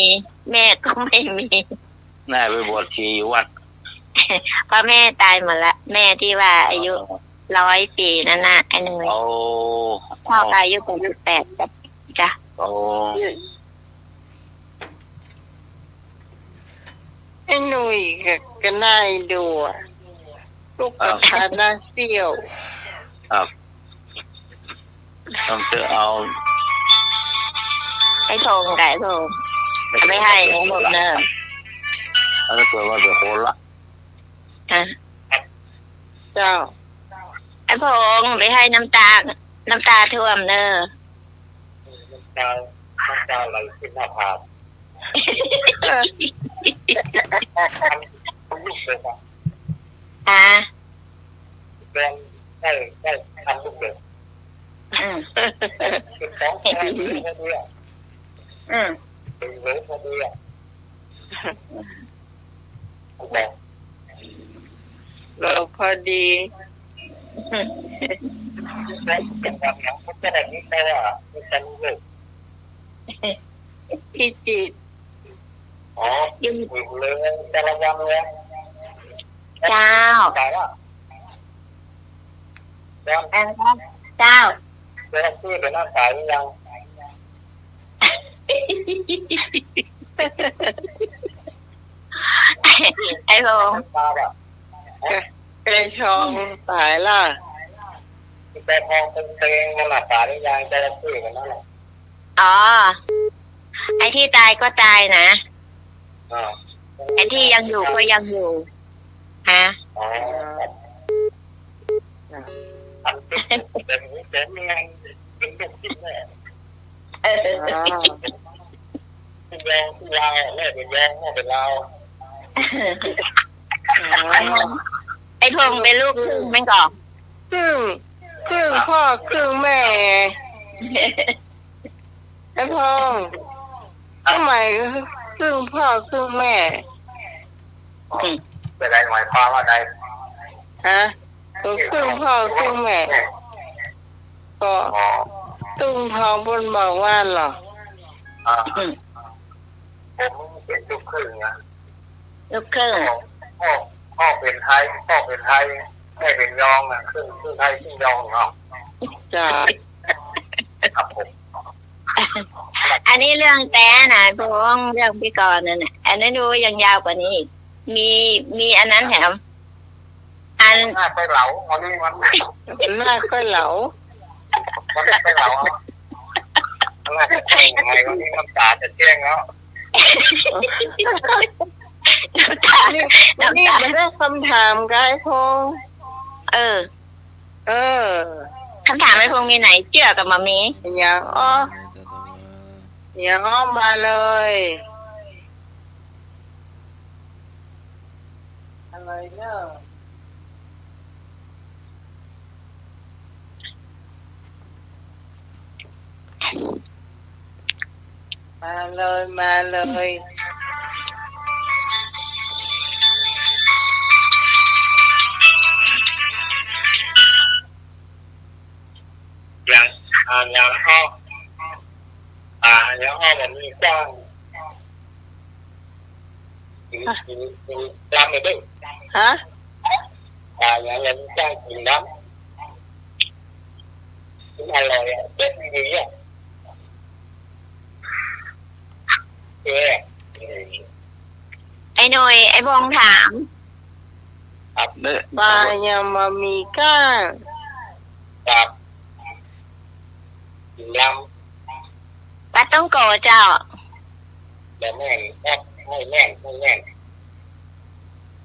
แม่ก็ไม่มี น่าไปบวชชีอยู่วัด พ่อแม่ต๋ายหมดละ แม่ตี้ว่าอายุ อ๋อ ร้อยปี๋นั่นน่ะ ไอ้หนุ่ย โอ้ พ่อก็อายุแปดสิบแปด จ้ะ โอ้ ไอ้หนุ่ยก็ ก็น่าเอ็นดูอะ ลูก ครับ ประธานาเสี่ยว ครับ ต้องเจอเอา ไอ้โถงกับไอ้โถง เอาไปให้หมดเนอะ อันนี้เกิดมาเป็นคนละ ฮะ เจ้า ไอ้โถงไปให้น้ำตา น้ำตาท่วมเนอะ น้ำตา น้ำตาไหลขึ้นหน้าผาก ลูกเลยครับ ฮะ แดง ใช่ ใช่ ทำลูกเลย อืม เป็นของแท้เลยพอดีอะ อืม เป็นเลยพอดีอะ อืม โอ้โห เออ พอดี อืม เป็นวันหลังเขาจะได้มีใครว่าไม่ใช่ลูกเลย พิจิตร อ๋อ อยู่ อยู่เลย จาละวันเลย เจ้า ต๋ายแล้ว เจ้า เออ เจ้า จระเข้โตนั้นต๋ายหรือยัง ไอ้พงษ์ ต๋ายแล้ว ไอ้ทองต๋ายละ ไอ้ทองเต็งๆ นั่นน่ะ ต๋ายหรือยัง จระเข้โตนั้นน่ะ อ๋อ ไอ้ตี้ต๋ายก็ต๋ายนะ อ่า ไอ้ตี้ยังอยู่ก็ยังอยู่ ฮะ อ๋อ อันเป็น เป็น เป็นยังไง เป็นลูกศิษย์แม่ เออ อ๋อ เป็นยองที่ลาว แม่เป็นยอง พ่อเป็นลาว อ๋อ ไอ้พงษ์เป็นลูกครึ่งแม่นก่อ ครึ่ง ครึ่งพ่อครึ่งแม่ ไอ้พงษ์ ทำไมครึ่งพ่อครึ่งแม่ อืม จะได้หมายความว่าไง ฮะ ครึ่งพ่อครึ่งแม่ ก็ อ๋อ ตุ้งทองบนบอกว่าเหรอ อ่า อืม ผมเป็นลูกครึ่งนะ ลูกครึ่ง พ่อ พ่อ พ่อเป็นไทย พ่อเป็นไทย แม่เป็นยองอะ ครึ่ง ครึ่งไทย ครึ่งยองเนาะ จ้ะ ครับผม อันนี้เรื่องแต๊นะพงษ์ เรื่องพี่กรณ์นั่นน่ะ อันนั้น โอ้ ยังยาวกว่านี้อีก มี มีอันนั้นแถม อัน หน้าค่อยเหลา วันนี้มัน หน้าค่อยเหลา วันนี้ค่อยเหลา หน้าค่อยเหลา วันนี้น้ำตาจะเที่ยงแล้ว น้ำตา นี่ น้ำตา นี่มันได้คำถามกับไอ้พงษ์ เออ เออ คำถามไอ้พงษ์มีไหน เจื้อกับบ่มี อย่างอ้อ อย่างอ้อ มาเลย อะไรเนี่ย มาเลย มาเลย อย่าง อ่า อย่างอ้อ อ่า อย่างอ้อ บ่มีก้าง กิ๋น ฮะ กิ๋น กิ๋นลำเลยเด้อ ฮะ อ่า อย่าง อย่างบ่มีก้างกิ๋นลำ มันอร่อยอะ เด็ดดีอะ เออ ไอ้หน่อย ไอ้พงษ์ถาม ครับ เด้อ ปลายังบ่มีก้าง ครับ กิ๋นลำ ปลาต๊องโก๋เจ้า บ่แม่นครับ ไม่แม่น ไม่แม่น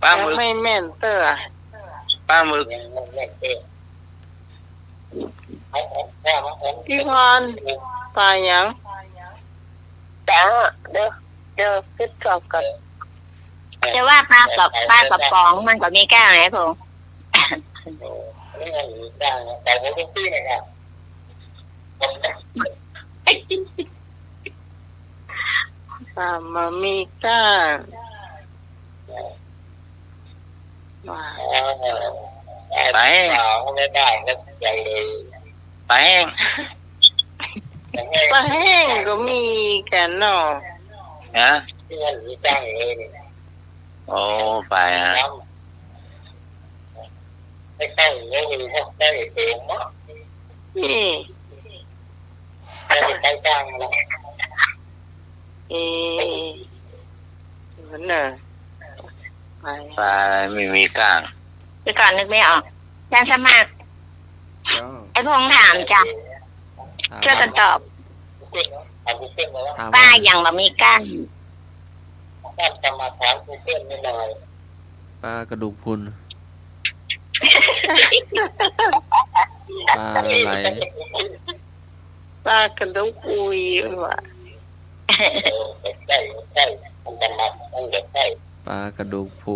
ปลาหมึก ไม่แม่นเตื้อ ปลาหมึก ไม่แม่นเตื้อ พี่พร ปลาหยัง เจ้า เดี๋ยว เดี๋ยวคิดก่อน จะว่าปลากระ ปลากระป๋องมันก็มีก้างนะพงษ์ โอ้ นี่มันมีก้างนะ แต่ผมไม่ซื้อนะครับ ปลาบ่มีก้าง ว้า ปลาแห้ง ปลาแห้ง ปลาแห้งก็มีกั๋นเนาะ ฮะ โอ้ ไปฮะ นี่ เอ๊ะ เหมือนน่ะ ปลาไม่มีก้าง เดี๋ยวก่อนนึกไม่ออก อาจารย์สมัคร เจ้า ไอ้พงษ์ถามจ้ะ ถาม ช่วยกันตอบ ถาม ปลาอย่างบ่มีก้าง ปลากระดูกพรุน ปลาไหล ปลากระดูกอุยว่ะ ปลากระดูกผุ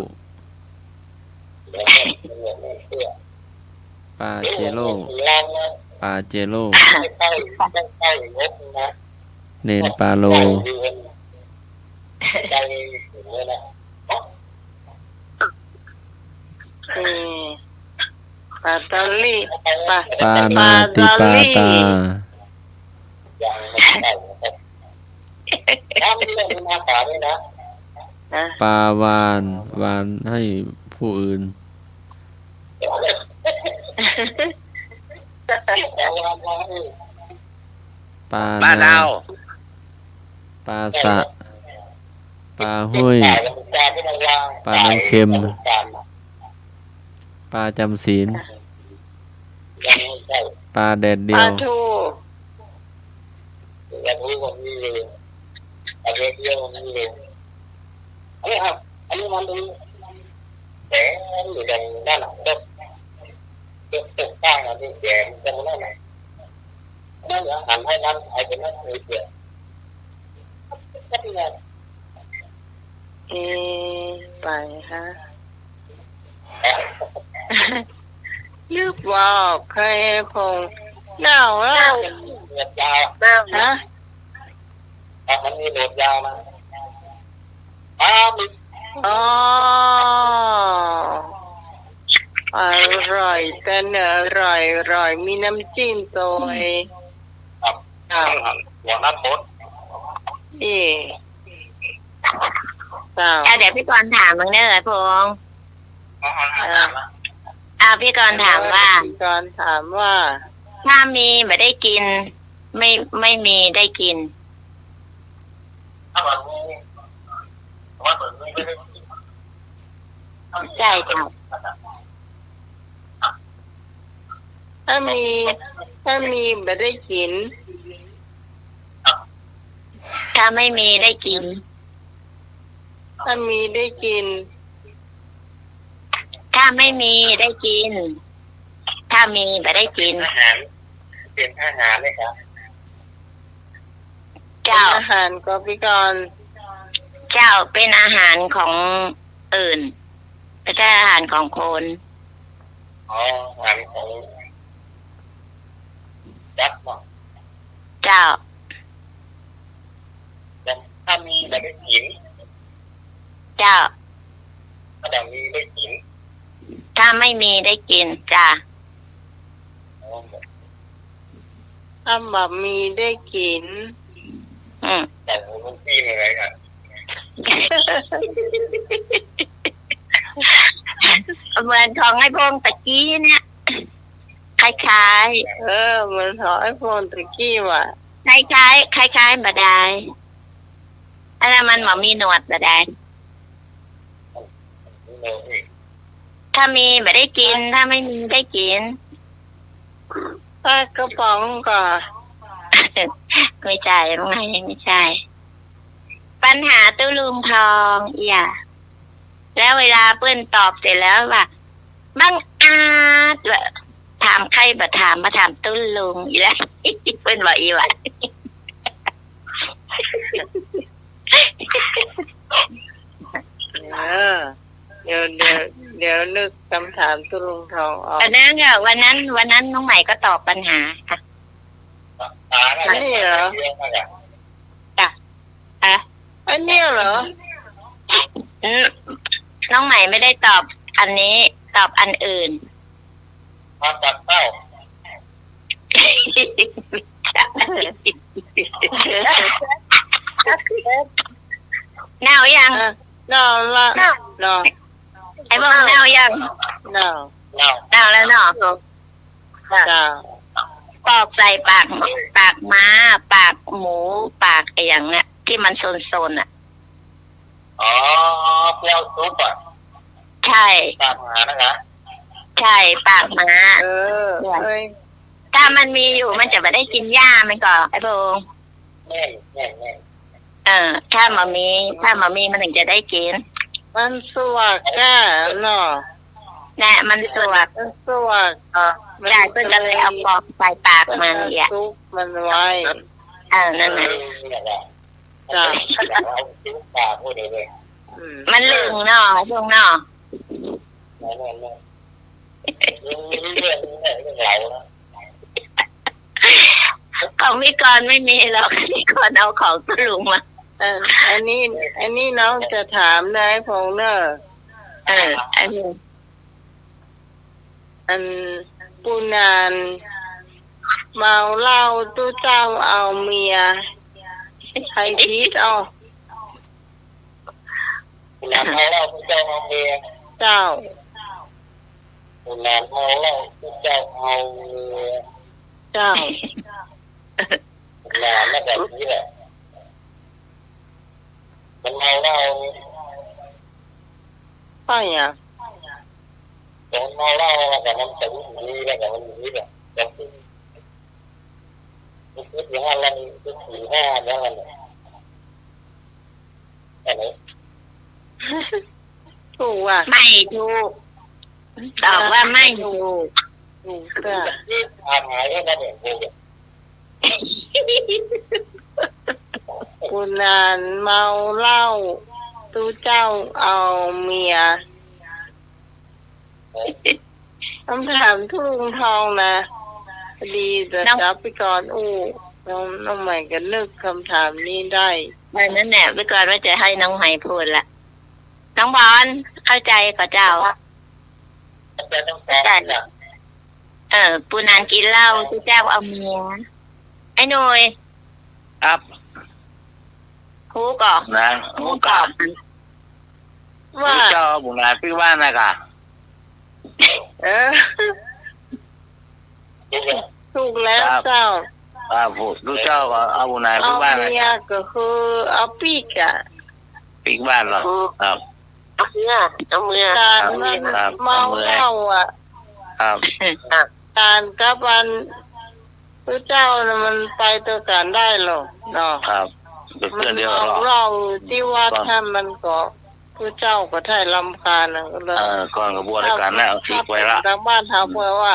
ปลาเจโร่ ปลาเจโร่ เนนปาโล อืม ปาตาลี ปา ปานาติปาตา ปาตาลี น้ำนี่มันมาป่าด้วยนะ ฮะ ปลาหว่าน หว่านให้ผู้อื่น ปลา ปลาดาว นา ปลาสระ ปลาห้วย ปลาน้ำเค็ม ปลาจำศีล ปลาแดดเดียว ปลาทู ปลาทูก็มีอยู่ ปลาแดดเดียวก็มีอยู่ อันนี้ครับ อันนี้มันเป็นแหมอยู่อย่างนั้นน่ะ ยก ยกตรงกลางอันนี้แหมมันจะมันนั่นน่ะ ไม่อยากหันให้มันหายไปนั่นเลยเดียว เอ๊ะ ไปฮะ นึกว่าใครคงเน่าแล้ว เน่า ฮะ อ่ะ มันมีหนวดยาวนะ อ๋อ มี อ๋อ อร่อย แต่เนื้ออร่อย อร่อย มีน้ำจิ้มโตย ครับ ครับ หัวน้ำมด เอ๊ะ เจ้า อ่ะ เดี๋ยวพี่กรณ์ถามมึงเนอะ พงษ์ อ่า อ่า พี่กรณ์ถามว่า พี่กรณ์ถามว่า ถ้ามีบ่ได้กิ๋น ไม่ ไม่มีได้กิ๋น ถ้าบ่มี ถ้าบ่มีไม่ได้กิ๋น ใช่ค่ะ ถ้ามี ถ้ามีบ่ได้กิ๋น ถ้าไม่มีได้กิ๋น ถ้ามีได้กิ๋น ถ้าไม่มีได้กิ๋น ถ้ามีบ่ได้กิ๋น อาหาร เป็นอาหารเลยครับ เจ้า เป็นอาหารของพี่กรณ์ เจ้า เป็นอาหารของอื่น ไม่ใช่อาหารของคน อ๋อ อาหารของสัตว์เนาะ เจ้า ถ้ามีบ่ได้กิ๋น เจ้า ถ้าบ่มีได้กิ๋น ถ้าไม่มีได้กิ๋น จ้ะ อ๋อ ถ้าบ่มีได้กิ๋น อืม แต่ผมต้องกิ๋นอะไรอ่ะ เหมือนของไอ้พงษ์ตะกี้เนี่ย คล้ายๆ เออ เหมือนของไอ้พงษ์ตะกี้ว่ะ คล้ายๆ คล้ายๆ บ่ได้ อันนั้นมันบ่มีหนวดบ่ได้ ถ้ามีบ่ได้กิ๋น ถ้าไม่มีได้กิ๋น ปลากระป๋องก่อ ไม่ใช่ ไม่ใช่ ปัญหาตุ๊ลุงทองเอี้ย แล้วเวลาเปิ้นตอบเสร็จแล้วว่า บังอาจว่า ถามใครบ่ถาม มาถามตุ๊ลุงอีกแล้ว เปิ้นบอกอีกว่า เออ เดี๋ยว เดี๋ยว เดี๋ยวนึกคำถามตุ๊ลุงทองออก อันนั้นอะ วันนั้น วันนั้นน้องใหม่ก็ตอบปัญหาค่ะ อันนี้เหรอ จ้ะ อะ อันเนี้ยเหรอ อืม น้องใหม่ไม่ได้ตอบอันนี้ ตอบอันอื่น มาจากเต้า เน่ายัง เออ เน่าละ เน่า เน่า ไอ้พงษ์เน่ายัง เน่า เน่า เน่าแล้วเนาะ ค่ะ จ้ะ ปอกใส่ปาก ปากม้า ปากหมู ปากอะหยังเนี่ย ตี้มันโซนๆ น่ะ อ๋อ เปรี้ยวซุปอะ ใช่ ปากหมานะคะ ใช่ ปากม้า เออ เนี่ย เอ้ย ถ้ามันมีอยู่ มันจะบ่ได้กิ๋นหญ้ามันก่อ ไอ้พงษ์ แม่น แม่น แม่น เออ ถ้าบ่มี ถ้าบ่มีมันถึงจะได้กิ๋น มันสวกก้าเนาะ แน่ มันสวก มันสวก เออ มัน ใช่ เปิ้นก็เลยเอาปอกใส่ปากมันเอี้ย ซุกมันไว้ เออ นั่นน่ะ เออ เนี่ยแหละ จ้ะ เอาซุกปากไว้เลย อืม มันลึงเนาะ พงษ์เนาะ แม่น แม่น แม่น เรื่อง เรื่อง เรื่องราวนะ ของพี่กรณ์ไม่มีหรอก พี่กรณ์เอาของตุ๊ลุงมา เออ อันนี้ อันนี้น้องจะถามนายพงษ์เนอะ เออ อันนี้ อันปูนานเมาเหล้าตุ๊เจ้าเอาเมีย ใครผิด เอ้า ปู่หนานเมาเหล้า ตุ๊เจ้าเอาเมีย เจ้า ปู่หนานเมาเหล้า ตุ๊เจ้าเอาเมีย เจ้า ปู่หนานน่ะแบบนี้แหละ มันเมาเหล้านี่ ใช่อะ แต่มันเมาเหล้าแล้วก็มันจะรู้สึกดีแล้วก็มันอย่างนี้แหละ แต่คือ มันคิดอย่างนั้นแล้วมันคิดสี่ห้าอย่างนั้นแหละ อันนี้ ถูกว่ะ ไม่ถูก ตอบว่าไม่ถูก ถูกค่ะ ถามหาแค่นั้นเอง ปู่หนานเมาเหล้า ตุ๊เจ้าเอาเมีย คำถามทุ่งทองนะ พอดีจะ น้อง จับไปก่อนอู้ น้อง น้องใหม่ก็นึกคำถามนี้ได้ เออ นั่นแหละ ไปก่อนว่าจะให้น้องใหม่พูดละ น้องบอล เข้าใจก่อเจ้า เข้าใจ เออ ปู่หนานกิ๋นเหล้า ตุ๊เจ้าเอาเมีย ไอ้หนุ่ย ครับ ฮู้ก่อ นะ ฮู้ก่อ ฮู้ก่อ ว่า ตุ๊เจ้าเอาปู่หนานปิ๊กบ้านนะก่ะ เออ ถูกแล้ว ครับ เจ้า ครับ ตุ๊เจ้าก็เอาปู่หนานปิ๊กบ้านนะ เอาเมียก็คือเอาปิ๊กอะ ปิ๊กบ้านเหรอ ครับ เอาเมีย เอาเมีย การมัน ครับ เมาเหล้าอะ ครับ ครับ การกับอัน ตุ๊เจ้าน่ะมันไปตวยกั๋นได้เหรอเนาะ ครับ เป๋นเปื้อนเดียวกั๋นเหรอ มันเมาเหล้าตี้วัด ครับ ท่านมันก็ ตุ๊เจ้าก็ใท้รำคาญน่ะ ก็เลย เออ ก่อนก็บวชตวยกั๋นนะ เอาสิไว้ละ ตางบ้านถามเปื้อนว่า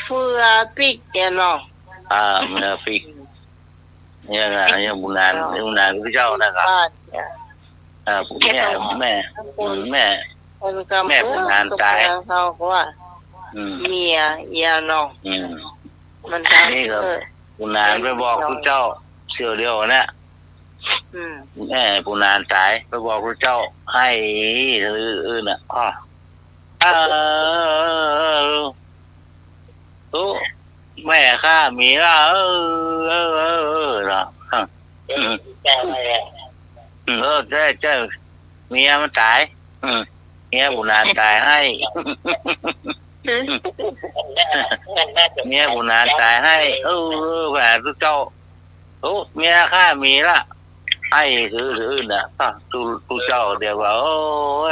เฟือปิ๊กเนี่ยเนาะ อ่า เฟือปิ๊ก เนี่ยนะ เนี่ยปู่หนาน เนาะ เนี่ยปู่หนานตุ๊เจ้านะครับ บ้านเนี่ย อ่า แม่ แม่ คน อืม แม่ คนกำ แม่ปู่หนานต๋าย เขาก็ว่า อืม เมียเอียเนาะ อืม มันทำ นี่ก็ เออ ปู่หนานไปบอกตุ๊เจ้าเสี่ยวเดียวนะ อืม แม่ปู่หนานต๋าย ไปบอกตุ๊เจ้า ไห้ อือ อือ น่ะ อ้อ เออ ตุ๊ แม่ข้าเมีย เออ เออ เออ เออ เนาะ เออ ใจ้ ใจ้ เมียมันต๋าย อืม เมียปู่หนานต๋ายไห้ เมียปู่หนานต๋ายไห้ เออ ไปหาตุ๊เจ้า โอ้ เมียข้ามีละ ไห้ ถือ ถือน่ะ ตุ๊ ตุ๊เจ้าเดี๋ยวว่า โอ้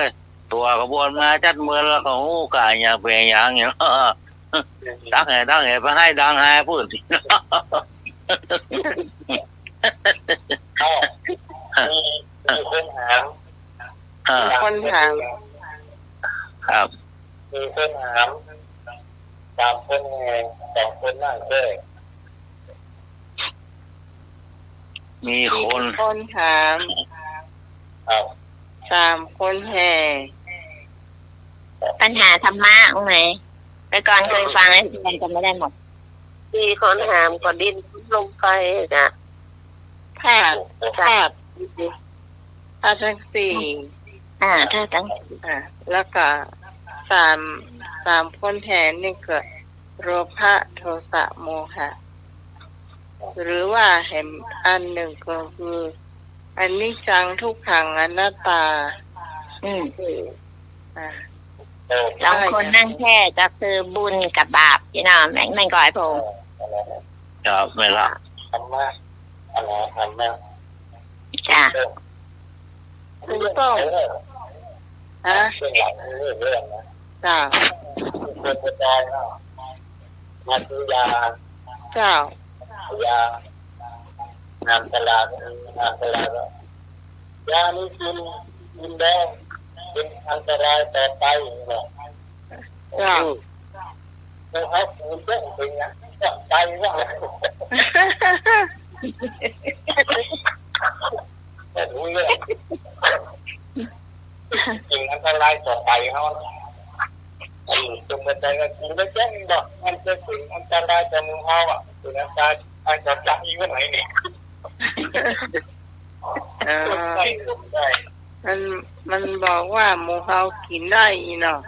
ย ตั๋วขบวนมาจัดเมินแล้วก็ฮู้กะอย่างเป๋นอย่างเนี่ย ตักแห ตักแห ไปไห้ดังไห้ปื้น อ้าว มี มีคนถาม อ่า มีคนถาม ครับ มีคนถาม สามคนแห่ สองคนนั่งแคร่ มีคน มีคนถาม ครับ สามคนแห่ ปัญหาธรรมะตรงไหน แต่ก่อนเคยฟังแล้วแต่ก่อนจำไม่ได้หมด มีคนถามก็ดินน้ำลมไฟจ้ะ ธาตุ ธาตุ ธาตุทั้งสี่ อ่า ธาตุทั้งสี่ อ่า แล้วก็สาม สามคนแห่นี่ก็ โลภะ โทสะ โมหะ หรือว่าแหมอันนึ่งก็คือ อนิจจัง ทุกขัง อนัตตา อืม อ่า สองคนนั่งแคร่ก็คือบุญกับบาป พี่น้อง แม่น แม่นก่อ ไอ้พงษ์ ครับ แม่นละ ธรรมะ อันไหนธรรมะ จ้ะ ถูกต้อง ฮะ เรื่องหลังนี่เรื่องนะ จ้ะ เป็นประจายเนาะ มาซื้อยา เจ้า ยา น้ำตลาด น้ำตลาด ยานี้กิน กินแล้วเป็นอันตรายต่อไตเนาะ เจ้า อืม แต่เขากินเยอะเป็นไง ไตว่า ไม่รู้เรื่อง สิ่งอันตรายต่อไตเขา อันนี้จงเป็นใจก็กินได้แจ้งบอก มันจะเป็นอันตรายต่อหมู่เขาอ่ะ เป็นอันตรายต่อไตอยู่ไหนเนี่ย เออ ไตลงได้ มัน มันบอกว่าหมู่เขากิ๋นได้อีเนาะ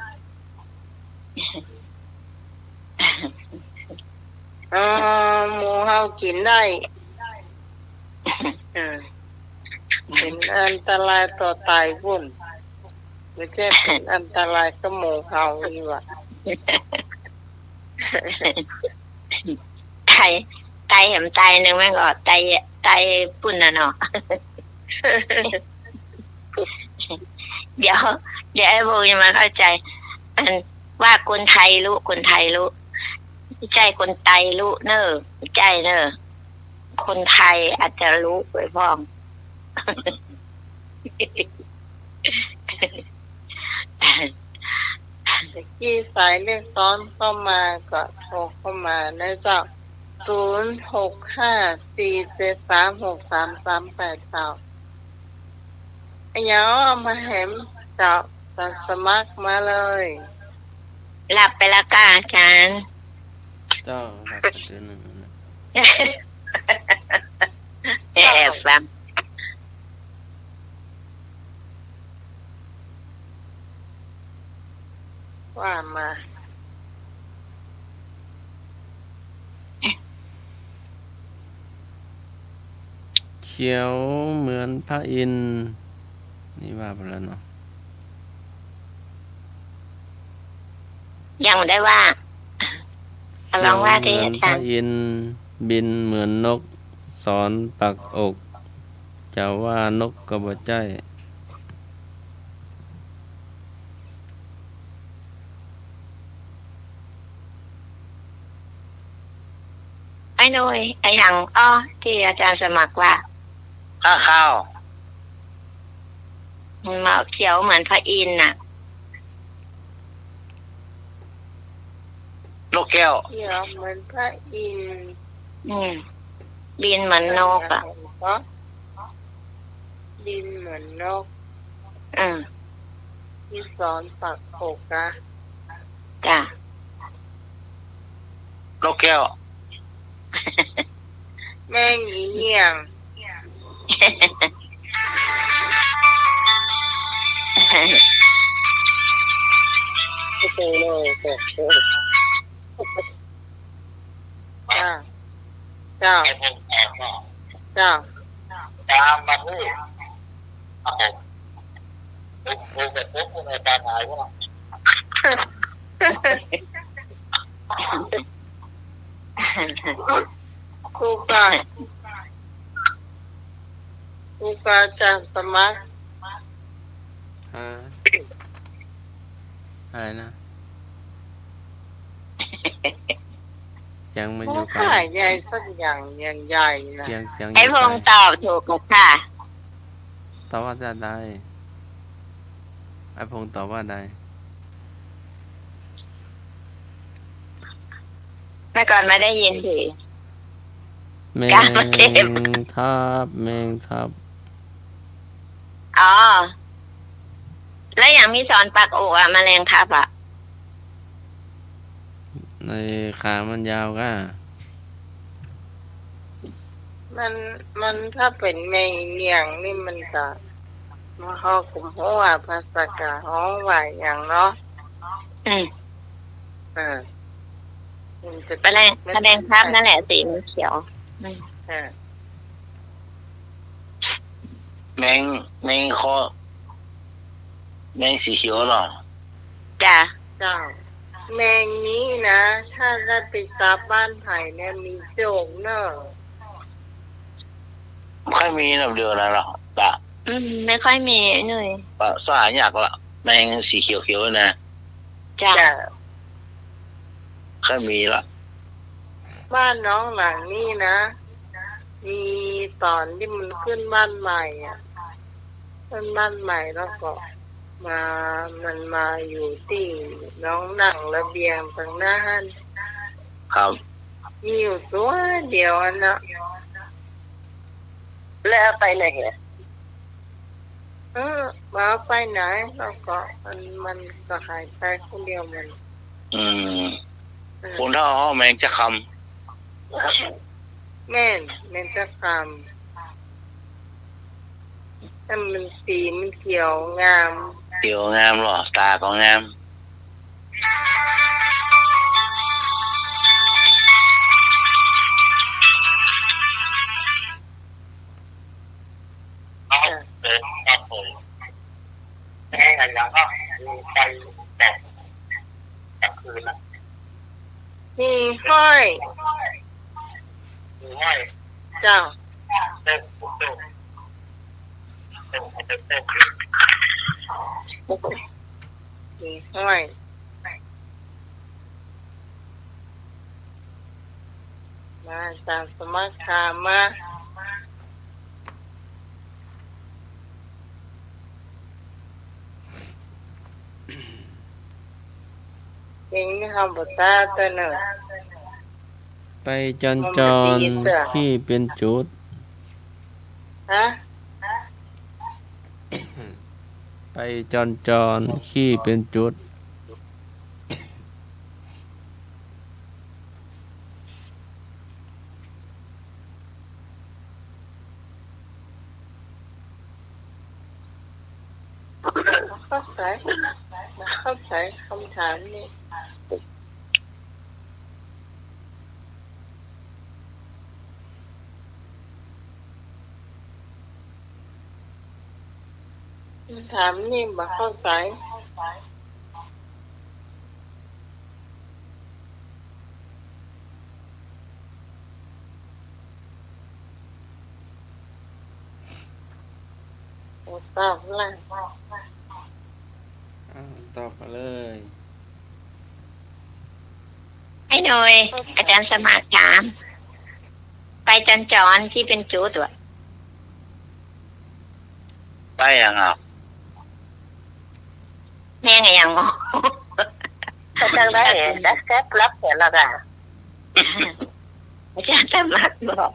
เออ หมู่เขากิ๋นได้ เออ เป็นอันตรายต่อไตปุ้น บ่ใจ้เป๋นอันตรายกับหมู่เฮาอี้หว่า ไต ไตแหมไตนึ่ง แม่นก่อ ไต ไตปุ้นน่ะเนาะ เดี๋ยว เดี๋ยวไอ้พวกนี้มันเข้าใจ๋ อันว่าคนไตลุ คนไตลุ บ่ใจ้คนไตลุเน่อ บ่ใจ้เน่อ คนไตอาจจะลุไปพ่อง ตะกี้สายเลขซ้อนเข้ามาก็โทรเข้ามานะเจ้า ศูนย์ หก ห้า สี่ เจ็ด สาม หก สาม สาม แปด เจ้า อะหยังเอามาแหมเจ้า อาจ๋ารย์สมัครมาเลย รับไปแล้วก้าอาจ๋ารย์ เจ้า รับไปเตื้อนึ่งนะ แอบฟัง ว่ามา เขียวเหมือนพระอินทร์ นี่ว่าไปแล้วเนาะ ยังบ่ได้ว่า ลองว่าสิ เขียวเหมือนพระอินทร์ อาจ๋ารย์ บินเหมือนนก สอนปักอก จะว่านกก็บ่ใจ้ ไอ้หนุ่ย ไอ้หยัง อ้อ ตี้อาจ๋ารย์สมัครว่า ข้างคาว มันเขียวเหมือนพระอินทร์น่ะ นกแก้ว เขียวเหมือนพระอินทร์ อืม บินเหมือนนกอะ ก็บินเหมือนนก อืม มีสอนปักอกอะ จ้ะ นกแก้ว แมงอีเหยี่ยง โอ้โห จ้า เจ้า เจ้า ตามมาพูด ครับผม ผม ผมเสร็จปุ๊บ คุณอาจารย์หายไปแล้ว ครูกา ครูกาอาจ๋ารย์สมัคร ฮะ อะไรนะ เสียงมันอยู่ไกล โอ้ ใหญ่สักอย่าง อย่างใหญ่นะ เสียง เสียงอยู่ไกล ไอ้พงษ์ตอบถูกแล้วค่ะ ตอบว่าจะได้ ไอ้พงษ์ตอบว่าใด เมื่อก่อนไม่ได้ยินสิ แมง กล้ามาเต็ม ทับ แมงทับ อ๋อ แล้วอย่างมีสอนปักอกอะ แมลงทับอะ ในขามันยาวก้า มัน มันถ้าเป๋นแมงอีเหยี่ยงนี่มันจะ มัน เฮาก็บ่ฮู้ว่าภาษากลางฮ้องว่าหยังเนาะ อืม เออ มันจะ แมลง มัน แมลงทับนั่นแหละ สีมันเขียว อืม เออ แมง แมงเคาะ แมงสีเขียวเหรอ จ้ะ เจ้า แมงนี้นะ ถ้าได้ไปจับบ้านไผเนี่ย มีโจกเน่อ บ่ค่อยมีนะ เดี๋ยวนั้นเนาะ ตะ อืม ไม่ค่อยมีไอ้หนุ่ย ปะ สาหายากละ แมงสีเขียวๆ นะ จ้ะ จ้ะ บ่ค่อยมีละ บ้านน้องหลังนี้นะ มีต๋อนตี้มันขึ้นบ้านใหม่อะ ขึ้นบ้านใหม่แล้วก็มา มันมาอยู่ตี้น้องนั่งระเบียงตางหน้าหั้น ครับ มีอยู่ตั๋วเดียวอันเนาะ แล้วไปไหนอะ เออ บ่ไปไหน แล้วก็มัน มันก็หายไปคนเดียวมัน อืม อืม คนเฒ่าฮ้องแมงจะคำ แม่น แมงจะคำ แต่มันสีมันเขียวงาม เขียวงามเหรอ ตาก็งาม ครับผม แมง ไปหยังก็มีไปแต่กลางคืนนะ หิ่งห้อย หิ่งห้อย เจ้า เต้น เต้น เต้น เต้น หิ่งห้อย มา อาจ๋ารย์สมัครถามมา เก่งนี่ ห้ามบ่ตาเต้อเน่อ ไปจอนจอน ขี้เป๋นจุด ฮะ ไปจอนจอน ขี้เป๋นจุด เข้าใจ๋ เข้าใจ๋กำถามนี่ กำถามนี่บ่เข้าใจ๋ ตอบละ อ้าว ตอบมาเลย ไอ้หน่อย อาจ๋ารย์สมัครถาม ไปจอนจอน ขี้เป๋นจุดวะ ไปหยังอ่ะ แม่งอะหยังอ่ะ ไปจังใด๋ จักแก๊บรับแต่ละกะ อาจ๋ารย์สมัครบอก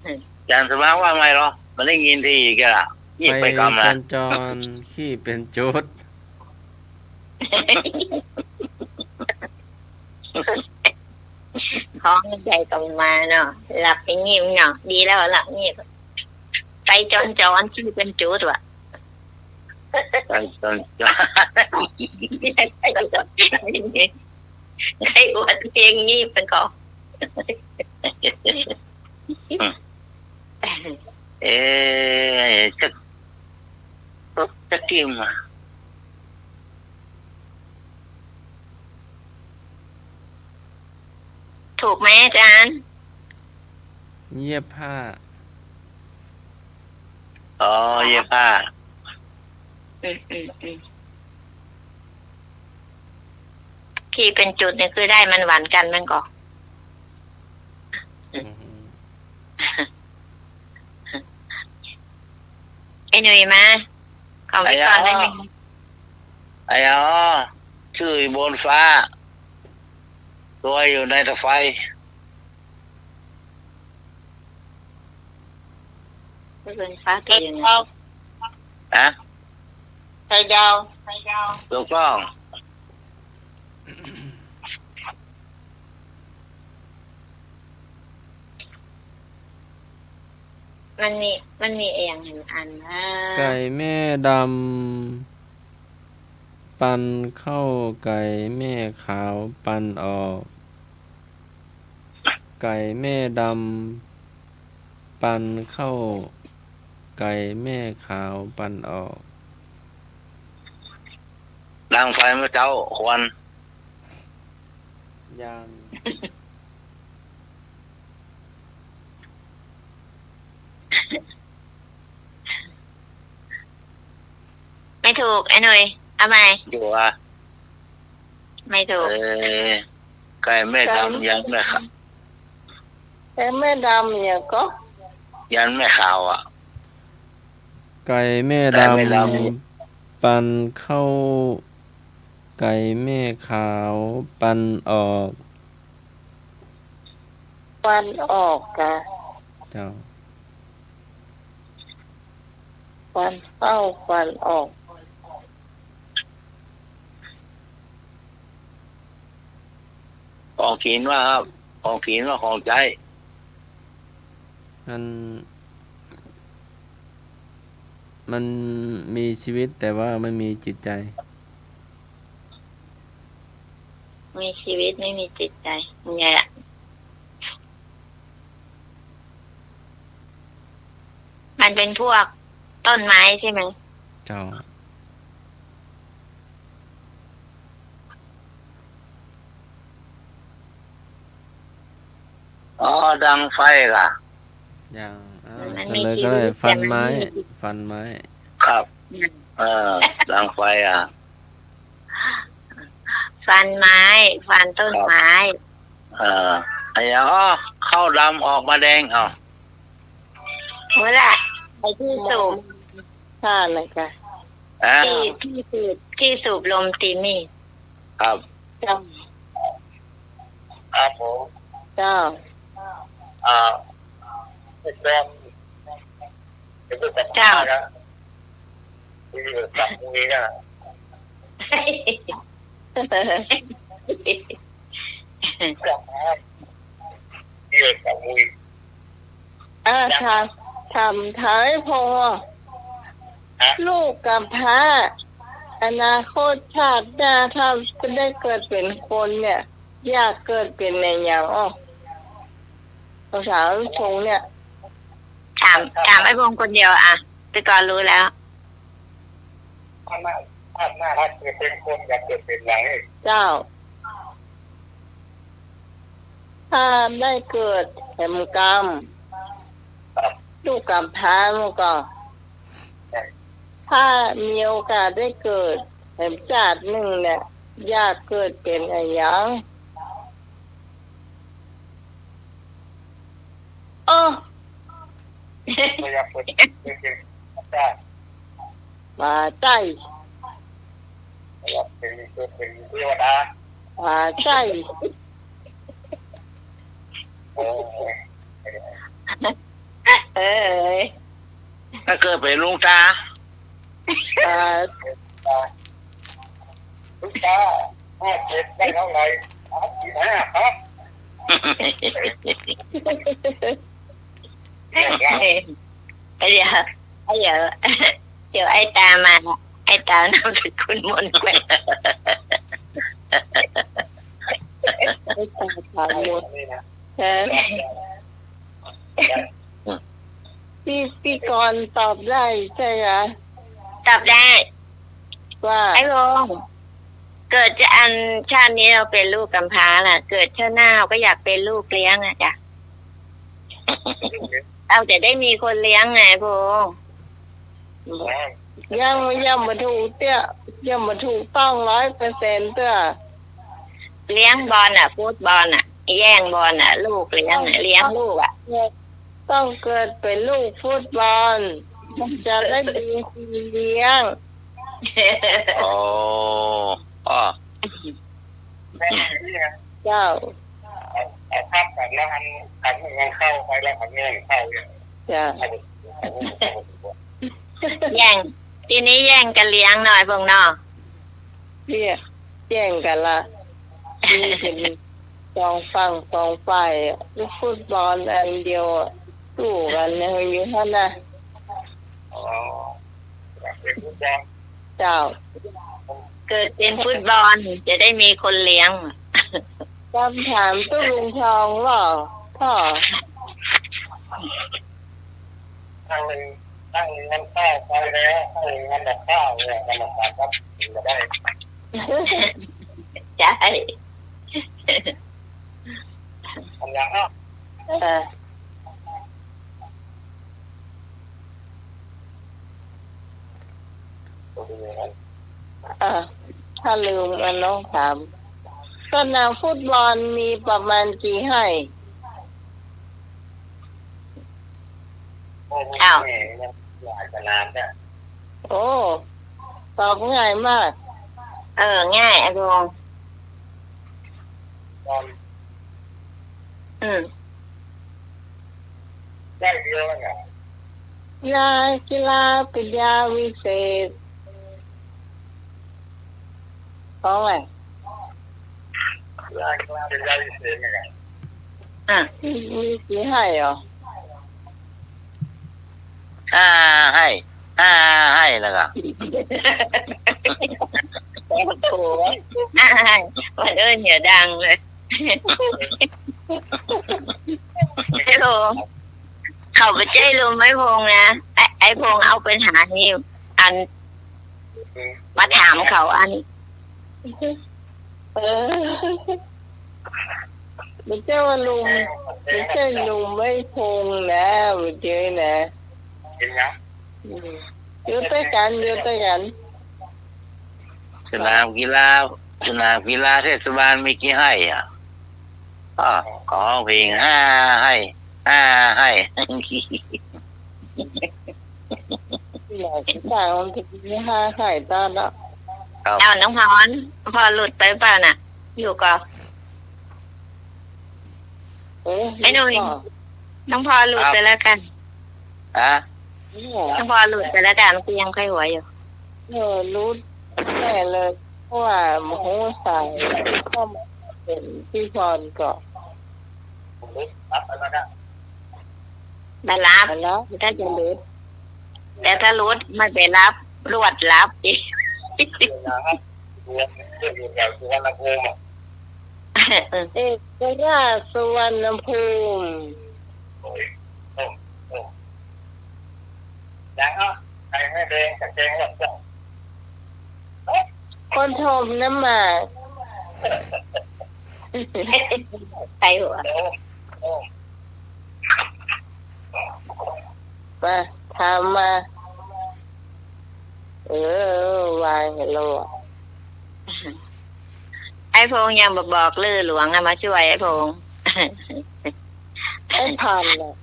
อาจ๋ารย์สมัครว่าไงเหรอ บ่ได้ยินทีอีกอ่ะ เยียบไปกำละ ไปจอนจอน ขี้เป๋นจุด ฮ้องใหญ่ต้องมาเนาะ หลับไปงีบเนาะ ดีแล้วหลับงีบ ไปจอนจอน ขี้เป๋นจุดวะ ไปจอนจอน ใค่อวดเพลงนี้เป๋นก่อ เอ๊ะ จัก จักกี้มา ถูกไหมอาจ๋ารย์ เยียบผ้า อ๋อ เยียบผ้า อืม อืม อืม ขี้เป๋นจุดนี่คือได้มันหวานกั๋นมันก่อ อืม ไอ้หนุ่ยมา ของพี่กรณ์นั่นเอง ไอ้อ๋อ จื้ออีบนฟ้า ตั๋วอยู่ในตะไฟ อีบนฟ้าตั๋วอยู่ใน ฮะ ไข่ดาว ถูกต้อง มันมี มันมีอะหยังหื้ออันนะ ไก่แม่ดำปันเข้า ไก่แม่ขาวปันออก ไก่แม่ดำปันเข้า ไก่แม่ขาวปันออก ดังไฟเมื่อเจ๊า ควัน ยัง ไม่ถูก ไอ้หนุ่ย เอาใหม่ อยู่อ่ะ ไม่ถูก เออ ไก่แม่ดำ ไก่ ยังแม่ขาว ไก่แม่ดำเนี่ยก็ ยังแม่ขาวอ่ะ ไก่แม่ดำ ไก่แม่ดำ ปันเข้า ไก่แม่ขาวปันออก ปันออกกะ เจ้า ปันเข้าปันออก ของกิ๋นว่าครับ ของกิ๋นว่าของใจ๊ มัน มันมีชีวิตแต่ว่าไม่มีจิตใจ มีชีวิตไม่มีจิตใจ มันไงอะ มันเป็นพวกต้นไม้ใช่ไหม เจ้า อ๋อ ดังไฟก่ะ อย่าง อ้าว มัน เสนอก็ได้ มีชีวิต ฟันไม้ แต่มันไม่มีชีวิต ฟันไม้ ครับ อืม เออ ดังไฟอ่ะ ฟันไม้ ฟันต้นไม้ ครับ เออ ไอ้อย่าง อ๋อ ข้าวดำออกมาแดง เอา เมื่อไหร่ ไอ้ที่สูบ ค่ะ นะคะ อ่า ที่ ที่สูบ ที่สูบลมตีนี่ ครับ เจ้า ครับผม เจ้า อ่า เจ้า เดี๋ยวจะจับ เจ้า นะ คุยกับมุยนะ จับมา คุยกับมุย เออ ถาม ถามไถ่พ่อ ฮะ ลูกกำพร้า อนาคตชาติหน้าถ้าได้เกิดเป๋นคนเนี่ย อยากเกิดเป๋นอะหยังอ้อ ภาษาลูกทุ่งเนี่ย ถาม ถามไอ้พงษ์คนเดียวอะ แต่ก่อนรู้แล้ว ชาติหน้า ชาติหน้าถ้าเกิดเป๋นคนอยากเกิดเป๋นอะหยัง เจ้า ถ้าได้เกิดแหมกำ ครับ ลูกกำพร้ามันก็ ครับ ถ้ามีโอกาสได้เกิดแหมจาตินึ่งเนี่ย อยากเกิดเป๋นอะหยัง โอ้ ก็อยากเกิดเป๋น เป๋น เป๋น หมาใจ้ ก็อยากเป๋น เป๋นเทวดา หมาใจ้ โอ้ เออ ถ้าเกิดเป๋นหลวงต๋า อ่า หลวงต๋า ห้าเจ็ดได้เท่าไหร่ สามสิบห้าครับ เดี๋ยว เดี๋ยว เดี๋ยวไอ้ต๋ามา ไอ้ต๋านามสกุลมนแก้ว ไอ้ต๋าถามมน เออ พิ พิธีกรตอบได้ใจ้ไหม ตอบได้ ว่า ไอ้พงษ์ เกิดจะอันชาตินี้เราเป๋นลูกกำพร้าล่ะ เกิดชาติหน้าเราก็อยากเป๋นลูกเลี้ยงอะจ้ะ เราจะได้มีคนเลี้ยงไงพงษ์ ยัง ยังบ่ถูกเตื้อ ยังบ่ถูกต้องร้อยเปอร์เซ็นต์เตื้อ เลี้ยงบอลน่ะ ฟุตบอลน่ะ แย่งบอลน่ะ ลูกเลี้ยงน่ะ เลี้ยงลูกอะ ต้องเกิดเป๋นลูกฟุตบอล จะได้มีคนเลี้ยง อ๋อ อ๋อ เจ้า เอา เอาภาพตัดแล้วอัน อันเงินเข้าไปแล้วอันเงินเข้าเนี่ย เจ้า เอาไป เอาไป เอาไป แย่ง ทีนี้แย่งกั๋นเลี้ยงหน่อยพงษ์เนาะ เนี่ย แย่งกั๋นละ มีเป๋นสองฝั่งสองฝ่ายอะ ลูกฟุตบอลอันเดียวอะ สู้กั๋นเนี่ย อยู่หั้นน่ะ อ๋อ อยากเป๋นฟุตบอล เจ้า เกิดเป๋นฟุตบอล จะได้มีคนเลี้ยง กำถามตุ๊ลุงทองว่า พ่อ ตั้งหนึ่ง ตั้งหนึ่งมันเข้าไปแล้ว ตั้งหนึ่งมันดับเข้าเนี่ย มันดับครับ ถึงจะได้ ใจ้ ทำยังเนาะ เออ เออ ถ้าลืมอันน้องถาม สนามฟุตบอลมีประมาณกี่ไฮ่ อ้าว หลายสนามเนี่ย โอ้ ตอบง่ายมาก เออ ง่ายอะพงษ์ บอล อืม ได้เดียวน่ะ กีฬา กีฬาปัญญาวิเศษ ของอะไร กีฬา กีฬาปัญญาวิเศษเนี่ย อ่ะ มี มีกี่ไฮ่เหรอ ห้าไฮ่ ห้าไฮ่แล้วก็ โอ้โห ห้าไฮ่ วันเอิ้นอย่าดังเลย ไอ้พงษ์ เขาบ่ใจ้ลุมไอ้พงษ์นะ ไอ้ ไอ้พงษ์เอาปัญหานี่ อัน มาถามเขาอัน เออ บ่าเจ้าว่าลุม บ่าเจ้าลุมไอ้พงษ์นะ บ่าเจ้านะ อืม อยู่ตวยกั๋น อยู่ตวยกั๋น สนามกีฬา สนามกีฬาเทศบาลมีกี่ไฮ่อะ อ้อ ขอฮ้องเพลง ห้าไฮ่ ห้าไฮ่ อยากจะฟังมันจะมีห้าไฮ่ตอนเนาะ ครับ เอ้า น้องพร พ่อหลุดไปเปล่าน่ะ อยู่ก่อ เอ๊ะ ไอ้หนุ่ย หลุดก่อ น้องพรหลุดไปแล้วกั๋น ฮะ เนี่ย น้องพรหลุดไปแล้วกั๋น เมื่อกี้ยังค่อยหัวอยู่ เออ หลุดแน่เลย เพราะว่าบ่ฮู้สาย ก็มาเป๋นพี่พรก่อ บ่าฮับ บ่าฮับ ถ้าจะหลุด แต่ถ้าหลุดบ่าฮับ ลวดฮับ เอกราชสุวรรณภูมิ คนถมน้ำหมาก ใครหัว มา ถามมา เออ วางให้โลด ไอ้พงษ์ยังบ่บอกลือหลวงอะ มาจ้วยไอ้พงษ์ ไอ้พันธุ์น่ะ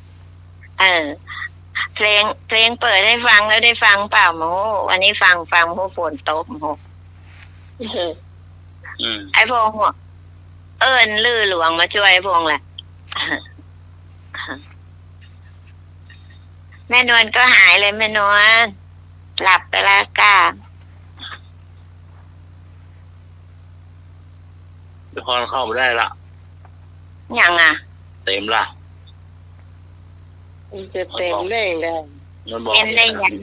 เออ เพลง เพลงเปิดให้ฟังแล้วได้ฟังเปล่า บ่ฮู้ วันนี้ฟัง ฟัง บ่ฮู้ฝนตก บ่ฮู้ เออ อืม ไอ้พงษ์ เอิ้นลือหลวงมาจ้วยไอ้พงษ์แหละ แม่นวลก็หายเลย แม่นวล หลับไปแล้วก้า ละครเข้าบ่ได้ละ ยังอะ เต๋มละ มันจะเต๋มได้ยังไง มันบอก เต๋มได้ยัง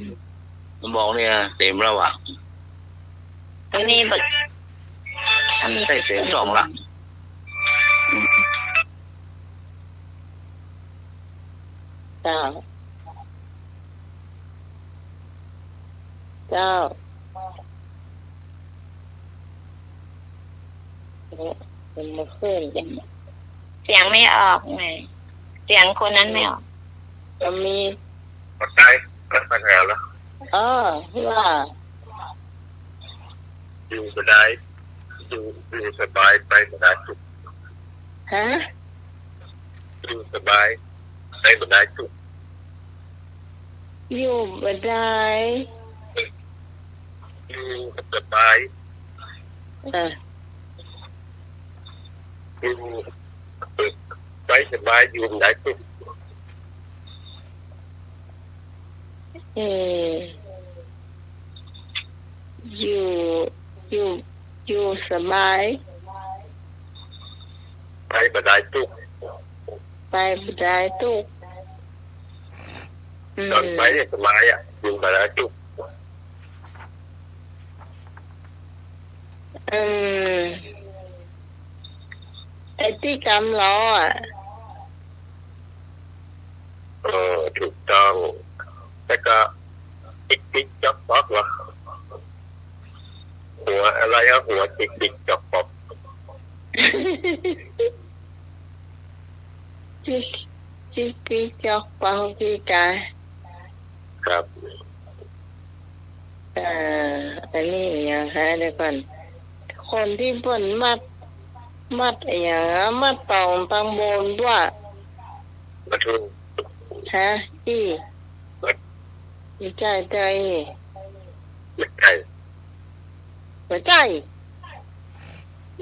มันบอกเนี่ย เต๋มแล้วอะ อันนี้บ่ อันนี้ใช่เต๋มสองละ เจ้า เจ้า เนี่ย มันบ่ขึ้น เสียงไม่ออกไง เสียงคนนั้นไม่ออก ก็มี บ่ได้ ก็ปัญหาละ อ๋อ ว่า อยู่บ่ได้ อยู่ อยู่สบาย ไปบ่ได้สุข ฮะ อยู่สบาย ไปบ่ได้สุข อยู่บ่ได้ อยู่สบาย เออ อยู่ ไปสบาย อยู่บ่ได้สุข เออ อยู่ อยู่ อยู่สบาย ไปบ่ได้สุข ไปบ่ได้สุข อืม ต๋อนไปเนี่ยสบายอะ อยู่บ่ได้สุข อืม ไอ้ตี้กำล้ออะ เออ ถูกต้อง แล้วก็ติ๊กติ๊กจ๊อกป๊อกวะ หัวอะไรอะ หัวติ๊กติ๊กจ๊อกป๊อก ติ๊ก ติ๊กติ๊กจ๊อกป๊อก พี่กา ครับ เอ่อ อันนี้อะหยังฮะ เดี๋ยวก่อน คนตี้เปิ้นมัด มัดอะหยังอะ มัดต๋องตังบนป้อ ปลาทู ฮะ อี้ บ่ใจ้ ใจ้ บ่ใจ้ บ่ใจ้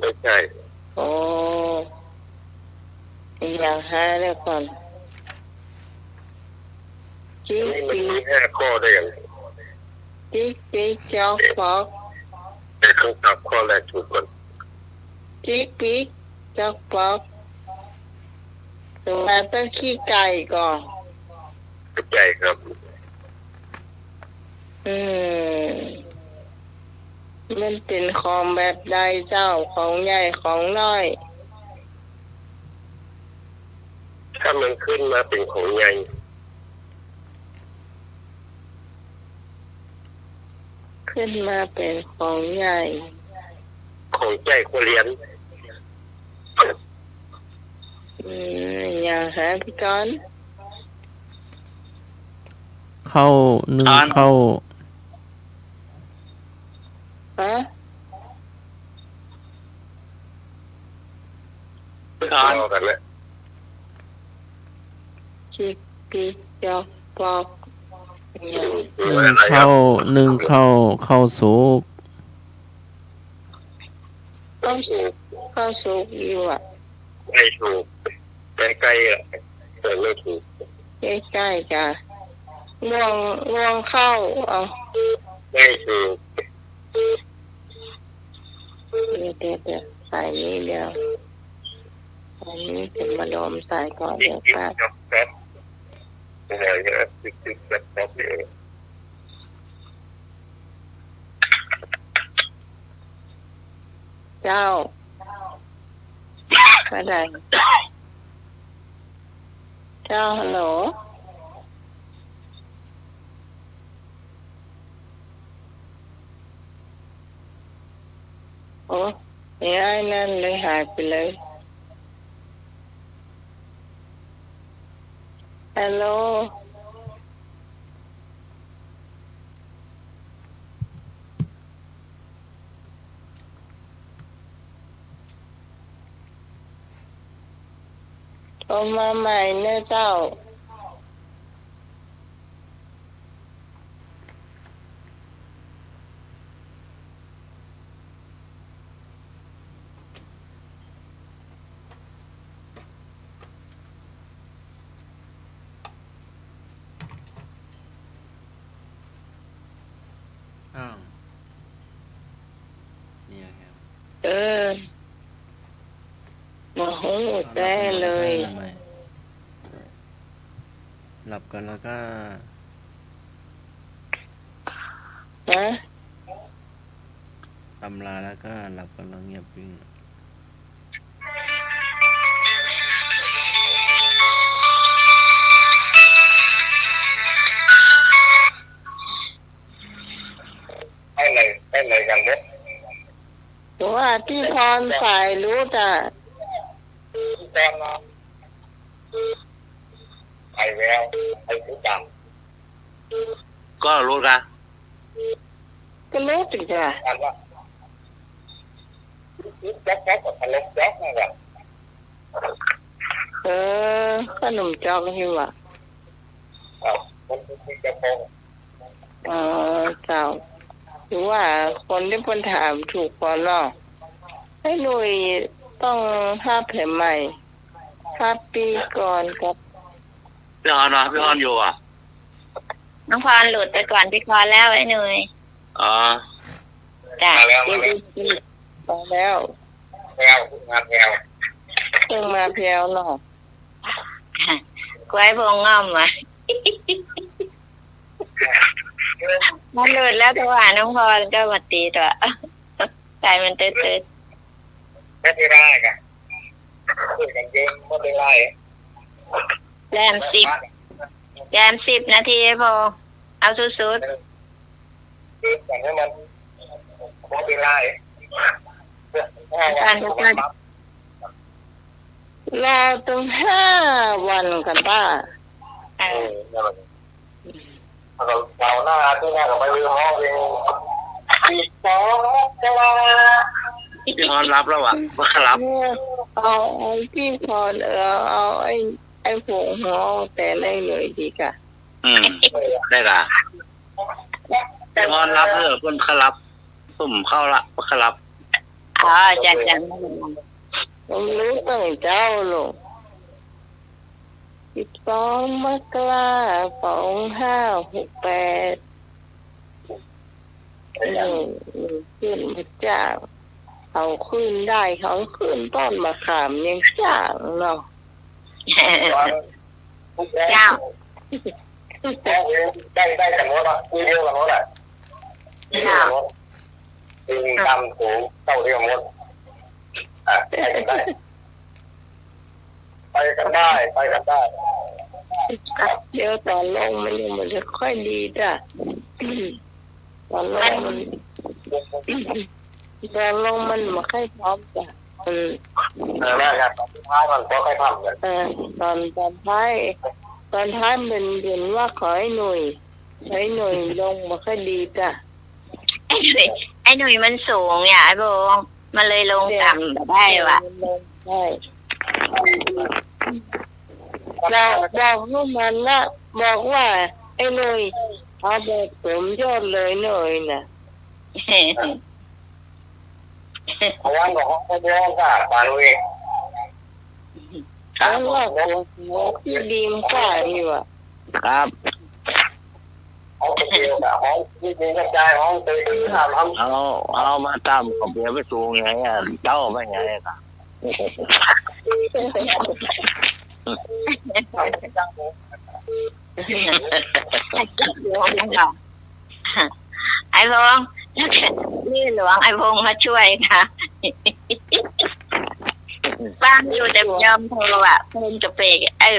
บ่ใจ้ โอ้ อะหยังฮะ เดี๋ยวก่อน ติ๊ก มันมี ติ๊ก ห้าข้อได้ยัง ติ๊กติ๊กจ๊อกป๊อก แต่ต้องตอบข้อแรกถูกก่อน ติ๊กติ๊กจ๊อกป๊อก สมมาต้องขี้ไก่ก่อ บ่ใจ้ครับ อืม มันเป๋นของแบบใดเจ้า ของใหญ่ของน้อย ถ้ามันขึ้นมาเป๋นของใหญ่ ขึ้นมาเป๋นของใหญ่ ของใหญ่กว่าเหรียญ เ อืม อย่างฮะ พี่กรณ์ เข้า นึ่ง เข้า ฮะ พี่กรณ์ จิก ปิก จอก ปอก นึ่ง เข้า นึ่ง เข้า เข้าสุก เข้าสุก เข้าสุกอยู่อะ ใก้สุก ใก้ๆ อะ เออ ใก้สุก ใก้ๆ จ้ะ ง่วง ง่วงเข้า เอา ใก้สุก เดี๋ยวๆๆ สายนี้เดี๋ยว สายนี้จะมาลองสายก่อน เดี๋ยวแป๊บ เดี๋ยวๆ ติ๊กๆ แป๊บๆ เดี๋ยว เจ้า ก็ได้ เจ้า ฮัลโหล โอ้ ไอ้นั่นเลยหายไปเลย ฮัลโหล โทรมาใหม่เน่อเจ้า อ้าว เนี่ยครับ เออ บ่ฮู้แต๊เลย หลับก่อนแล้วก็ ฮะ ตำราแล้วก็หลับก่อนแล้วเงียบกริบ ไปไหน ไปไหนกันเนี่ย ว่าพี่พรสายหลุดอะ พี่พรนะ ไปแล้ว ไปหลุดอะ ก็หลุดอะ ก็หลุดอีกอะ อันว่า จ๊อกจ๊อกกับขนมจ๊อกนั่นแหละ เออ ขนมจ๊อกนี่หว่า อ้าว มันเป็นจ๊อกจ๊อก อ๋อ เจ้า ถือว่าคนตี้เปิ้นถามถูกก่อนเนาะ ไอ้หนุ่ยต้องฮับแผนใหม่ ฮับปี้กรณ์กับ พี่ออนเนาะ พี่ออนอยู่อะ น้องพรหลุดไปก่อนพี่กรณ์แล้วไอ้หนุ่ย อ๋อ จ้ะ มาแล้ว มาแล้ว มาแล้ว แล้ว มาแล้ว เปิ้นมาแผวเนาะ กวยพงง่อมอะ มันหลุดแล้ว โทรหาน้องพรก็บ่ติดว่ะ สายมันตึ๊ดๆ ไม่ได้กะ คุยกันเยอะไม่ได้ แจมสิบ แจมสิบนาทีพอ เอาสุดๆ เออ คุยกันให้มันไม่ได้ อาจารย์ อาจารย์ รอตึงห้าวันก่อนป้า เออ เออ นั่นแหละ เสาร์หน้าอาทิตย์หน้าก็ไปลืมฮ้องเพลง พี่พรหลับแล้ววะ บ่หลับ เอา เอาพี่พร เออ เอาไอ้ ไอ้ผงฮ้องแตนไอ้หน่วยดีกะ อืม ได้กะ พี่พรหลับเถอะ เปิ้นบ่หลับ ผมเข้าละ บ่หลับ อ๋อ จ้ะ จ้ะ ผมรู้ตั้งเจ้าลูก สิบสอง มกรา สองห้าหกแปด เออ ขึ้นมาจ้าง เขาขึ้นได้ เขาขึ้นต้นมะขามยังจ้างเนาะ เจ้า ได้ ได้กันหมดอะ คู่เดียวกันหมดอะ เจ้า คู่เดียวกันหมด ตึงต่ำสูงเต้าเดียวหมด อ่ะ ไปกันได้ ไปกันได้ ไปกันได้ เดี๋ยวต๋อนลงมันยังบ่ค่อยดีจ้ะ ต๋อนลงมัน มัน ต๋อนลงมันบ่ค่อยพร้อมจ้ะ อืม เออ ได้ครับ ท้ายมันบ่ค่อยทำกัน เออ ตอน ตอนท้าย ตอนท้ายมันเป๋น เป๋นว่าขอไอ้หนุ่ย ไอ้หนุ่ยลงบ่ค่อยดีจ้ะ ไอ้หนุ่ย ไอ้หนุ่ยมันสูงอย่ะ ไอ้บง มันเลยลงต่ำบ่ได้ว่ะ มันลงได้ บอก บอกลูกมันละ บอกว่า ไอ้หนุ่ย เอาแบบสมยอดเลยหน่อยน่ะ เอาวันก็ฮ้องไปเดียวก็ปานเว้ย ครับ เอาว่าหัว หัวที่ดีมกว่านี่ว่ะ ครับ ฮ้องไปเดียวก็ฮ้องที่ดีกระจายฮ้องไปที่ทำ เอา เอามาต่ำก็เปรียบไปสูงไงอะ เต้าไปไงอะ ไอ้พงษ์ นี่หลวง ไอ้พงษ์มาช่วยค่ะ ฟังอยู่แต่บ่ยอมโทรอ่ะ เพิ่นจะเปก เอ้ย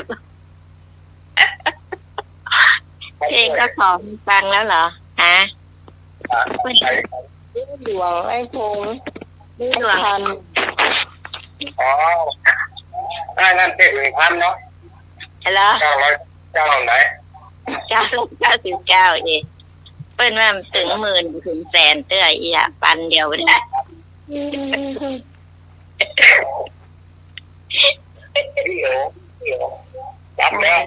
เพลงก็ขอฟังแล้วเหรอ ฮะ อ่ะ หลวง ไอ้พงษ์ หลวง พัน อ๋อ ไอ้นั่นเจ็ดหนึ่งพันเนาะ เหรอ เก้าร้อยเก้าไหน เก้าร้อยเก้าสิบเก้าเอง เปิ้นว่ามันเถิงหมื่นเถิงแสนเตื้ออีหยัง ปันเดียวนะ อืม เดี๋ยว เดี๋ยว รับแล้ว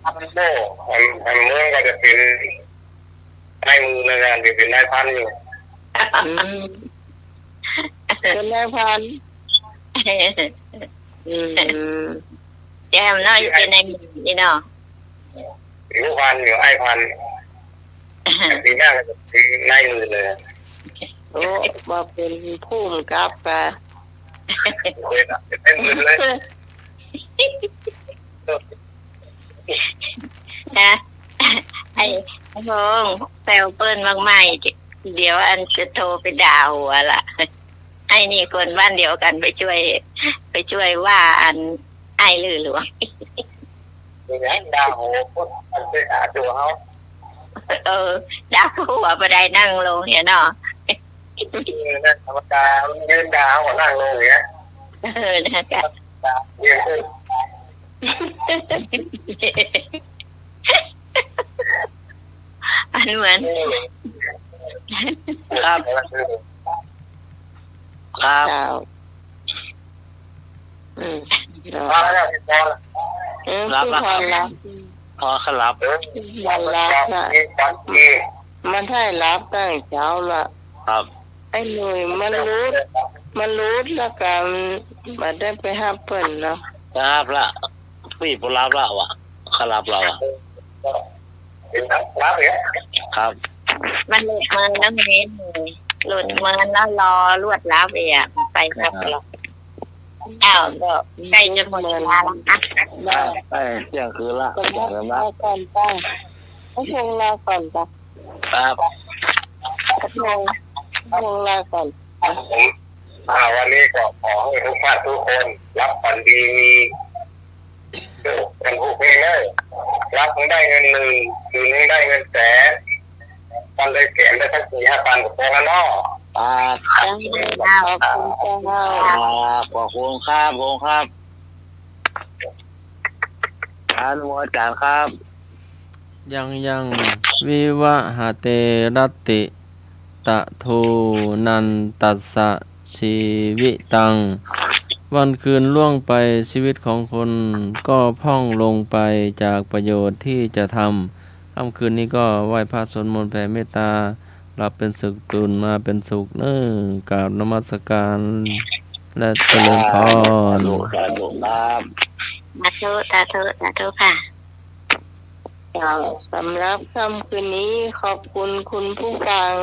อันโม่ อัน อันโม่ก็จะเป๋นนายมือในงาน เดี๋ยวเป๋นนายพันอยู่ อืม เป๋นนายพัน อืม แจ่มเนาะ อยู่เป๋นนายมือนี่เนาะ อยู่พันอยู่ ไอ้พัน ปีหน้าก็จะเป๋นนายมือเลย โอ้ ว่าเป๋นผู้กำกับกะ เป๋น เป๋นนายมือเลย นะ ไอ้ ไอ้พงษ์ แซวเปิ้นมากมาย เดี๋ยวอันจะโทรไปด่าหัวละ ไอ้นี่คนบ้านเดียวกัน ไปช่วย ไปช่วยว่าอัน ไอ้ลือหลวง นี่ไง ด่าหัวคนมันไปหาตัวเขา เออ ด่าหัวบ่ได้ นั่งลงเนี่ยเนาะ เออ นั่นธรรมดา มันยืนด่าเขาก็นั่งลงเนี่ย เออ นะคะ ด่าเรียนขึ้น อันเหมือน ครับ ครับ เจ้า อืม พอแล้ว พอแล้ว เออ รับแล้ว คือพอแล้ว พอครับ เออ มันรับนะ มีสามที มันให้รับตั้งเจ๊าละ ครับ ไอ้หนุ่ยมันหลุด มันหลุดแล้วก็บ่ได้ไปฮับเปิ้นเนาะ ครับละ ปี้บ่ฮับละวะ เขาฮับละวะ ครับ มันหลุดเมินแล้วไง หลุดเมินแล้วรอลวดลาวเอีย ไปฮับละ อ้าว ก็ใกล้จะหมดเวลาแล้วนะ ได้ ได้เที่ยงคืนละ ก็ เที่ยงคืนละ ลาก่อนจ้ะ ไอ้พงษ์ลาก่อนจ้ะ ครับ ไอ้พงษ์ ไอ้พงษ์ลาก่อน อ่า วันนี้ก็ขอให้ทุกท่านทุกคนหลับฝันดี มี เออ กันทุกเพลงเลย หลับให้ได้เงินหมื่น ตื่นให้ได้เงินแสน กันได้แสนได้สักสี่ห้าพันก็พอแล้วเนาะ ครับ ขอบคุณเจ้า ขอบคุณครับ ขอบคุณครับ อาจารย์ครับ ยังยัง วิวะหะเต รัตติ ตะโท นันตัสสะ ชีวิตัง วันคืนล่วงไป ชีวิตของคนก็พร่องลงไปจากประโยชน์ที่จะทำ ค่ำคืนนี้ก็ไหว้พระสวดมนต์แผ่เมตตา หลับเป็นสุข ตื่นมาเป็นสุขเน้อ กราบนมัสการ และเจริญพร สาธุ สาธุครับ สาธุ สาธุ สาธุค่ะ เจ้า สำหรับค่ำคืนนี้ขอบคุณคุณผู้ฟัง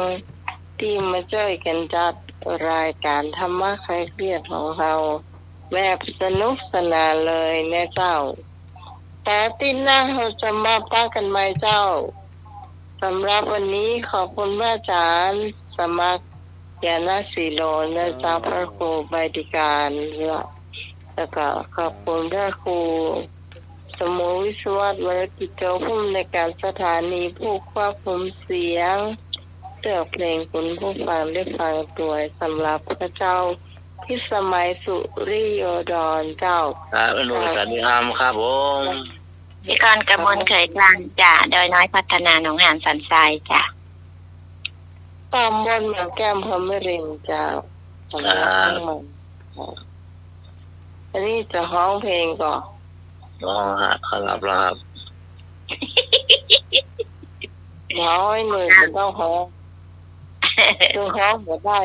ที่มาจ้อยกั๋นจัดรายการธรรมะคลายเครียดของเฮาแบบสนุกสนานเลยนะเจ้า แต่อาทิตย์หน้าเฮาจะมาปะกั๋นใหม่เจ้า สำหรับวันนี้ขอบคุณพระอาจารย์สมัคร ญาณสีโลนะเจ้า พระครูใบดิการ แล้วก็ขอบคุณพระครูสมุทรวิศวัตร วรกิจโจ ผู้อำนวยการสถานี ผู้ควบคุมเสียง เลือกเพลงคุณผู้ฟังได้ฟังตวย สำหรับข้าเจ้า พิสมัย สุริโยดรเจ้า ครับ อนุสาลีธรรมครับผม นิกร กมล เขยกลางจ้ะ ดอยน้อยพัฒนา หนองหานสันทรายจ้ะ ตำบลเมืองแก้ม อำเภอแม่ริมเจ้า ครับ อันนี้จะฮ้องเพลงก่อ ฮ้องฮะ ครับ ครับ ฮ้องหนึ่งมันต้องฮ้อง คือฮ้องบ่ได้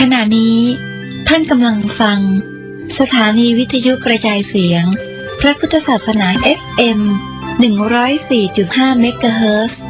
ขณะนี้ท่านกำลังฟังสถานีวิทยุกระจายเสียงพระพุทธศาสนา เอฟเอ็ม หนึ่งร้อยสี่จุดห้า เมกะเฮิรตซ์